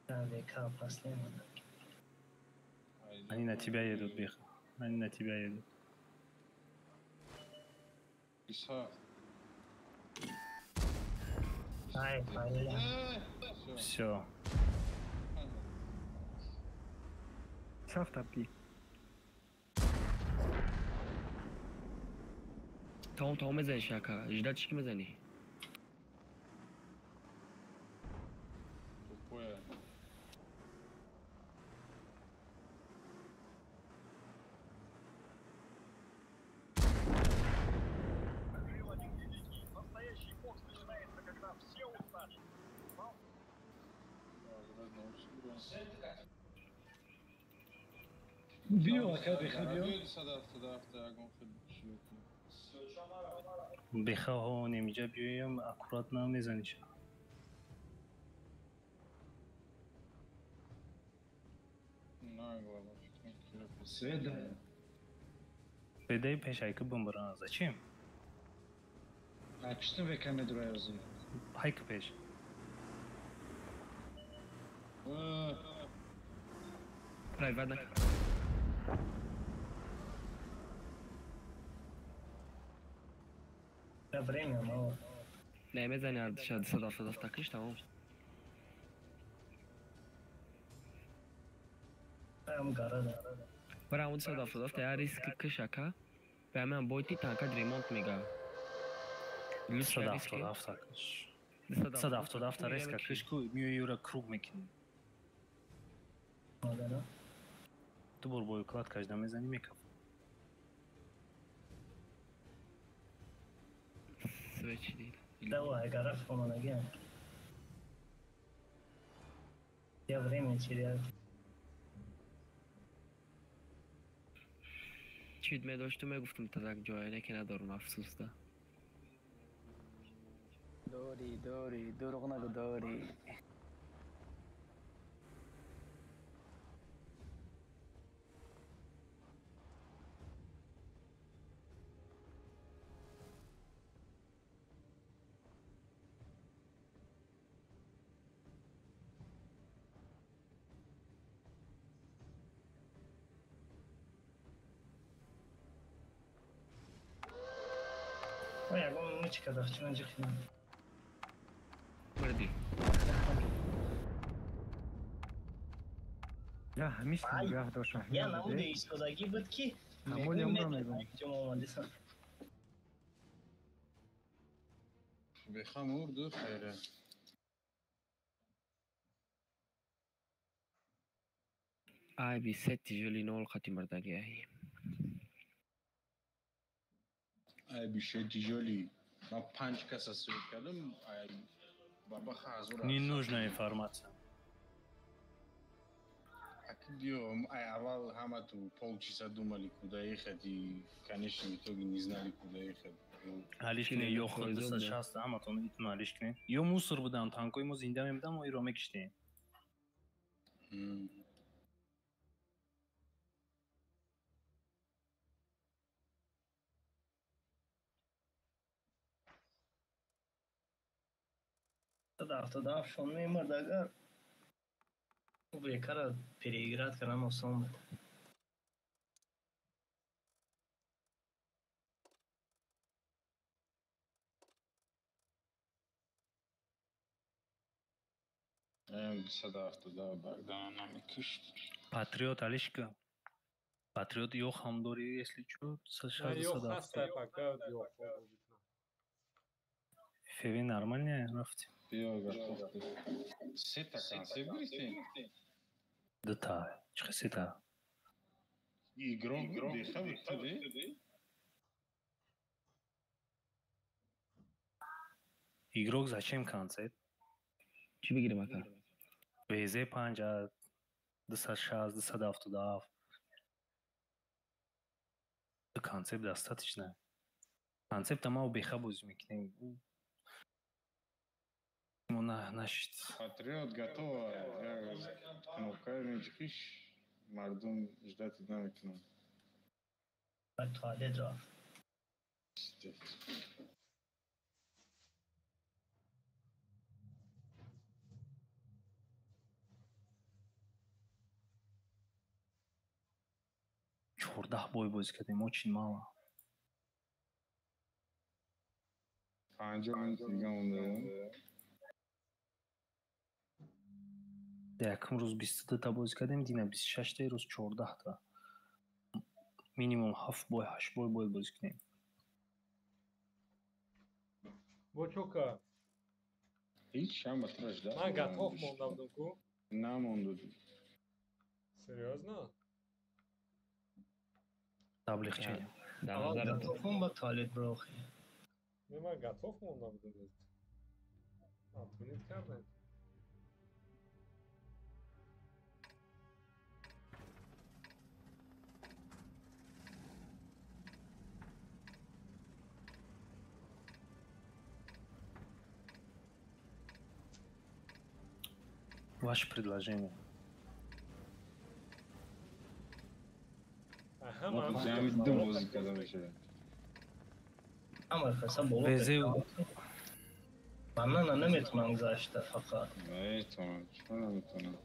S5: Да, ВК последний.
S1: Они на тебя едут, Беха. Они на тебя едут.
S5: Ай, бля.
S1: Все.
S6: Сафтапи.
S9: Том, том мезанӣ шака. Ждать чӣ мезанӣ?
S4: Тупое.
S3: Биё, ака, беха, биё.
S1: Беха ҳо немиҷа биёям, аккуратно мезаниша.
S3: Свет дай.
S1: Бедай пеш айка бимбаран. Зачем?
S3: А пиштам века медурай ози.
S1: Хайка пеш.
S9: Private накард.
S5: Да время мало.
S9: Не мезани ардиша 277 та киш тамом.
S5: Ам гарада.
S9: Бара 277 я риск киш ака. Ба ман бойти танка ремонт мега.
S1: 277 киш. 277 резка киш ку миёи юра круг мекунӣ. Ду бор бо укладкаш намезанӣ мекаф.
S9: Свечи дид.
S5: Давай, гора помоги. Я время теряю.
S9: Чид медошту мегуфтум та так ҷое не ки надорум афсӯс да.
S10: Дори, дори, дурӯғ нагӯ дори.
S5: Ягон мучка дахчунан ҷихнам.
S9: Мурди.
S6: Я ҳамиш нигаҳ дошт.
S5: Я намуди истодагӣ буд ки
S6: ҳамоли умра мегӯм.
S5: Омадисан.
S4: Беха мурду хайра.
S9: Ай би се тижели нол қати мурдаги ай.
S4: Ай би се тижели. Ман панҷ каса суд кардам, ай бабаха ҳазор.
S1: Не нужна информация.
S4: Биё, ай аввал ҳама ту полчаса думали куда ехать и в конечном итоге не знали куда ехать.
S1: Алиш кне, ё худ 260 ҳаматон итун алиш кне. Ё мусор будан, танкои мо зинда мебудан, мо иро мекиштем.
S5: Дафтодаф шон мемурд агар бекара переиграть кардан осон буд.
S4: Намекишт.
S1: Патриот алишка. Патриот ё ҳам дори, если чё,
S7: Ё хаста пока ё.
S1: Феви нормально рафтем.
S4: Биё готов. Сета концепт гирифтем?
S1: Дута. Чӣ сета?
S4: Игрок беха буд туде?
S1: Игрок зачем концепт?
S9: Чӣ бигирем ака?
S1: ВЗ 5 260, 277. Концепт достаточно. Концепта ма беха бозӣ мекунем. Нашид.
S4: Патриот готова. Кнопка мечкиш, мардум ждать намекунам.
S5: Туалет рафт.
S1: Чордаҳ бой бозӣ кардем, очень мало.
S4: 50 минут дига монда.
S1: Якум рӯз 22та бозӣ кардем, дина 26та, рӯз 14та. Минимум 7 бой, 8 бой бояд бозӣ кунем.
S7: Бо чо кард?
S4: Ҳеҷ, ҳама тра ждать.
S7: Ман готов монда будам ку?
S4: Намонду.
S7: Серьёзно?
S1: Таблиғ чи?
S5: Аввал готовум ба туалет бирохи.
S7: Не, ман готов монда будам. Отменить кардем.
S1: Ваше предложение.
S5: Банана наметавонам гузашта фақат.
S4: Наметавонам, чаро наметавонам?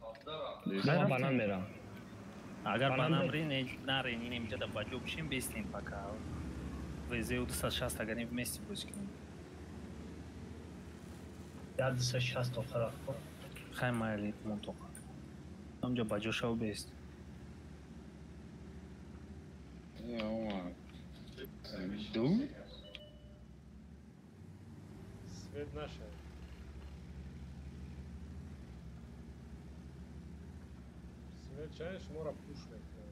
S9: Ман банан мерам.
S1: Агар банан ри, нарен, ин инҷа да баҷо бишем, бестем пока. ВЗ 260 агар не вместе бозӣ кунем.
S5: 260 тоқа рафт.
S1: Хай майли мон тоқа. Ҳамҷа баҷо шав бест.
S4: Я омад. Ду?
S7: Свет наша. Свет чай шуморо пуш мекунад.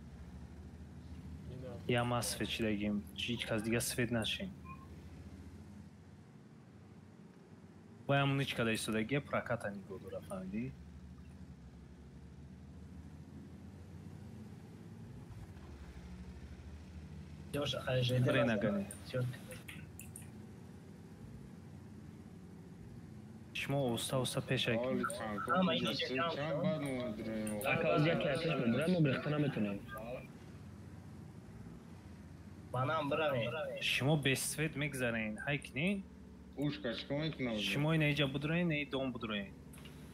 S1: Я ма свет чидагим. Ҳеҷ кас дига свет нашин. Ваям ничка да истодаги проката нигоҳ дора, фаҳмидӣ? Бре нагане. Шумо оста оста пеша кунед.
S9: Ака оз яке аз пеш мебурад, мо гирифта наметонем.
S5: Банан биравем.
S1: Шумо без свет мегзарен, ҳай кунед?
S4: Ушка чикор мекунам?
S1: Шумо ина иҷа будроен, ина дом будроен.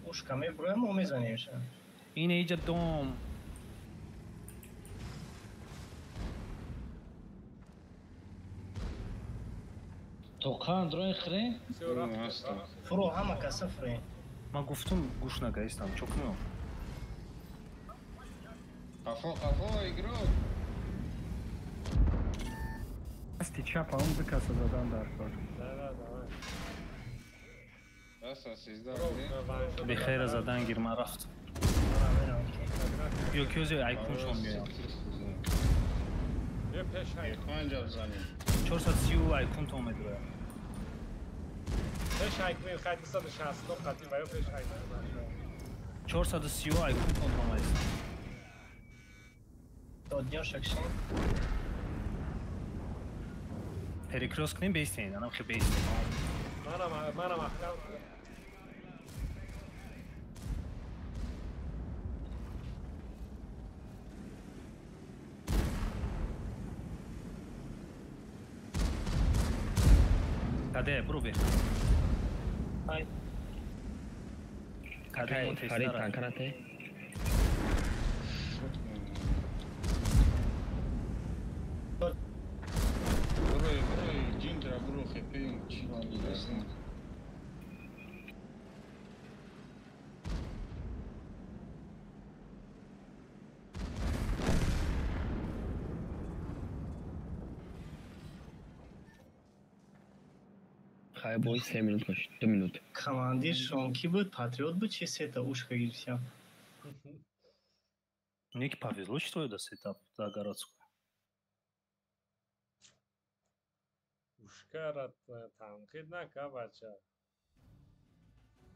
S5: Ушка мебуроем, мо мезанем ша.
S1: Ина иҷа дом.
S3: Тоқа андроин хӯрем?
S5: Фуро ҳама каса фурем.
S1: Ман гуфтум гӯш нагаистам, чо кунам?
S4: Қафо, қафо, игрок.
S6: Дасти чап он ду каса задан дар кор.
S1: Бехайра задан гир, ман рафтам. Ё ки ози айкуншон меоям. 430 айкунтон медуроям.
S7: Пеш айкунем, хай 269 қатӣ ва ё пеш айкунем.
S1: 430 айкунтон омаист.
S5: Доднёшак шин.
S1: Перекрёст кунем, бестен, анам хе бестен.
S7: Манам ахкам.
S1: Каде, бро бе.
S5: Ай.
S1: Каде
S9: Фарид танкарате? Хай бой 3 минут бошед, 2 минут.
S5: Командир шон ки буд? Патриот буд чи сета ушка гирифтям?
S1: Мне повезло, что я до сета за городскую.
S7: Ушкара танқид нака, бача.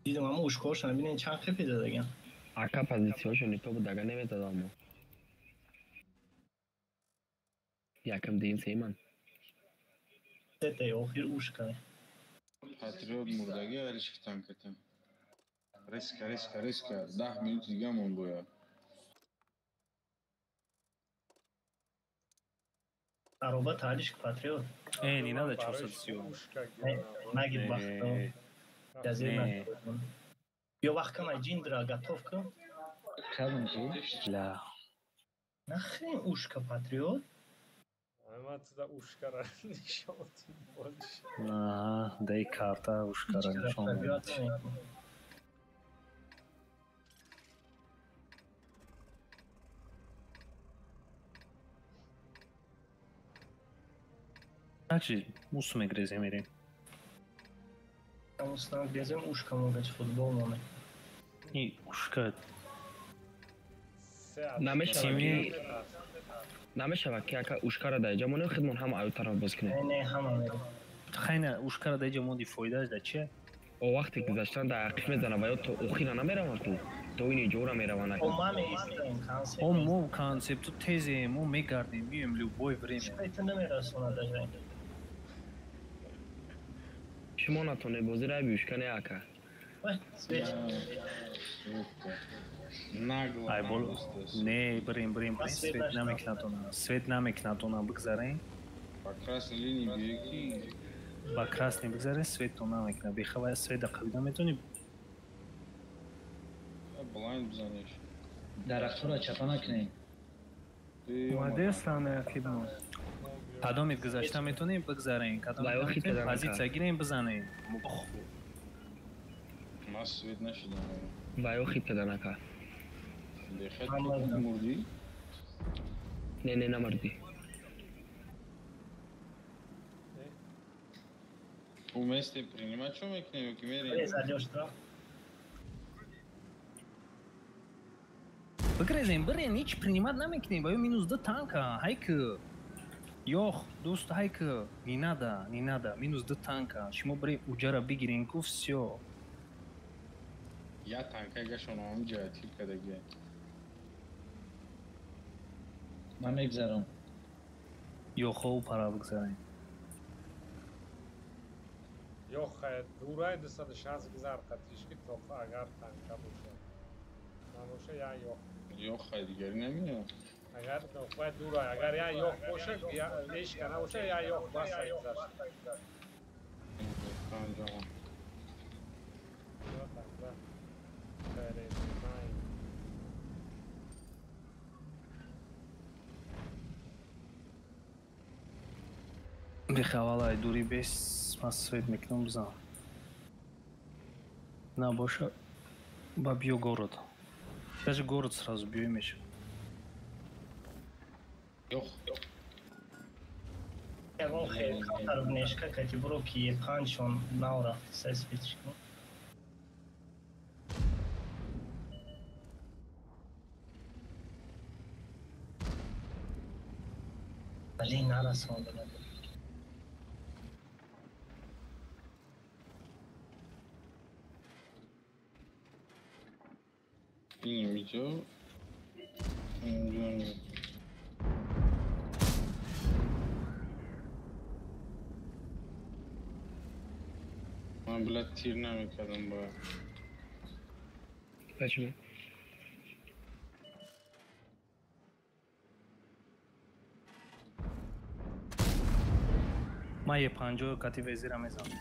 S5: Дидам, ама ушкаҳошро бинед чанд хепи дадагам.
S9: Ака позитсияҳошо нито буд, ага намедадам мо. Якам дуюм сеюман.
S5: Сетаи охир ушка.
S4: Патриот мурдагӣ алишки танката. Резко, резко, резко. 10 минут дига мон бояд.
S5: Ароба таалишк патриот.
S1: Э, не надо 430.
S5: Нагир бахто. Язир накун. Ё вақт кама ҷиндра готов кун.
S3: Кадом ҷи?
S1: Ла.
S5: Нахрен ушка патриот.
S7: Ама туда ушкара нишон больше.
S1: Аҳа, дай карта ушкара нишон. Значит, мус мегрезем мерем.
S5: Мус нагрезем, ушка могат футбол моне.
S1: И ушка.
S9: Намешавад ки ака ушкара дар иҷа монем, худмон ҳама аю тараф боз кунем.
S5: Не, не, ҳама мерем.
S1: Хайна ушкара дар иҷа монди фоидааш дар чия?
S9: О вақте гузаштан дар ақиб мезанад ва ё то охира намераванд ку, то ини ҷора мераванд.
S5: О ма меистем концепт.
S1: О мо концепту тезем, мо мегардем, миёем любое время.
S5: Ушка намерасонад даже.
S9: Шумо натонед бозӣ рай биушка не ака.
S5: Свет.
S4: Нагло.
S1: Ай бол. Не, брем, брем, брем. Свет намекнатона. Свет намекнатона бигзарем.
S4: По красной линии беги.
S1: Ба красный бигзаре, свет то намекунад. Бехава свет да қабида метавонӣ.
S4: Блайнд бизаниш.
S3: Дарахтҳоро чапа накунем.
S6: Омадестан ақибмон.
S1: Кадомит гузашта метавонем бигзарем, кадом позитсия гирем бизанем.
S4: Ман свет нашидам.
S9: Ваё хит каданака.
S4: Бехет мурдӣ?
S9: Не, не, намурдӣ.
S4: Уместе принимать чо мекунем ё ки мерем?
S1: Бигрезем, бирем, ҳеч принимать намекунем, баё минус ду танка, ҳайк. Ёх, дӯст, ҳайк, не надо, не надо, минус ду танка. Шумо бирем уҷара бигирем ку всё.
S4: Я танка гашон омҷа тир кадаги.
S3: Ман мегзарам.
S1: Ёхо пара бигзарем.
S7: Ёх, дурай 260 гузар қатишки тоқа агар танка боша. Набоша я ёх.
S4: Ёх, хай дигари намеяд.
S7: Агар вай дурай, агар я ёх боша, ешка набоша, я ёх бас гузашт.
S4: Панҷоҳ.
S1: Бехавалай дури бес ман свет мекунам бизан. Набоша ба биё город. Даже город сразу биёй меша.
S4: Ёх.
S5: Ягон хел камтар внешка кати буро ки е панҷшон нав рафт сай светш кун. Вале нарасондам.
S4: Инҷо инҷо ман блядь тир намекардам ба.
S9: Почему?
S1: Ман е панҷоҳ кати везира мезанам.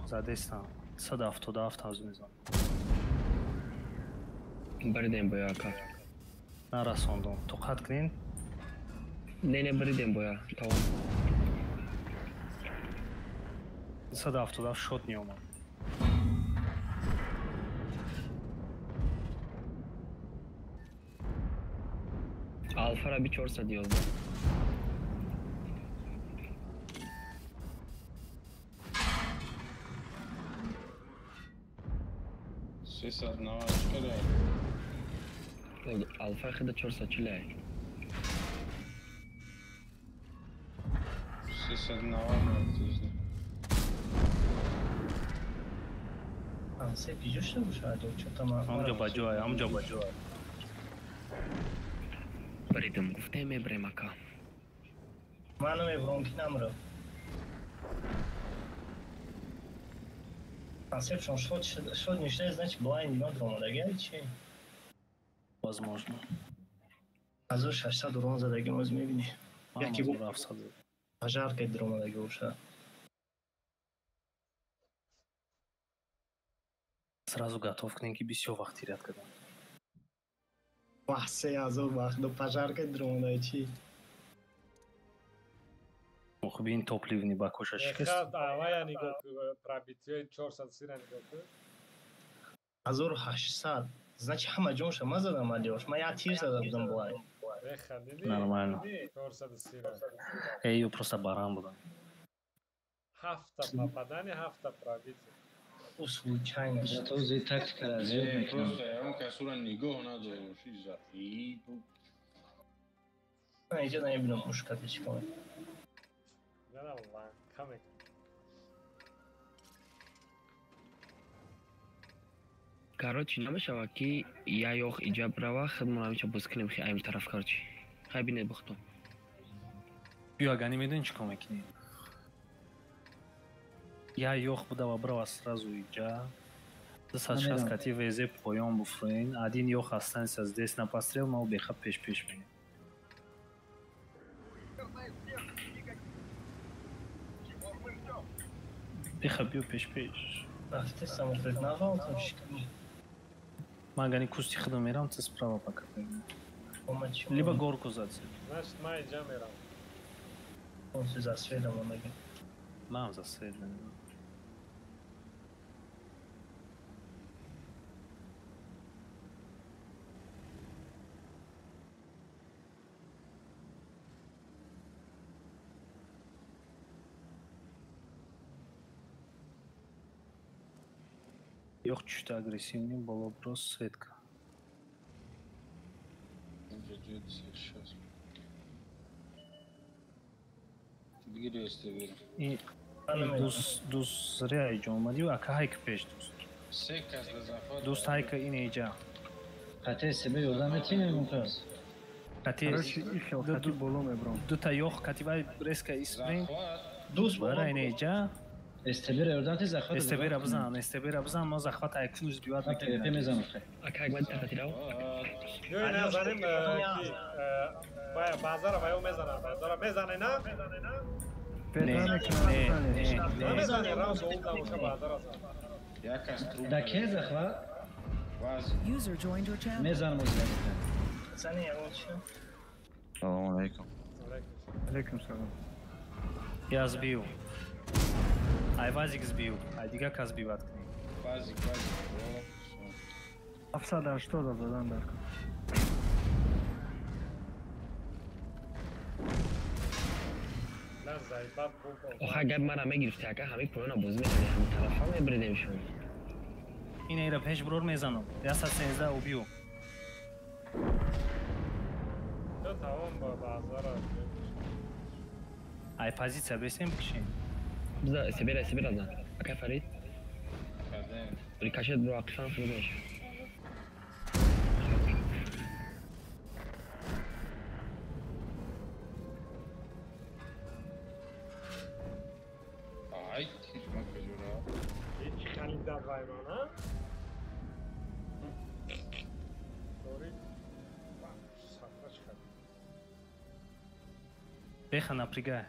S1: Задестам. 177 ҳазу мезанам.
S9: Баридем боя ака.
S1: Нарасондум. Тоқат кунен.
S9: Не, не, баридем боя. Тамом.
S1: 177 шот неомад.
S9: Алфа раби 411.
S4: Сесад навад чиқадар?
S9: Алфа хида 440.
S4: 390 мартизни.
S5: Се пиҷо шуда бошад ё чо тама?
S1: Ҳамҷо ба ҷой, ҳамҷо ба ҷой.
S9: Баридам, гуфтем мебарем ака.
S5: Ман намебарам ки намра. Концепшн шот ништа, значит блайнд надромадаги чи?
S1: Возможно.
S5: 1600 урон задаги моз мебини. Яки бу пожарка дромадаги боша.
S1: Сразу готов кунем ки бисёр вақт тирят кардам.
S5: Вах, 3000 вақт до пожарка дромадаги чи?
S1: Хуб, ин топливни ба коша шикаст.
S7: Авая нигоҳ кун, пробитиёи 430 нигоҳ кун.
S5: 1800. Значит, ҳама ҷонша ман задам алиош. Ман як тир зада будам булай.
S1: Нормально.
S7: 430.
S1: Эй, ё просто баран будам.
S7: Ҳафта попадание, ҳафта пробитие.
S5: У случайно.
S3: Зато зи тактикара зиёд мекунам.
S4: Просто ягон касура нигоҳ надориш.
S5: Ман иҷо намебинам мушкати чӣ кор.
S9: Короче, намешава ки я ёх иҷа бирава, худмон ҳамича боз кунем хи айм тараф, короче. Хай бинед бохтон.
S1: Биё, агани медонӣ чӣ кор мекунӣ? Я ёх буда ва брава сразу иҷа. 260 кати ВЗ поён буфроен. Один ёх останется здесь на пострел, ма беха пеш-пеш менем. Беха биё пеш-пеш.
S5: Рафте самоплет навалтам шикани.
S1: Ман агани кусти худам мерам, ты справа пока. Либо горку зацеп.
S7: Значит, ман иҷа мерам.
S5: Он си за светом омаги.
S1: Ман за светом. Ёх чуть агрессивный был вопрос светка. И дус зря иҷо омадӣ, ака ҳайк пеш дӯст. Дӯст ҳайка ин иҷа.
S3: Қате себе ёрдам метинем мумкас.
S1: Қате дута ёх кати вай резка исприн.
S5: Дӯст
S1: бара ин иҷа.
S3: СТБ-ра ёрдам ти захват.
S1: СТБ-ра бизан, СТБ-ра бизан, мо захват айкунуз биёд мекунем.
S3: ПВП мезанам.
S9: Ака як бад тақатирав.
S7: Ё назанем ки базара ваё мезанам, базара мезане на?
S1: Не, не, не.
S7: Мезане раунд ол да базара зан.
S3: Да ке захват?
S11: User joined your channel.
S3: Мезанам озда.
S5: Зане ягон чи?
S12: Салом алейкум.
S6: Алейкум салом.
S1: Я сбил. Ай вазик сбил, ай дига кас биват кунӣ.
S4: Вазик, вазик.
S6: 780 задан дар кун.
S9: Охир гап мара мегирифти ака, ҳамин поёна бозӣ мекардӣ, ҳамин тарафа мебридем шумо.
S1: Ин эра пеш брор мезанам. 113 убил.
S7: То тамом ба базара.
S1: Ай позиция бесем бикшем.
S9: Биза себера себера зан. Ака Фарид. Рикошет бро ақифан хеле меша.
S4: Ай, тирма куҷора?
S7: Ҳеҷ харида вайман, а? Дори. Сафра чӣ харид?
S1: Беха напрягай.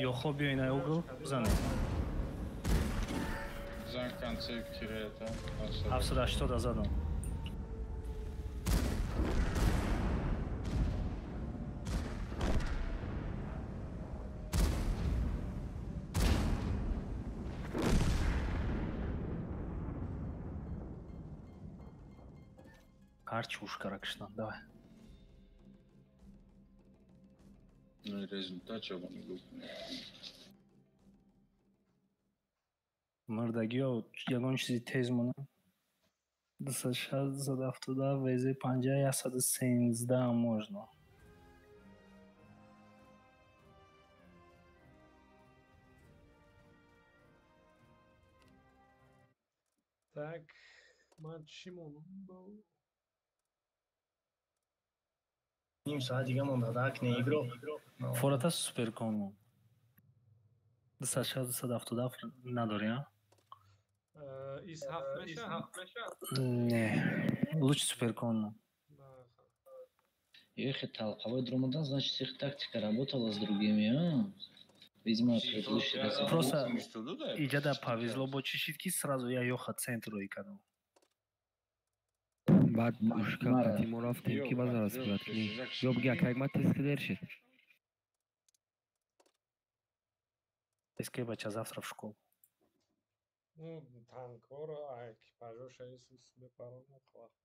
S1: Ёхо биё ина угол бизанед.
S4: Зан концепт кирета.
S1: 780 задам. Ҳарчи ушкара киштам, давай.
S4: Ну и результат чего нигоҳ кунед.
S1: Мурдагиҳо ягон чизи тез монанд. 260, 270, ВЗ 50, 113 можно.
S7: Так, ман чӣ монам?
S5: Ним соат дига монда, так не игрок.
S1: Фората суперкон мон. 260, 277 надори, а?
S7: Ис ҳафт меша?
S1: Не, лучше суперкон мон.
S3: Ехе толковой дромадан, значит, их тактика работала с другими, а? Видимо, предыдущий раз.
S1: Просто иҷада повезло бо чӣ шид ки сразу я ёха центрро икардам.
S9: Баъд ушка қати мо рафтем ки базара сурат кунӣ. Ё биги ака як ма тест дер шид.
S1: Тест бача завтра в школу.
S7: Ну, танкора, а экипажоша Иисус мепаронад вақт.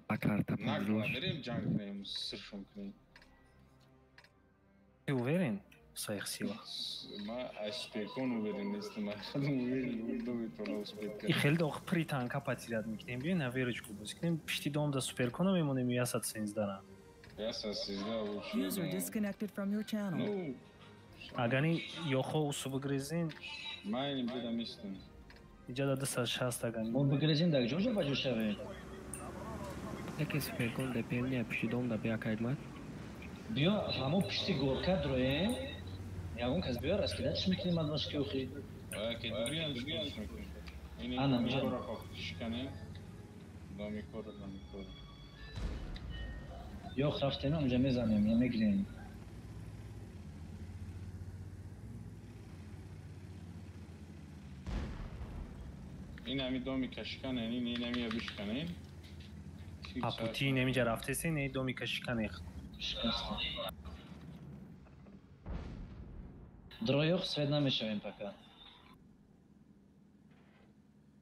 S9: Ба карта
S4: Нагла, мерем ҷанг кунем, сиршон кунем.
S1: Ты уверен в своих силах?
S4: Ма аз суперкон уверен нестам, аз худам уверен, наметавонам успеть
S1: И хеле ох при танка потерять мекунем. Биё на верочку бозӣ кунем. Пишти дом да суперкона мемонем 113-ра.
S4: 113 лучше.
S11: User disconnected from your channel.
S4: Ну,
S1: Агани ёхо усу бигрезин.
S4: Ман инҷа мистам.
S1: Инҷа 260 агани.
S3: Мо бигрезин дар ҷоҷа ба ҷо шавем.
S9: Яке суперкон ДПМ не пушти дом да бия кайдмат.
S3: Биё ҳамо пушти горка дроем. Ягон кас биё раскида чӣ мекунем адвашки охи?
S4: Ки дуриан чӣ мекунем?
S3: Ана мҷа.
S4: Шикане. Домикора, домикора.
S3: Ёх рафтем онҷа мезанем, я мегирем.
S4: Ин ҳами домика шиканен, ин ҳами бишканен.
S1: Апути немиҷа рафтесен, ин домика шиканех.
S3: Шикаста. Дроёх свет намешавем пока.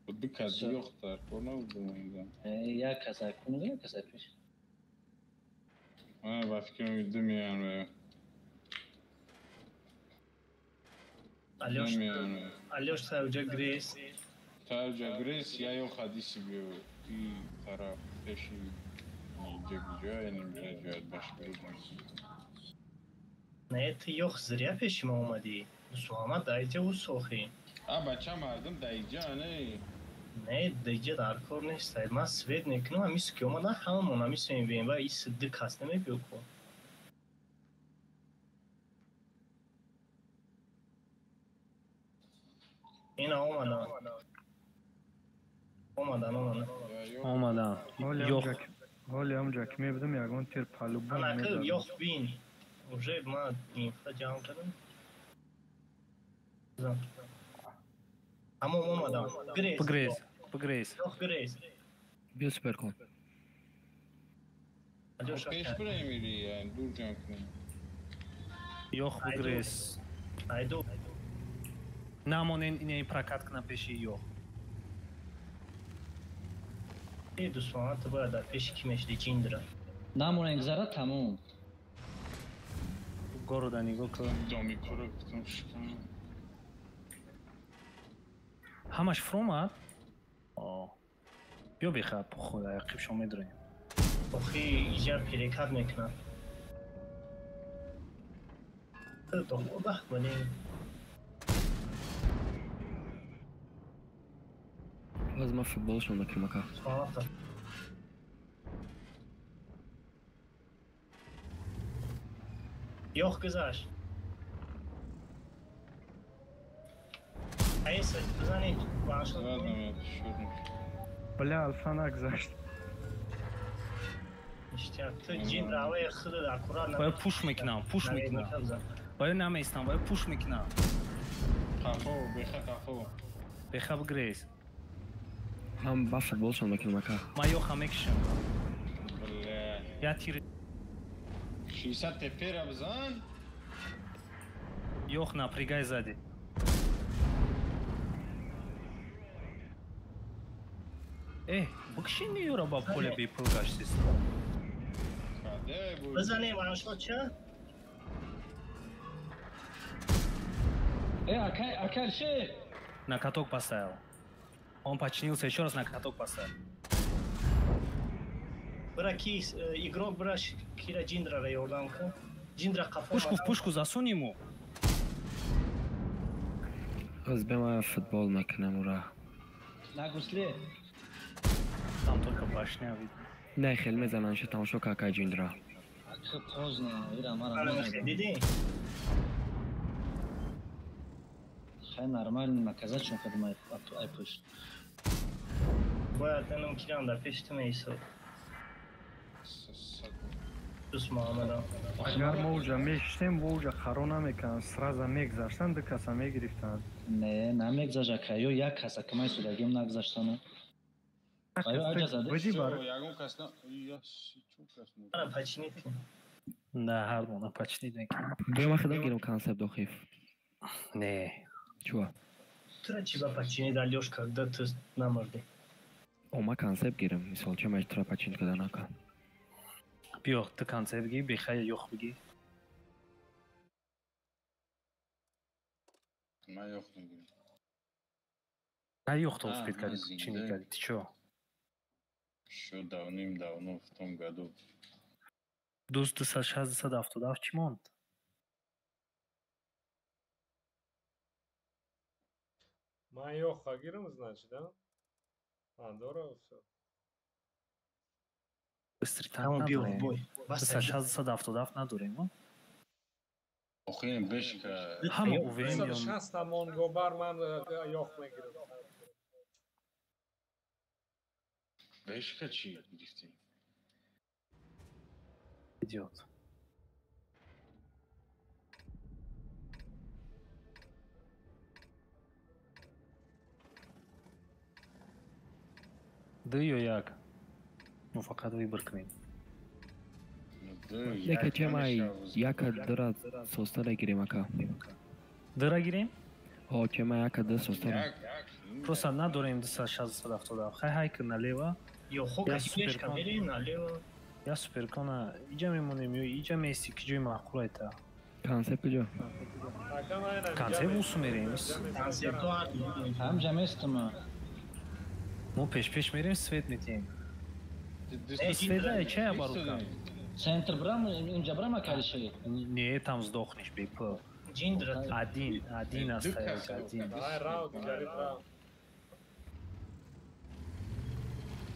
S4: Ду кас ёх дар кор набудам.
S3: Як кас акун, як кас пеш.
S4: Ба фикрам ду меян.
S5: Алёш, Алёш савҷа грес.
S4: Савҷа грес, я ёх ҳадиси биё и тараф пеши ҷа ҷа ҷа баш берудам.
S5: Не, ты ёх зря пеши ма омадӣ. Усоама даиҷа усохӣ.
S4: А бача мардум даиҷа не?
S5: Не, даиҷа дар кор нест. Ман свет мекунам, ҳамису ки омадан ҳамамон ҳамису мебинем ва ис ду кас намебиё ку. Ина омадан. Омадан, омадан.
S1: Омадан. Ёх.
S6: Ҳоли ҳамҷа ки мебудам ягон тир палубон
S5: мезадам. Ёх бин. Уже ман инфа ҷамъ кардам. Ҳамон омадан. Грез.
S1: Бигрез, бигрез.
S5: Ёх грез.
S9: Биё суперкон.
S4: Пеш бираем или дур ҷамъ кунем?
S1: Ёх бигрез.
S5: Айду.
S1: Намонен ин прокат кунам пеши ёх.
S5: Э дӯстон, ту бояд дар пеши ки мешди ҷиндра.
S3: Намонен гузара тамом.
S1: Города нигоҳ кун.
S4: Домикора гуфтам шиканам.
S1: Ҳамаш фуромад? Биё беха похуй, ақибшон медроем.
S5: Охи иҷа перекат мекунам. Бах блин.
S9: Боз ман футболшон мекунам ака.
S5: Ёх гузашт. Аиса, бизанед, ваншот.
S6: Бля, алфа нагзашт.
S5: Ништяк, ту ҷин раваи худат аккурат.
S1: Бояд пуш мекунам, пуш мекунам. Бояд намеистам, бояд пуш мекунам.
S4: Қафо, беха қафо.
S1: Беха бигрез.
S9: Ман ба футболшон мекунам ака.
S1: Ман ёха мекушам.
S4: Бля.
S1: Я тир
S4: 60 тепера бизан.
S1: Ёх напрягай сзади. Бикши ёра ба поле бепул гаштист.
S5: Бизанем ваншот ча?
S3: Акай, акай, ше!
S1: На каток поставил. Он починился, еще раз на каток поставил.
S5: Бра ки игрок бра кира ҷиндрара ёрдам кун. Ҷиндра қафо.
S1: Пушку в пушку засунь ему.
S9: Боз бе ман футбол мекунам ура.
S3: На гусле.
S1: Там только башня видно.
S9: Не, хел мезанан ша тамошо ка акай ҷиндра.
S3: Ака поздно, ира мара.
S5: Дидӣ?
S3: Хай нормально наказать шон кардам ай пушт.
S5: Бояд инам кирам дар пеши ту меистод. Дӯст Муҳаммадам.
S6: Агар мо уҷа мешиштем, во уҷа қаро намекарданд, сразу мегзаштанд, ду каса мегирифтанд.
S3: Не, намегзашт ака, ё як каса ки ман судагим нагзаштана. Аю аҷа зада.
S4: Ягон кас на, я чун кас мурд.
S5: Ара починит кун.
S1: Да, ҳар дона починит мекунам.
S9: Биё ман худам гирам концепт дохив.
S1: Не.
S9: Чува?
S5: Тура чӣ ба починит, Алёш, когда ту намурдӣ?
S9: О, ман концепт гирам, мисол ча ман тура починит кардан ака.
S1: Биё, ту концепт бигӣ, бехая ёх бигӣ.
S4: Ман ёх мегирам.
S1: На ёх то успеть кардӣ, чинит кардӣ, ты чё?
S4: Ещё давным-давно, в том году.
S1: 260 чӣ монд?
S7: Ман ёха гирам, значит, да? А, дорого всё.
S1: Быстрый танк надорем. 677 надорем, а?
S4: Охи бешка.
S1: Ҳама УВМ ё
S7: 60 монгобар ман ёх мегирам.
S4: Бешка чӣ гирифтӣ?
S1: Идиот. Ду ё як? Мо фақат выбор кунем.
S9: Яка чемай, яка дра состара гирем ака.
S1: Дра гирем?
S9: Ҳо, чемай яка д состара.
S1: Просто надорем 267. Хай хайк налево.
S5: Ё хока спешка мерем налево.
S1: Я суперкона иҷа мемонем ё иҷа мести ки ҷои маъқул айта.
S9: Концепт куҷо?
S1: Концепт усу мерем.
S5: Концепт
S3: ҳамҷа местама.
S1: Мо пеш-пеш мерем, свет метиҳем. Света чая барука?
S3: Центр брам, инҷа брам акалиши?
S1: Не, там сдохнешь, БП. Один, один остается, один.
S7: Давай раунд, жарит раунд.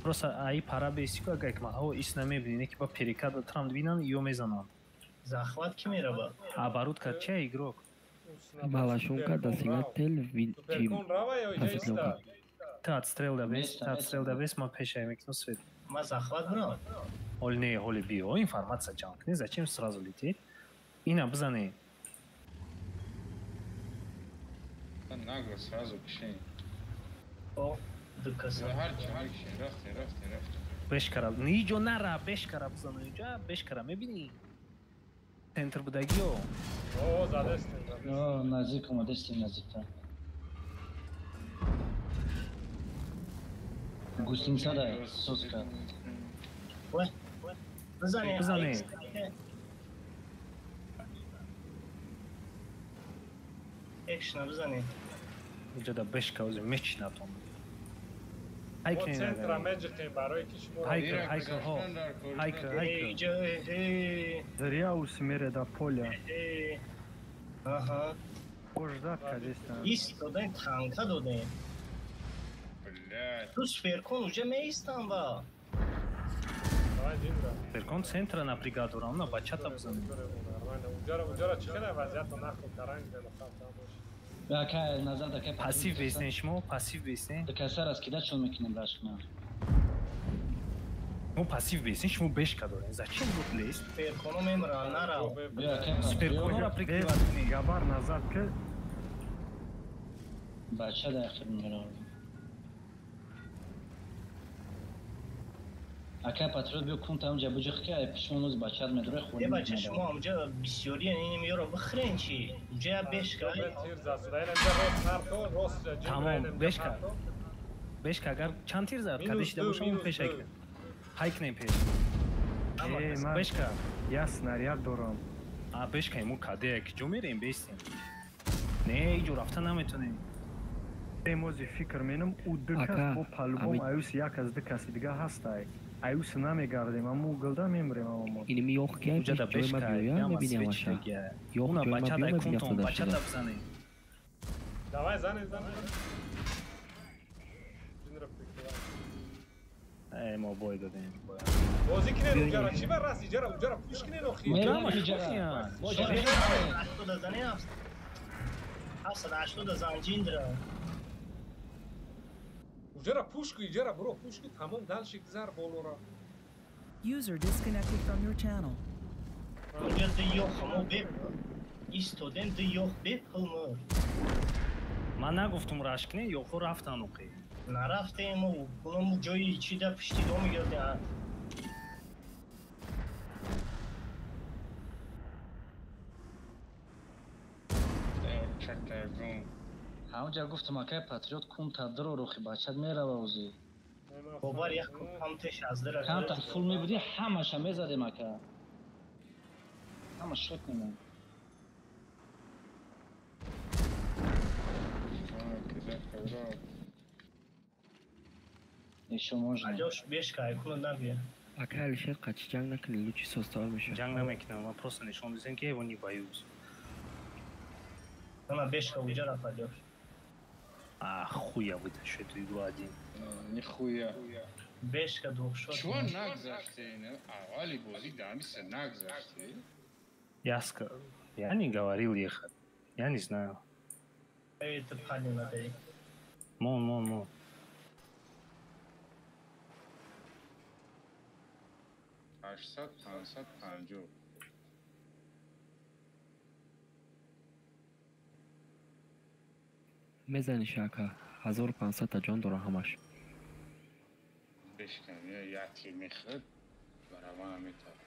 S1: Просто аи пара бесику, агар ҳаво ис намебини, ки ба перекада трам бинан, ё мезананд.
S5: Захват ки мерава?
S1: А барутка чая игрок?
S9: Малашунка да сигнал тел вин чи.
S1: Та отстрел да бес, та отстрел да бес, ма пешай мекну свет.
S5: Ма захват брам.
S1: Ҳол не, ҳоли биё, информация ҷамъ кунӣ, зачем сразу лететь? Ина бизане.
S4: Нагло сразу кишен.
S5: О, дукаса.
S4: Ҳарчи мекишен, рафте, рафте, рафте.
S1: Бешкара, ниҷо нара, бешкара бизана инҷа, бешкара мебинӣ? Центр будагиё.
S7: О, задестем, задестем.
S3: О, наздик омадестем, наздиктар. Густинца да, соска.
S5: Бизане,
S1: бизане.
S5: Экшна бизане.
S1: Инҷа да бешка ози мечинатон.
S7: Мо центра меҷиқем барои ки шумо
S1: Хайкер, хайкер, ҳо. Хайкер, хайкер.
S6: Зря усмере да поля.
S5: Аҳа.
S6: Бождат кадестан.
S5: Ист додем, танка додем.
S4: Блядь.
S5: Ту суперкон уже меистам ба.
S1: Суперкон центра на бригаду равна бачата бизанем.
S7: Унҷара, унҷара чӣ хеле вазъиятро нақл каранг
S3: Ака назар дака
S1: пассив беснен шумо, пассив беснен.
S3: Дакаса раскидачон мекунем рашкна.
S1: Мо пассив беснен, шумо бешка дорем. Зачем вот лезть?
S5: Суперконо мемра, нара.
S1: Суперконора прикрывать кунем.
S6: Габар назад ки
S3: бача да ахир мера. Ака патриот биё кун там ҷа буҷиқ ки ай пишмон уз бачат медуре хӯрӣ.
S5: Е бача шумо амҷа бисёри ин миёро бихӯрен чи? Уҷа бешка.
S1: Тамом, бешка. Бешка агар чанд тир зад, кадешида бошам он пеш айкнем. Хайкнем пеш. Бешка.
S6: Я снаряд дорам.
S1: А бешка имо каде ки ҷо мерем бестем. Не, иҷо рафта наметонем.
S6: Эмози фикр менам ӯ ду кас бо палубом аюс як аз ду каси дига ҳастай. Аюс намегардем, аммо гилда мемрем аммо.
S9: Ин миёх ки
S1: уҷа
S9: ҷой ма биёя мебинем аша. Ёх
S1: Уна
S9: ҷой ма
S1: бача
S9: биё
S1: дай
S9: мебинем
S1: кунтон,
S9: сада
S1: бачата
S9: шуда.
S1: бизанем.
S7: Давай, зане, зане. Ҷинра прикрывай.
S1: Э, мо бой додем.
S7: Бозӣ кинен уҷара, чӣ бар раст иҷара, уҷара пуш кинен охи.
S1: Уҷара шухия.
S5: 80 зане, 780 занҷиндра.
S7: Уҷара пуш ку, иҷара буро пуш ку, тамом дальше гузар болора.
S11: User disconnected from your channel.
S5: Уҷа ду ёх мо бе истодем ду ёх бе пул мур.
S1: Ман нагуфтум рашк не, ёхо рафтан оқи.
S5: Нарафтем мо пулому ҷои чи да пишти доми гирдем.
S3: Ҳамҷа гуфтам акай патриот кун тадро рохи бачат мерава озӣ.
S5: Бовар як кам теш аз дара.
S3: Камтар фул мебудӣ ҳамаша мезадем ака. Ҳама шот мемон. Ещё можно.
S5: Алёш бешка айкуно набия.
S9: Ака Алишер қачи ҷанг накунӣ, лучи состар меша.
S1: Ҷанг намекунам, ман просто нишон дидем ки его не боюсь.
S5: Ана бешка уҷа рафт Алёш.
S1: А хуй я вытащу эту игру один.
S4: Нихуя.
S5: Бешка двухшот.
S4: Чего нагзаште? Авали бози дамиса нагзаште.
S1: Я не говорил ехать. Я не знаю.
S5: Это панина надо.
S1: Мон.
S4: 800, 550.
S9: Мезаниш ака, 1500 та ҷон дора ҳамаш.
S4: Бешкам, як тир мехӯрд, барабана метавад.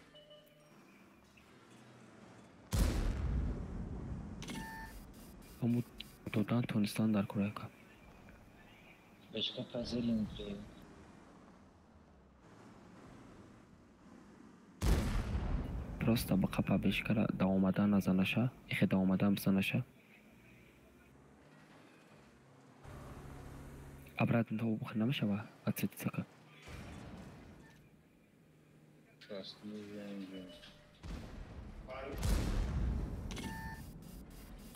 S9: Аму додан тонистан дар кор ака.
S3: Бешка пазелин при.
S9: Просто ба қапа бешкара да омадан назанаша, ихе да омадан бизанаша. Обратно того бухи намешава, отсетицака.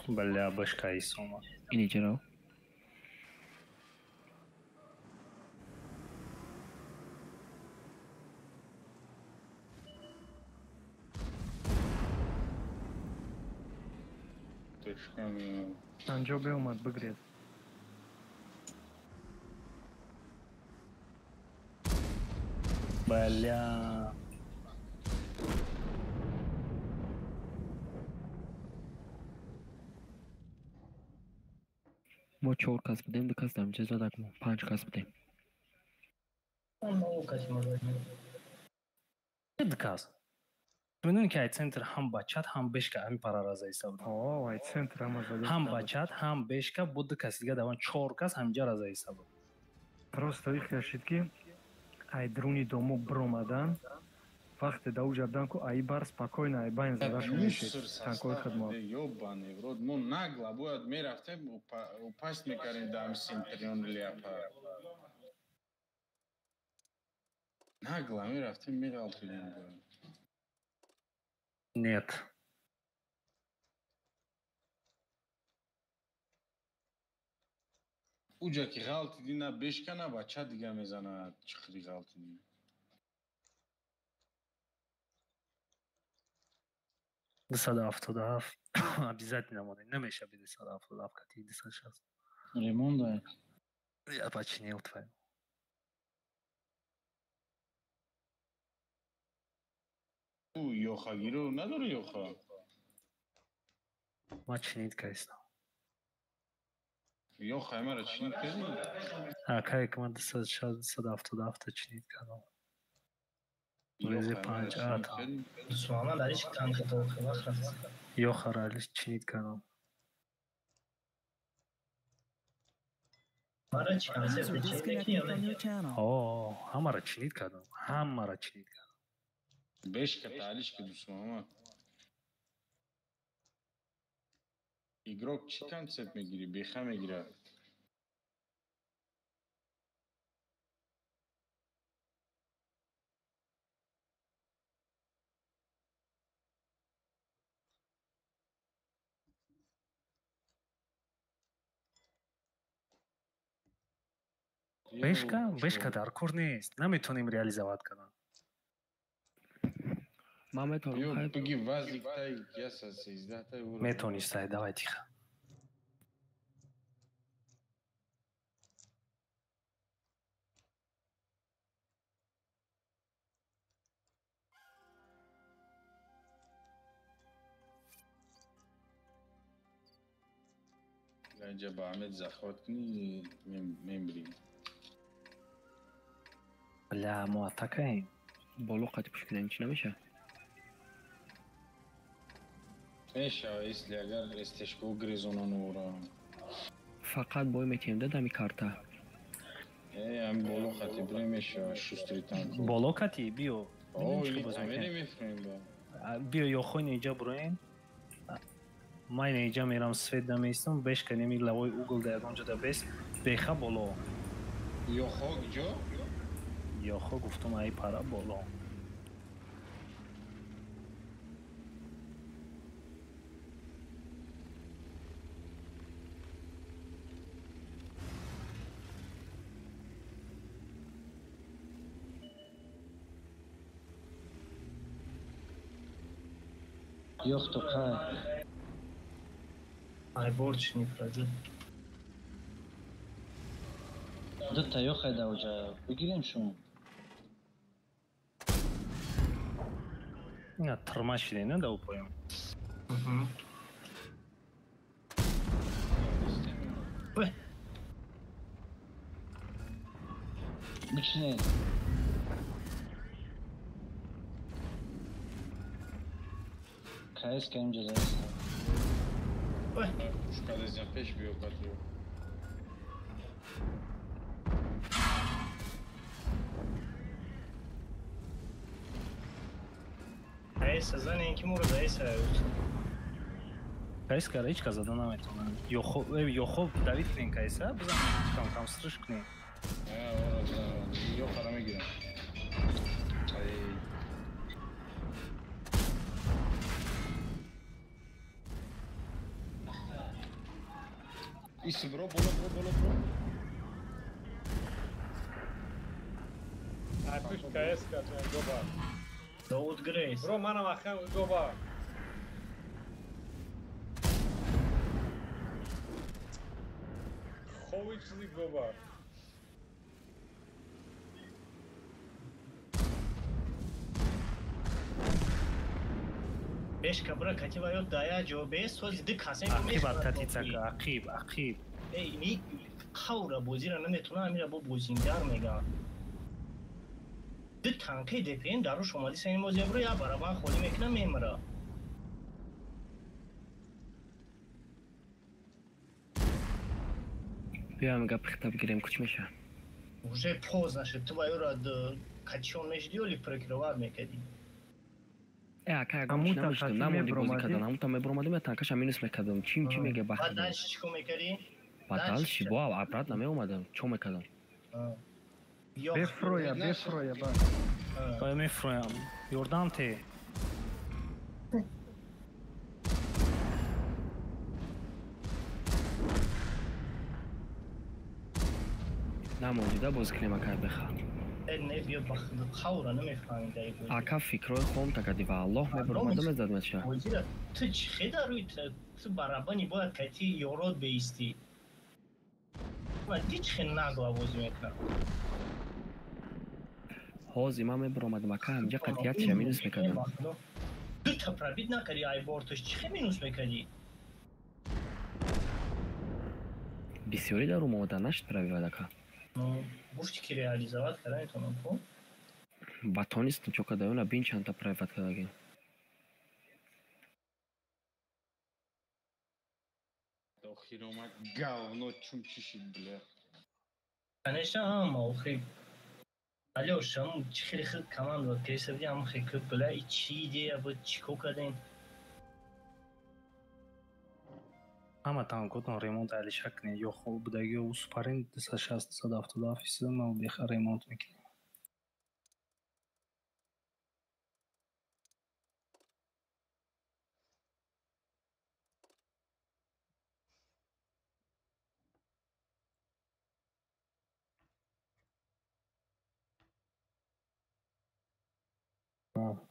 S1: Бля, башка и сома.
S9: И не чирал.
S6: Анҷо биомад бигред.
S1: Бля.
S9: Мо 4 кас будем, 2 кас дар инҷа задак мо 5 кас будем.
S1: Ду кас. Медонӣ ки ай центр ҳам бачат, ҳам бешка ҳамин парара заиста буд.
S6: О, ай центр ҳама зада.
S1: Ҳам бачат, ҳам бешка, бо ду каси дига даван 4 кас ҳаминҷа разаиста буд.
S6: Просто их шид ки ай друни дому бромадан, вақте да уҷа будан ку ай бар спокойно ай байн задашон мешид. Танкои хидмат.
S4: Ёбаный в рот, мо нагла бояд мерафтем, упасть мекардем дар Центурион Леопард. Нагла мерафтем, меғалтидем.
S1: Нет.
S4: Уҷа ки ғалтидӣ на бешка, на бача дига мезанад, чиқри ғалтидӣ.
S1: 277 обязательно монед. Намеша би 277 кати 260.
S3: Ремонт да.
S1: Я починил твою.
S4: Ёха гиру надори ёха?
S1: Ма чинид кайстам.
S4: Ёха мара чинид кардӣ?
S1: А кай ки ман 277 чинид кардам. Рези 5 ата.
S5: Дусмана дариш танк то вақт рафт.
S1: Ёха ра чинид кардам.
S5: Мара чи концепт чинид кардам?
S1: О, ҳамара чинид кардам. Ҳамара чинид кардам.
S4: Бешка талишка дусмама. Игрок чӣ концепт мегирӣ? Беха мегирад.
S1: Бешка дар кор нест. Наметонем реализовать кардан.
S9: Ман метавонам.
S4: Биги вазик тай 113 тай.
S1: Метавонӣ сай, давай тихо.
S4: Инҷа ба Аҳмед захват кунӣ, мембирӣ.
S1: Бля, мо атакаем.
S9: Боло қати пуш кунем, чӣ намеша?
S4: Мешава, если агар эстешко грезонан ора.
S9: Фақат бой метиҳем да дами карта.
S4: Э, ам боло қати бирем мешава, шустри танко.
S1: Боло қати биё.
S4: О, или мефурем ба.
S1: Биё ёхои неҷа буроем. Ман неҷа мерам свет намеистам, бешка неми лавои угол да ягон ҷода бес, беха боло.
S4: Ёхо ҷо?
S1: Ёхо гуфтам ай пара боло.
S3: Ёх то қай.
S5: Ай борч не пройдет.
S3: Дута ёхай да уҷа бигирем шумо.
S1: Ина тырма шиде, не да упоем.
S3: Бичинед. КС каим ҷаза аст.
S4: Пушка пеш биё катиё.
S5: КС зане ки моро за СА.
S1: КС кара ҳеҷ кас зада наметавонад. Ёхо давид кунем КС-а, бизанем кам кам срш кунем.
S4: Ёхара мегирам. Иси бро, боло, бро, боло, бро.
S7: Ай пуш КС катен гоба.
S5: Давуд Грейс.
S7: Бро, манам ахам гоба. Хови чизи гоба.
S5: Беш кабра катива ё дая ҷо бес сози ди касен
S1: Ақиб аттатицака, ақиб, ақиб.
S5: Эй, ми қавра бозира наметуна амира бо бозингар мега. Ди танкаи ДПМ даруш омади сани мози бро я барабан холӣ мекуна мемира.
S9: Биём гап хитаб гирем куч меша.
S5: Уже поздно шуд, ту ба ёра качон мешди ё ли прикрывать мекардӣ?
S9: Ака намуштам, намонди бозӣ кардан, ҳамута мебуромадим, я танкаша минус мекардам. Чим чӣ мега бахт?
S5: Баъд дальше чӣ кор мекардӣ?
S9: Баъд дальше бо обратно меомадам, чо мекардам?
S6: Бефроя, бефроя, ба.
S1: Ба мефроям. Ёрдам те.
S9: Намондида бозӣ кунем ака беха.
S5: Не биё ба қавра намефаҳмӣ дар бозӣ.
S9: Ака фикрҳои хом такади ва Аллоҳ мебуромадам мезадмача.
S5: Бозира ту чӣ хеда рӯи ту барабани бояд кати ёрот беистӣ. Ва ди чӣ хел нагла бозӣ мекунад.
S9: Ҳозир ман мебуромадам ака ҳамҷа қатъиятша минус мекардам.
S5: Дута пробит накардӣ ай борташ чӣ хел минус мекардӣ?
S9: Бисёри дар омода нашд пробивад ака.
S5: Гуфти ки реализовать карда метавонам ко?
S9: Ба тонистам чо карда ёна бин чандта пробиват кардагим.
S4: Охир омад говно чум чишид бля.
S5: Конечно, ҳама охир. Алёш, ҳам чӣ хеле хел команда креса биди, ҳам хел кӯп бля, и чӣ идея буд, чӣ кор кардем?
S1: Ҳама танкотон ремонт алиша кунед, ё хоб будаги, ё супарин 260 277 фисад ма беха ремонт мекунем.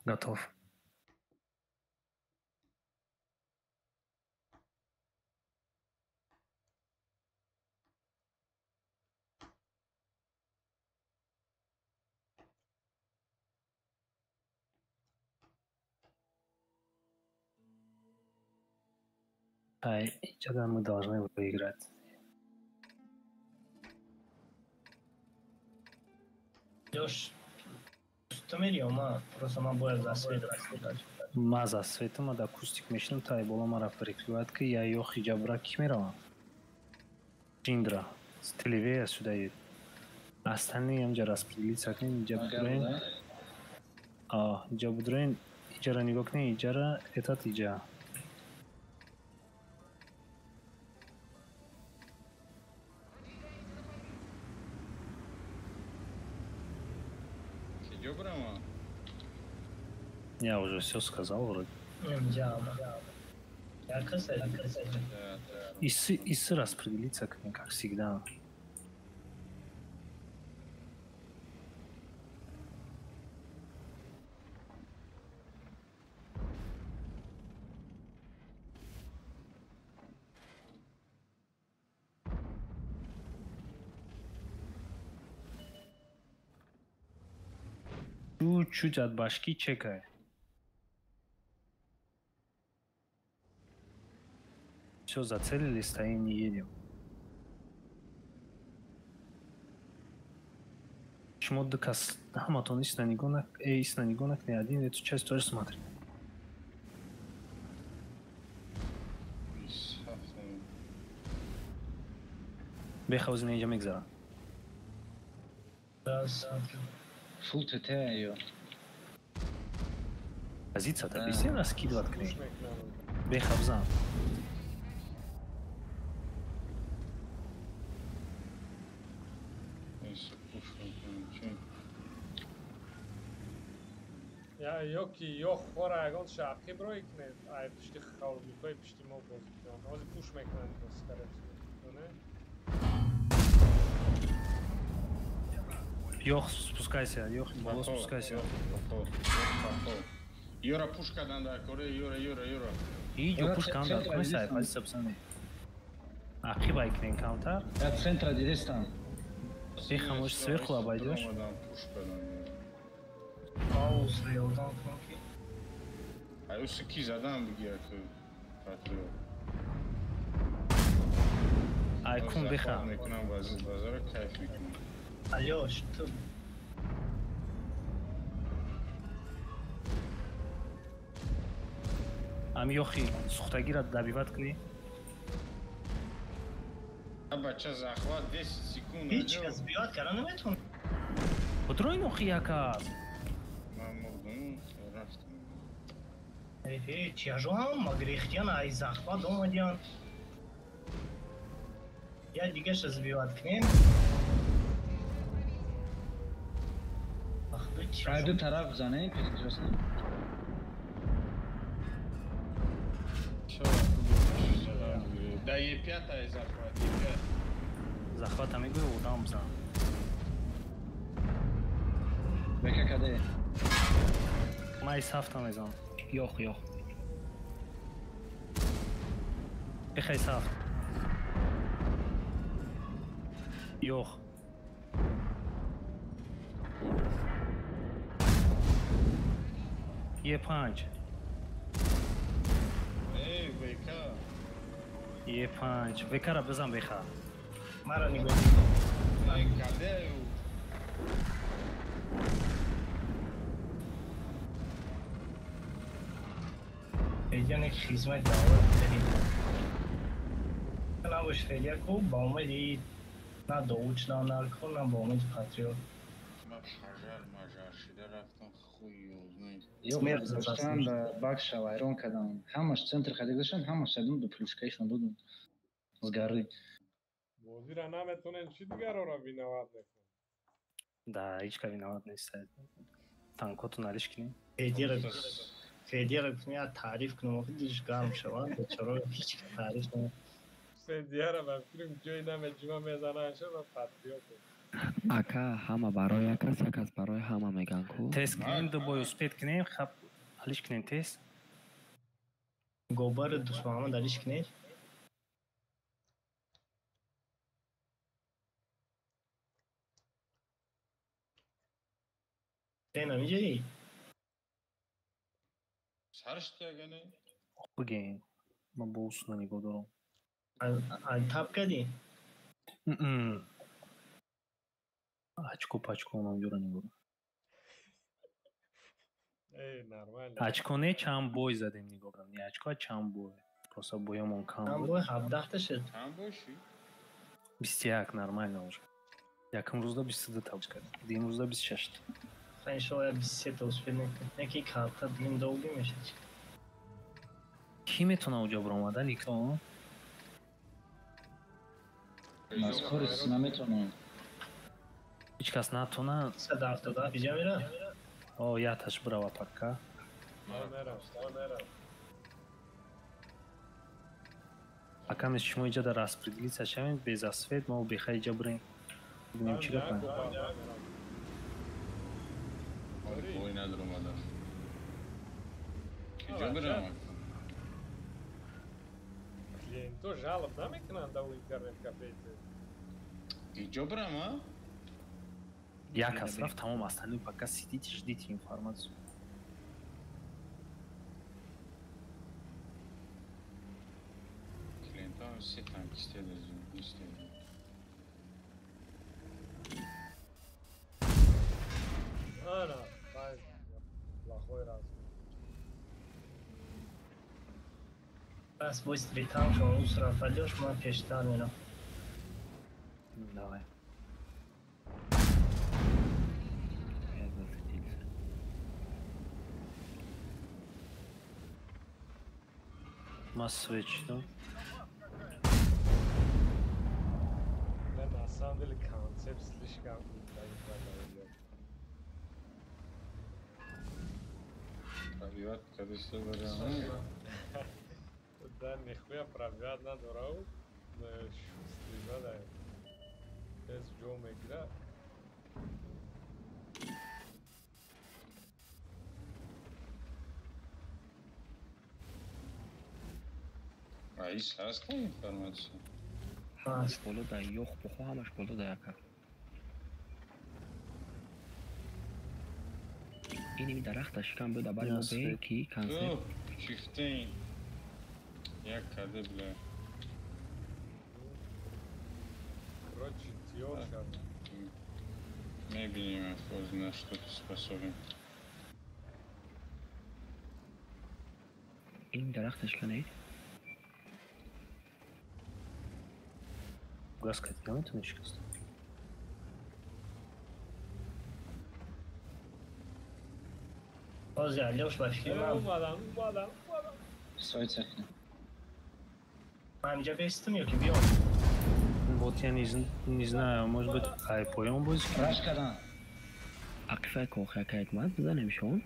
S1: Готов. А что-то мы должны выиграть.
S5: Лёш, ту мери ма просто ман бояд за свет рафт.
S1: Ма за светам, ад акустик мешинам, та боло мара прикрывает, ки я ё хиджабра ки меравам. Джиндра, стилевее сюда едет. Остальные инҷа распределиться кунем, инҷа будроем. А, инҷа будроем, инҷара нигоҳ кунем, инҷара этот инҷа. Я уже все сказал вроде. Исы распределиться, как всегда. Чуть-чуть от башки чекай. Все, зацелили, стоим, не едем. Шмо дкас, ҳаматон исна нигоҳ нак, исна нигоҳ накни, один эту часть тоже смотри. Бехавз не инҷа мегзарам.
S3: Фул ТТ ё.
S1: Позиция-то везде раскидывать к ней. Бехавзан.
S7: Я ёки ё хора ягон шарқи брои кунед, ай пишти хавликои пишти мо бозӣ кунанд. Ҳозир пуш мекунанд скорее всего, не?
S1: Ёх, спускайся, ёх, боло спускайся.
S4: Юра пушка данда, коре, Юра, Юра, Юра.
S1: Иҷо пушка анда, кунай сай, позиция псани. Ақиба икнен камтар.
S3: Я центра дидестам.
S1: Беха, может, сверху обойдешь?
S5: Пауза ёрдам кун ки.
S4: Ай уси ки задан бигир ку патриот.
S1: Ай кун беха.
S4: Мекунам базара кайф мекунам.
S5: Алёш, ту
S1: ами ёхи сухтагира добивать кунӣ?
S4: Бача захват 10 секунд.
S5: Ҳеҷ кас биёд кара наметавон.
S1: Кудро ин охи як аст?
S4: Ман мурдум, рафтам.
S5: Ҳеҷ яжо ҳам грехтиян ай захват омадиян. Я дигаша сбивать кунем.
S3: Ай ду тараф занем, перекрестно.
S4: Да Е5 ай захват, Е5.
S1: Захвата мегӯй, одам зан.
S3: Бека каде?
S1: Ман сафта мезанам.
S9: Ёх, ёх.
S1: Бехай сафт. Ёх. Е5.
S4: Эй, ВК.
S1: Е5. ВК-ра бизан беха.
S5: Мара нигоҳ.
S4: Эй, каде?
S5: Федя не хизмат давлат дорид. Набош Федя ку ба умеди на доуч на нарко на ба умеди патриот.
S4: Ма пажар мажар шида рафтам хуй ёзнай.
S3: Ёх, гузоштан ба бакша вайрон кардам. Ҳамаш центр хади гузоштан, ҳамаш задум ду плюшкаишон додум. Сгары.
S7: Бозира наметонен чи дигароро виноват мекунад?
S1: Да, ҳеҷ ка виноват нест. Танкоту налиш кунем.
S5: Федера кунем, таъриф кунем, охи дилш гарм шавад, бечаро ҳеҷ ка таъриф намекунад.
S7: Федера ба фикрам ҷои намеҷума мезанад шава патриот.
S9: Ака, ҳама барои як кас, як кас барои ҳама меган ку.
S1: Тест кунем, ду бой успеть кунем, хаб алиш кунем тест.
S5: Гобар Дусмуҳаммад алиш кунем. Тен амиҷаи?
S4: Сарш тягане?
S1: Бигин. Ман бо усна нигоҳ дорам.
S5: Алтаб кардӣ?
S1: Очко пачко онам ҷора нигоҳ.
S7: Эй, нормально.
S1: Очко не чанд бой задем нигоҳ кардам. Не очко, а чанд бой. Просто боёмон кам
S5: Чанд
S1: буд.
S5: бой? 17 та шуд.
S4: Чанд бой шуд?
S1: 21 нормально уже. Якум рӯзда 22 та кардем. Дуюм рӯзда 26 та.
S5: Иншоалло як 23 та успел мекунем. Яке карта дигим долгӣ мешад.
S1: Кӣ метавона уҷо баромада? Никто?
S3: Мазкурис наметавонам.
S1: Ҳеҷ кас натона.
S5: 177 иҷа мера?
S1: О, яташ бирава пакка.
S7: Мерам.
S1: Акамес шумо иҷа дар распределиться шавем, без асфет мо беха иҷа бирем. Бинем чӣ гап.
S4: Бой надромадам. Киҷо бирам?
S7: Клиентҳо жалоб намекунанд дар интернет кафеи ту?
S4: Киҷо бирам, а?
S1: Як кас рафт, тамом, остальные пока сидите, ждите информацию.
S4: Клиента все танкисты даже.
S7: Ана, плохой раз.
S5: Бас быстрый танк, он усра пойдешь, мы пештар мина.
S1: Давай.
S9: Я засветился.
S1: Масвеч, да?
S7: Да, на самом деле концепт слишком.
S4: Пробивать, когда все варианты.
S7: Да, нихуя пробивать надо, рау. Шустрый, да, тез ҷо мегирад.
S4: Раис ҳаст информация?
S9: Ҳамаш боло да ёх бухо, ҳамаш боло да яка. Иними дарахта шикан буда бари мо бе ки концепт.
S4: Чифтейн. Як каде бля.
S7: Короче, тёрка.
S4: Мебинем, на что ты способен.
S9: Ин дарахта шикан
S1: Газ катя, шикаст.
S5: Ози, Алёш, ба фикри ман.
S7: Омадам, омадам, омадам.
S3: Сойца.
S5: Ман инҷа бестам ё ки биём?
S1: Вот я не знаю, может быть, ай поём боз?
S3: Раш кардан.
S9: Ақифай кохя кайт ман бизанем шон.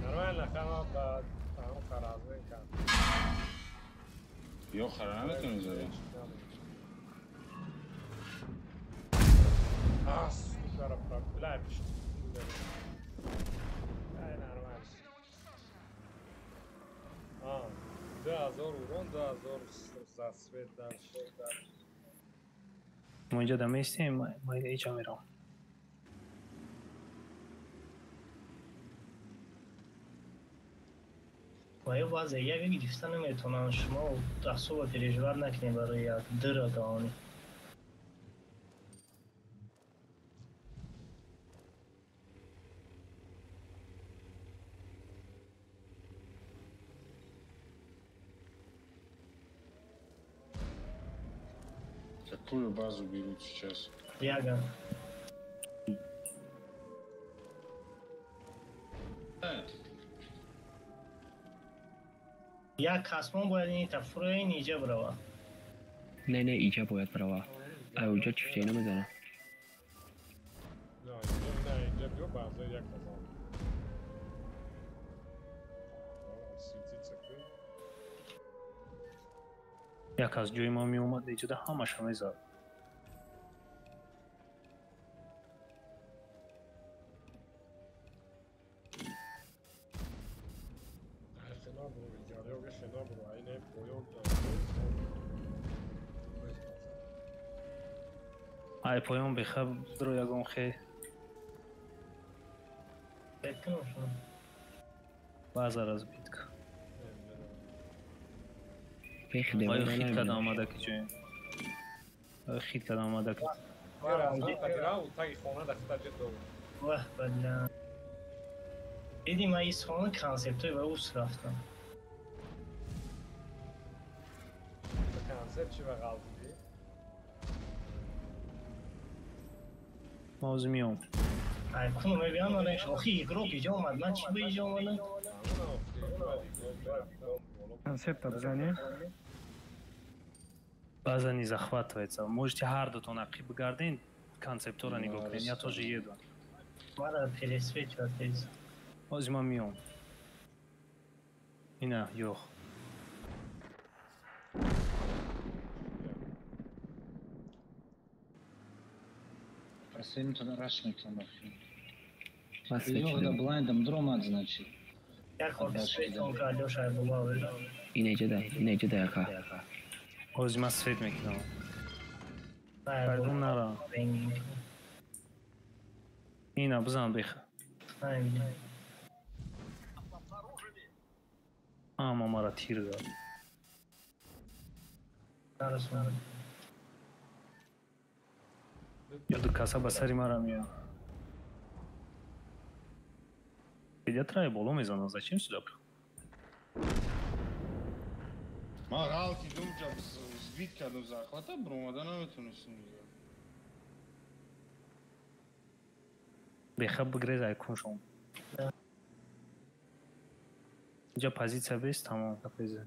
S7: Нормально, хама ба тамом харазмен кан.
S4: Ё хара наметони зада.
S7: А, сука, бля, Ай, нормально. А, 2000 урон, 2000 засвет дальше.
S1: Мо инҷа да местем, ма ҳеҷ мерам.
S5: Ва ё баъзе як гирифта наметавонанд, шумо асоба переживат накунед барои як дира гаонӣ.
S4: Какую базу берут сейчас?
S5: Яга. Як касмон бояд ин тафруи ниҷа брава.
S9: Не, не, иҷа бояд брава. Ай, уҷа чифтей намезана.
S7: Не, не, иҷа биё база як казан.
S1: Як аз ҷои ма меомад, иҷода ҳамаша мезад. Ай поён беха дро ягон хе. База разбитка. Оё хит када омада ки ҷоем. Оё хит када омада ки.
S5: Ваҳ бадла. Диди ман исхона концептои ва ус рафтам.
S7: Концепт чи ва ғалтидӣ?
S1: Ман ҳозир меом.
S5: Ай куну мебиям, охи игрок иҷа омад, ман чӣ ба иҷа омадам?
S6: Концепта бизанем.
S1: База не захватывается. Можете ҳар дутон ақиб бигарден, концептора нигоҳ кунед. Я тоже еду.
S5: Мара пересвечивать тез.
S1: Ҳозир ман меом. Ина, ёх.
S3: Просим туда раш мекунам. Ёх да блайндам дромад, значит.
S9: Инеҷа инеҷа да яка.
S1: Ҳозир ман свет мекунам. Пардон нара. Ина бизан беха. Ама мара тир дад. Ё ду каса ба сари мара меяд. Я трае боло мезанам, зачем сюда приход?
S4: Ман ғалти думҷа сбит кардам захвата, бромада наметонистам.
S1: Беха бигрез айкуншон. Инҷа позиция бест, тамом, капезе.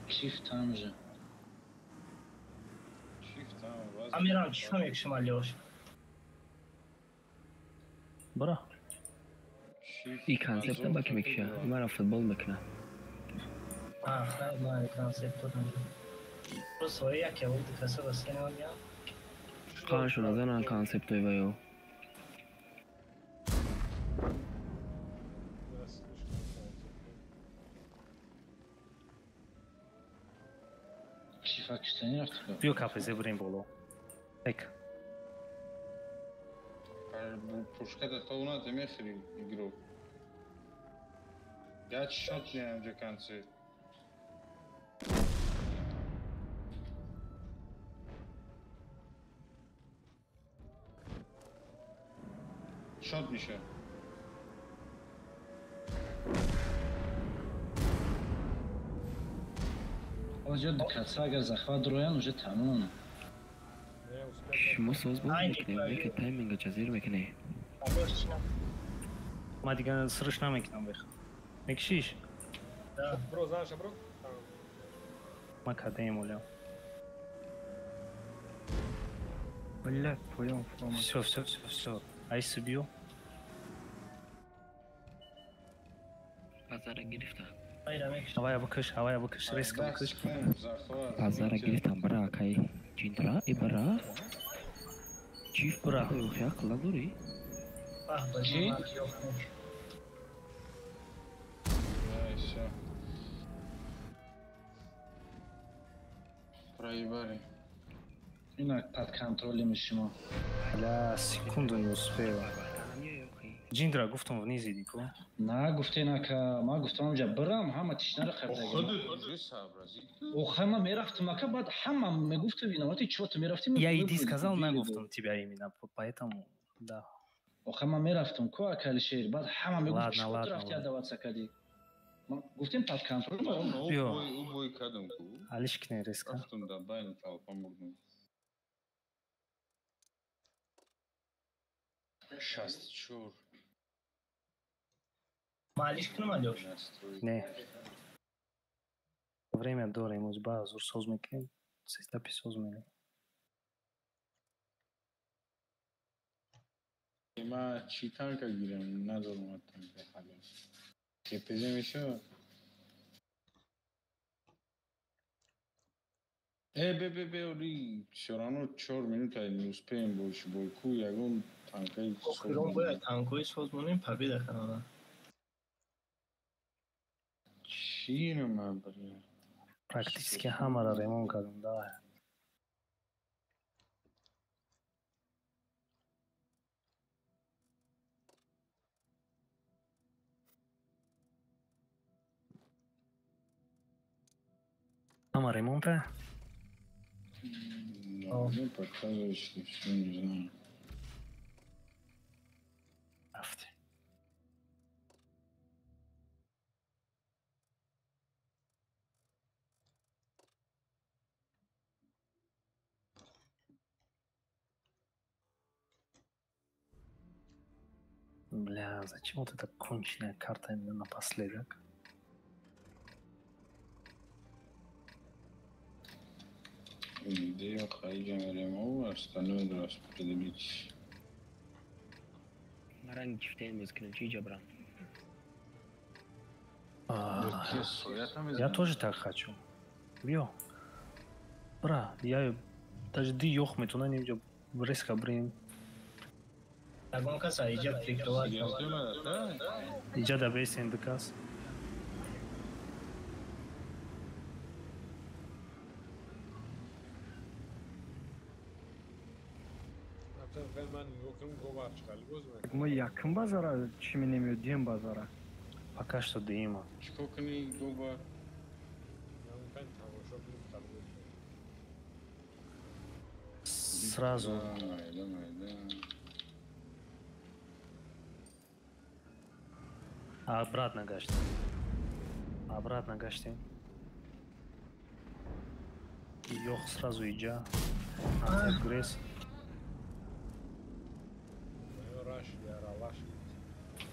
S3: Чифт там же.
S4: Чифт там.
S5: Амирам, чифта мекушам, Алёш.
S1: Бра.
S9: И концепта ба ки мекуша? Мара футбол мекуна. Қаншо назанан концептои ваё.
S1: Биё капезе бирем боло. Эк.
S4: Пушката то уната мехри игрок. Я шот не амҷа концепт. Шот миша.
S3: Оҷа каса агар захват роян уже тамом.
S9: Шумо соз боз мекунем, ки тайминга ҷазир мекунем.
S1: Ма дигар срш намекунам беха. Мекшиш?
S7: Бро, знаеш, бро?
S1: Ма кадаем олям.
S6: Бля, поём.
S1: Всё, всё, всё, всё. Айс биё.
S9: Базара гирифта.
S1: Ҳавая бикаш, ҳавая бикаш, резко бикаш.
S9: Базара гирифтам, бра, акай. Ҷиндра, и бра. Чиф
S1: бра.
S9: Ақл надорӣ?
S3: Чӣ?
S4: Проебали.
S3: Инак под контролем шумо.
S1: Бля, секунду не успела. Ҷиндра гуфтам вниз иди ку.
S3: На гуфтен ака, ма гуфтам амҷа бирам, ҳама тишнаро
S4: Худут
S3: Охай ма мерафтам ака, баъд ҳама мегуфтам виновати чё ту мерафтим.
S1: Я иди сказал, нагуфтам тебя именно, поэтому да.
S3: Охай ма мерафтам ку ака Алишер, баъд ҳама мегуфт чё ту рафти адаватса кади. Ма гуфтем под контролем.
S1: Биё.
S4: Убой кадам ку.
S1: Алиш кине резко.
S4: Рафтам да байни толпа мурдам. 64.
S5: Малиш кунам, Алёш?
S1: Не. Время дорем, оз ба зур соз мекунем, сетапи соз менем.
S4: Ма чӣ танка гирам? Надорам танка ҳале. КПЗ мешавад? Э, бе, бе, бе, оли, всё равно 4 минута не успеем больше бойку, ягон танкаи
S5: Охирон бояд танкои соз монем, победа канада.
S4: Чӣ ман, бля?
S1: Практически ҳамаро ремонт кардам, давай. Ҳама ремонта?
S4: Мне показывает, что всё, не знаю.
S1: Рафтем. Бля, зачем вот эта конченая карта именно напоследок?
S4: Где Хайджан Ремова, остальное распределить.
S9: Маранг чифтен мезкунем, чӣ ҷабрам?
S1: Я тоже так хочу. Биё. Бра, я даже ди ёх метона немҷа резко брем.
S5: Ягон кас иҷа прикрывать.
S1: Иҷа да бесен ду кас.
S6: Мо якм базара чӣ менем ё дуюм базара?
S1: Пока что дуюма.
S4: Чикор кунӣ гобар?
S1: Сразу. Обратно гаштем. Обратно гаштем. Ёх сразу иҷа. Грес.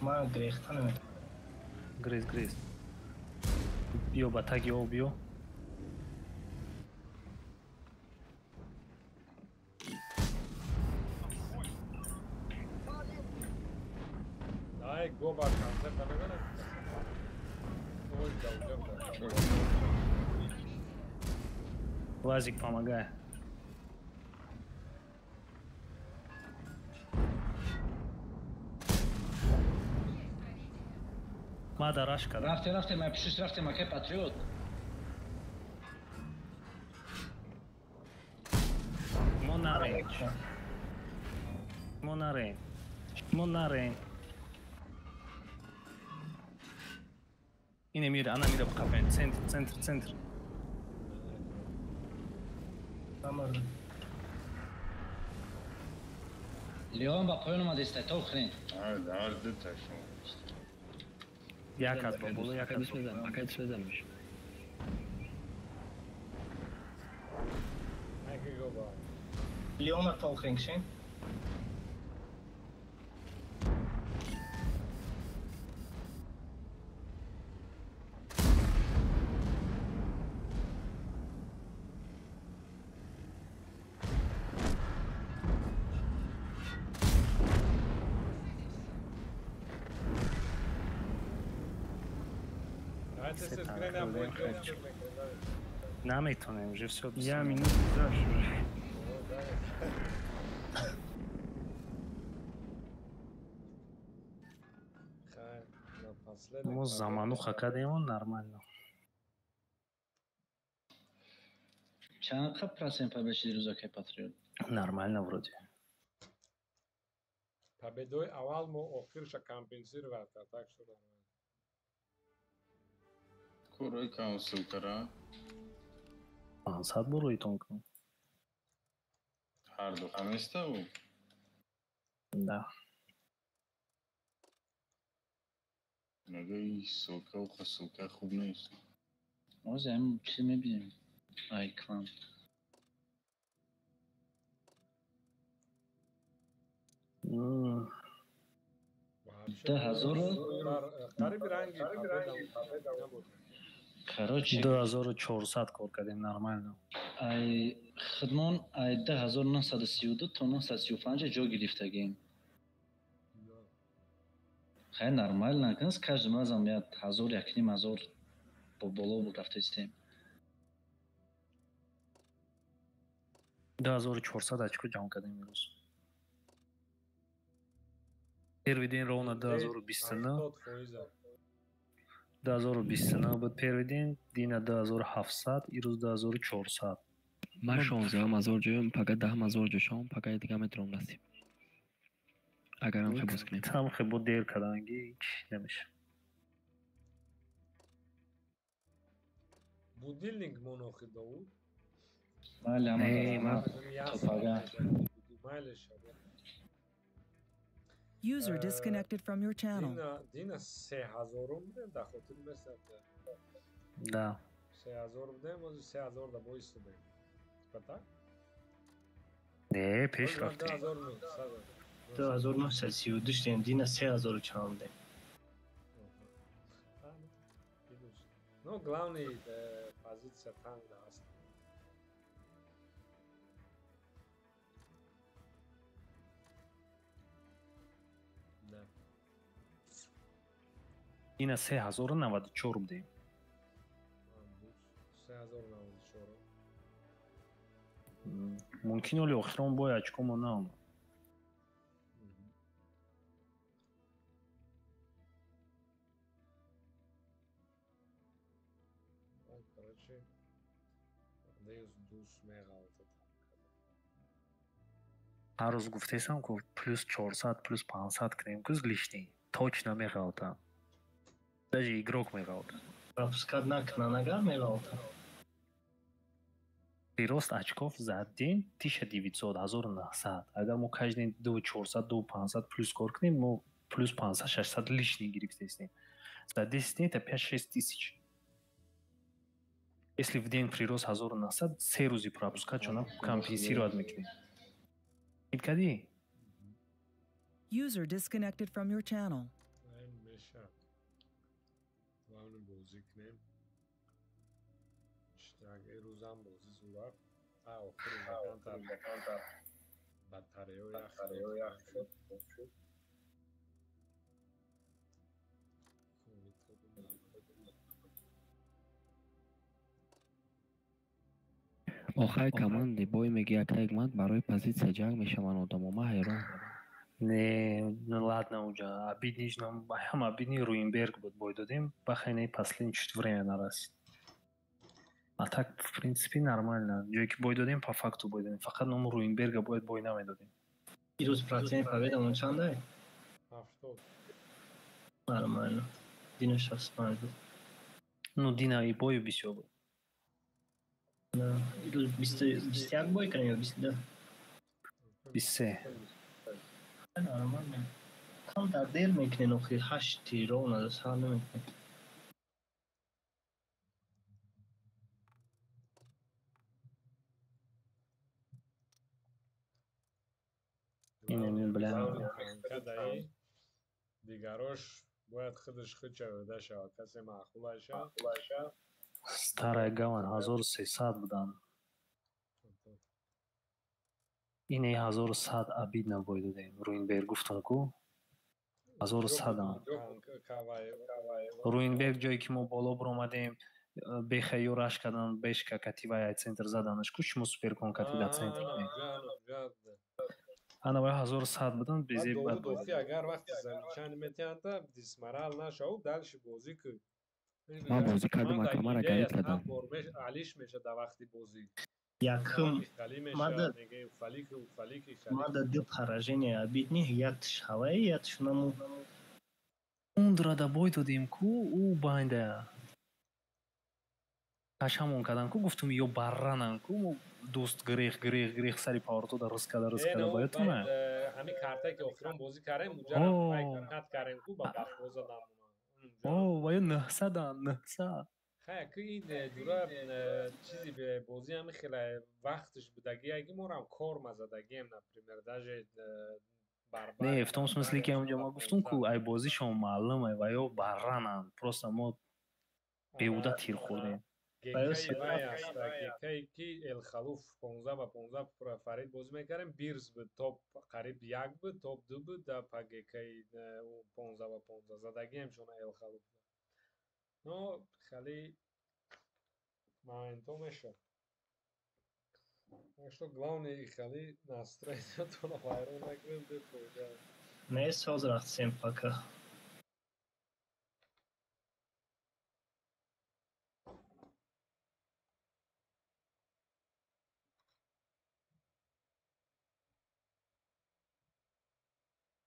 S5: Ман грехта наметавонам.
S1: Грес, грес. Биё ба таги об биё.
S7: Ай, гобар концерт намедонам.
S1: Лазик, помогай. Мада рашка.
S3: Рафте, рафте, ма пишиш рафте, маке патриот.
S1: Монарен. Монарен. Монарен. Ине мира, ана мира бқапен. Центр, центр, центр.
S3: Леон ба поён омадеста, то хрен.
S4: Ар, ду ташон.
S1: Як аз ба боло, як аз
S10: мезанам, акай мезанамш.
S5: Леона толхрен шен.
S1: Наметонем, уже всё.
S6: Я минут заш уже.
S1: Мо замануха кардем, нормально.
S3: Чанд процент победа рӯзакаи патриот?
S1: Нормально вроде.
S7: Победои аввал мо охирша компенсировать, так что нормально.
S4: Курой каунсил кара?
S1: 500 буроитон кун.
S4: Ҳар ду хаместаву?
S1: Да.
S4: Мега и ссылка уха ссылка хуб нест.
S3: Озе ам чиз мебинем. Ай клан. Ду ҳазору
S7: қариби ранги
S3: Короче,
S1: 2400 кор кардем нормально.
S3: Ай хидмон ай 2932 то 935 ҷо гирифтагем. Хай нормально, с каждым разом я 1000, 1500 бо боло буд рафта истем.
S1: 2400 очко ҷамъ кардем имрӯз. Первый день ровно 2029. 2029 буд первый день, дина 2700, ирӯз 2400.
S10: Ман 16000 ҷоям, пага 10000 ҷо шавам, пага дига метавонам насиб. Агарам хе боз кунем.
S1: Там хе бо дер карданги ҳеч намешавад.
S7: Будильник монохи Довуд?
S3: Бале, ама то пага.
S11: User disconnected from your channel.
S7: Дина 3000 будем, да хотир месяц.
S1: Да.
S7: 3000 будем, ози 3000 да бо истодем. Так?
S1: Не, пеш рафтем.
S5: 2932 штем, дина 3000 чанд будем.
S7: Ну, главный позиция танк да аст.
S1: Ина 3094 будем.
S7: 3094.
S1: Мумкин оли охирон бой очкомо наомад.
S7: Плюс меғалтад.
S1: Ҳар рӯз гуфтесам, ку плюс 400, плюс 500 кунем, ку лишний. Точно меғалта. Даже игрок меғалта.
S5: Пропускать накунан, агар меғалта.
S1: Прирост очков за день 1900, 1900. Агар мо каждый день 2400, 2500 плюс кор кунем, мо плюс 500, 600 лишний гирифтесем. За 10 дней это 5-6 тысяч. Если в день прирост 1900, се рӯзи пропускать чона компенсировать мекунем. Кади?
S11: User disconnected from your channel.
S7: Меша. Главное бозӣ кунем. Иштирак рӯзам бозӣ зурар. А охир камтар батареё ях шуд.
S10: Охай команди бой меги акай ман барои позитсия ҷанг мешаванд одамо, ман ҳайрон.
S1: Не, ну ладно уже, обидниш нам, ҳам обидни Руинберг буд бой додем, бахайнаи последний чуть время нарасид. А так, в принципе, нормально. Ҷое ки бой додем, по факту бой додем. Фақат ному Руинберга бояд бой намедодем.
S5: Ирӯз процент победамон чандай?
S7: 70.
S5: Нормально. Дина 65 буд.
S1: Ну, дина и бою бисёр буд.
S5: Ирӯз 21 бой кардем ё 22?
S1: 23.
S5: Нормально. Камтар дер мекунен охир, 8 ровно сар намекунем.
S1: Инами бля.
S7: Кадаи дигарош бояд худаш худ чавида шавад, касе маъқулаша.
S1: Старая гавань 1300 буданд. Ине 1100 обидно бой додем. Руинберг гуфтам ку 1100. Руинберг ҷое ки мо боло биромадем, бехаё раш кардан, бешка катива ай центр заданаш ку шумо суперкон катида центр. Ана вай 1100 буданд, безеб бад.
S7: Дохи агар вақти замечани метиҳанда дисморал нашав, дальше бозӣ ку.
S10: Ман бозӣ кардам, ака мара гарид кардам.
S7: Алиш меша дар вақти бозӣ.
S5: Якум мада ду поражение обидни, яктш ҳаваи, яктш наму.
S1: Ундра да бой додем ку, ӯ байнда. Кашамон кардам ку, гуфтум ё барранам ку, мо дӯст грех грех грех сари паварто да рӯз када рӯз када боятона.
S7: Ҳамин картае ки охирон бозӣ кардем, муҷаррад кат кардем ку, ба бахтбоза намона.
S1: О, вая 900-ан, 900.
S7: Хай, ки ин ҷура чизи бозӣ ҳами хеле вақташ будагие, ки морам кор мазадагием, например, даже барбар.
S1: Не, в том смысле, ки ҳамҷо ма гуфтум ку, ай бозишон маълум, ай ваё барранам, просто мо беҳуда тир хӯрдем.
S7: Гекаи вай аст, гекаи ки Элхалуф 15-15 Фарид бозӣ мекардем, Бирс буд, топ қариб як буд, топ ду буд, да па гекаи 15-15 задагием шона Элхалуф. Но хеле моментҳо мешавад. Так что главное хеле настроениятонро вайрон накунем, бефоида.
S5: Не, соз рафтем пока.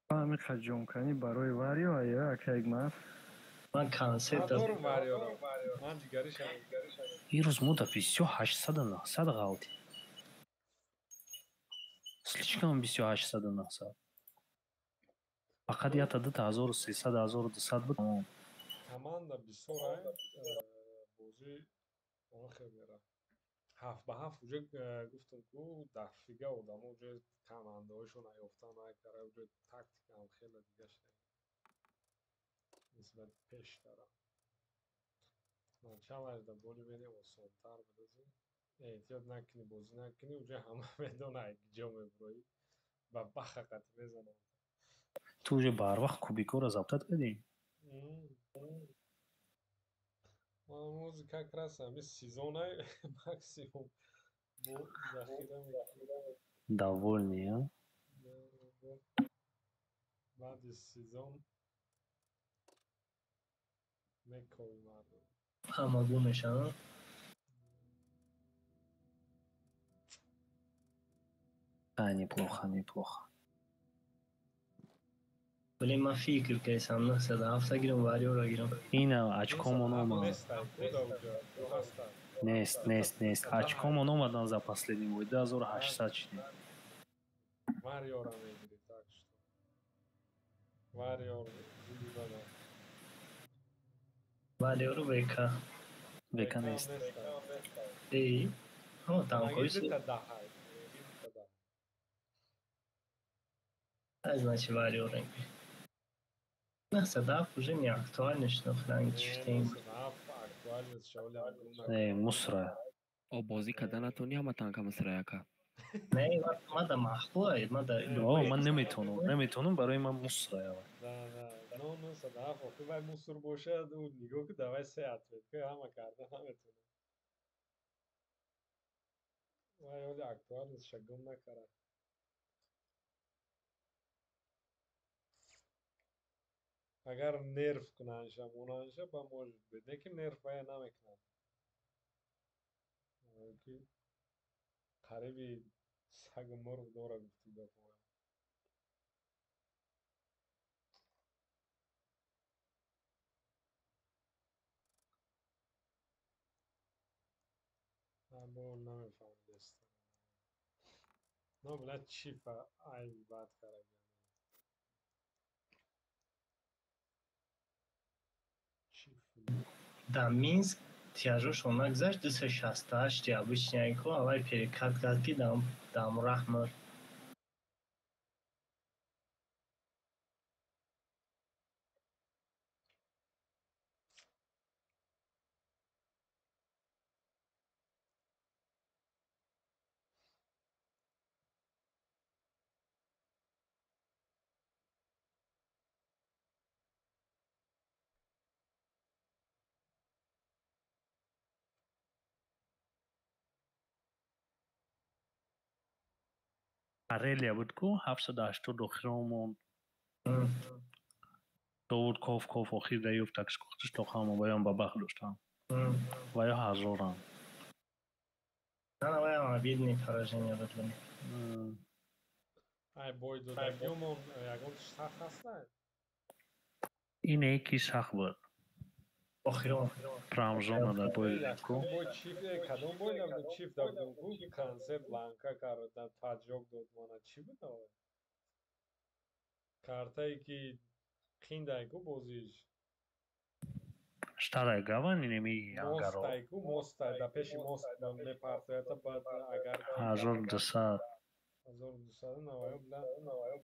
S6: Ҳамин ҷомканӣ барои варио ая акайг ман.
S5: Ман концерт
S7: дорум вариоро. Ман ҷигаришам.
S1: Ирӯз мо да 2800 900 ғалтем. Слишком 2800 900. Фақат якта дута 1300 1200 буд.
S7: Команда бисёр ай бозӣ он хел мера. 7-7 уже гуфтам ку дафига одамо уже командаҳояшон наёфтан накара, уже тактикаам хеле дига шуда. Нисбати пештара. Началаш да боли мене осонтар будазӣ. Эҳтиёт накунӣ, бозӣ накунӣ, уже ҳама медонад ҷо мебуроӣ. Ба баха қатӣ мезананд.
S1: Ту уже барвақт кубикоро заптат кардӣ?
S7: Ман как раз ҳамин сезонай максимум бо захира мекунам.
S1: Довольный, а?
S7: Баъди сезон мекови мардум.
S5: Ҳама гум мешаванд.
S1: А, неплохо, неплохо.
S5: Вале ман фикр кардам 907 гирам, вариора гирам.
S1: Ина очкомон омад.
S7: Нестай, куда уҷа? Ҳастан.
S1: Нест, нест, нест. Очкомон омадан за последний бой. 2800 шидем.
S7: Вариора мегирӣ, так что. Вариор зуди бада.
S5: Вариору ВК.
S1: ВК нест.
S5: Эй, ҳо танкои
S7: Маги дута даҳай. Дута даҳ.
S5: А значит вариора. 907 уже не актуально шуд, охиранги чифтем.
S7: Актуальность шавля.
S1: Не, мусора.
S10: О, бозӣ карда натонӣ ҳама танка мусора яка.
S5: Не, мада маъқулай, мада.
S1: О, ман наметавонам, наметавонам, барои ман мусора.
S7: Да, да. Но, 907 охи вай мусор бошад, ӯ нигоҳ ки давай се ответка ҳама карда наметавонам. Вай оли актуальность ша гум накард. Агар нерв кунанша, монанша, ба может быть. Не ки нерв вая намекунанд. Ки қариби сагу мурғ дора гуфти гапҳоя. Бо намефаҳмидест. Но била чифа ай бад караган.
S5: Дар Минск тиражошон нагузашт 268 обычный ко аввал перекат кард ки дам раҳмар.
S1: Карелия буд ку 780 охирон монд. Довуд коф коф охир даёфт такс кухтиш то хамо ваём ба бахт доштам. Ваё ҳазорам.
S5: На, ваям обидный поражение буд вале.
S7: Ай бой додагиёмон ягон сахт ҳастанд?
S1: Ине ки сахт буд.
S5: Охирон.
S1: Прамзона дар бой ку.
S7: Бой чиф кадом бой набуд чиф дабуд ку концепт ланка кард дар таҷок дод мана чӣ буд аввал? Картае ки қиндай ку бозиш.
S1: Старая гавань инеми ангаро.
S7: Мостай ку мостай да пеши мост мепартоята баъд агар
S1: 1200.
S7: 1200 наваё била.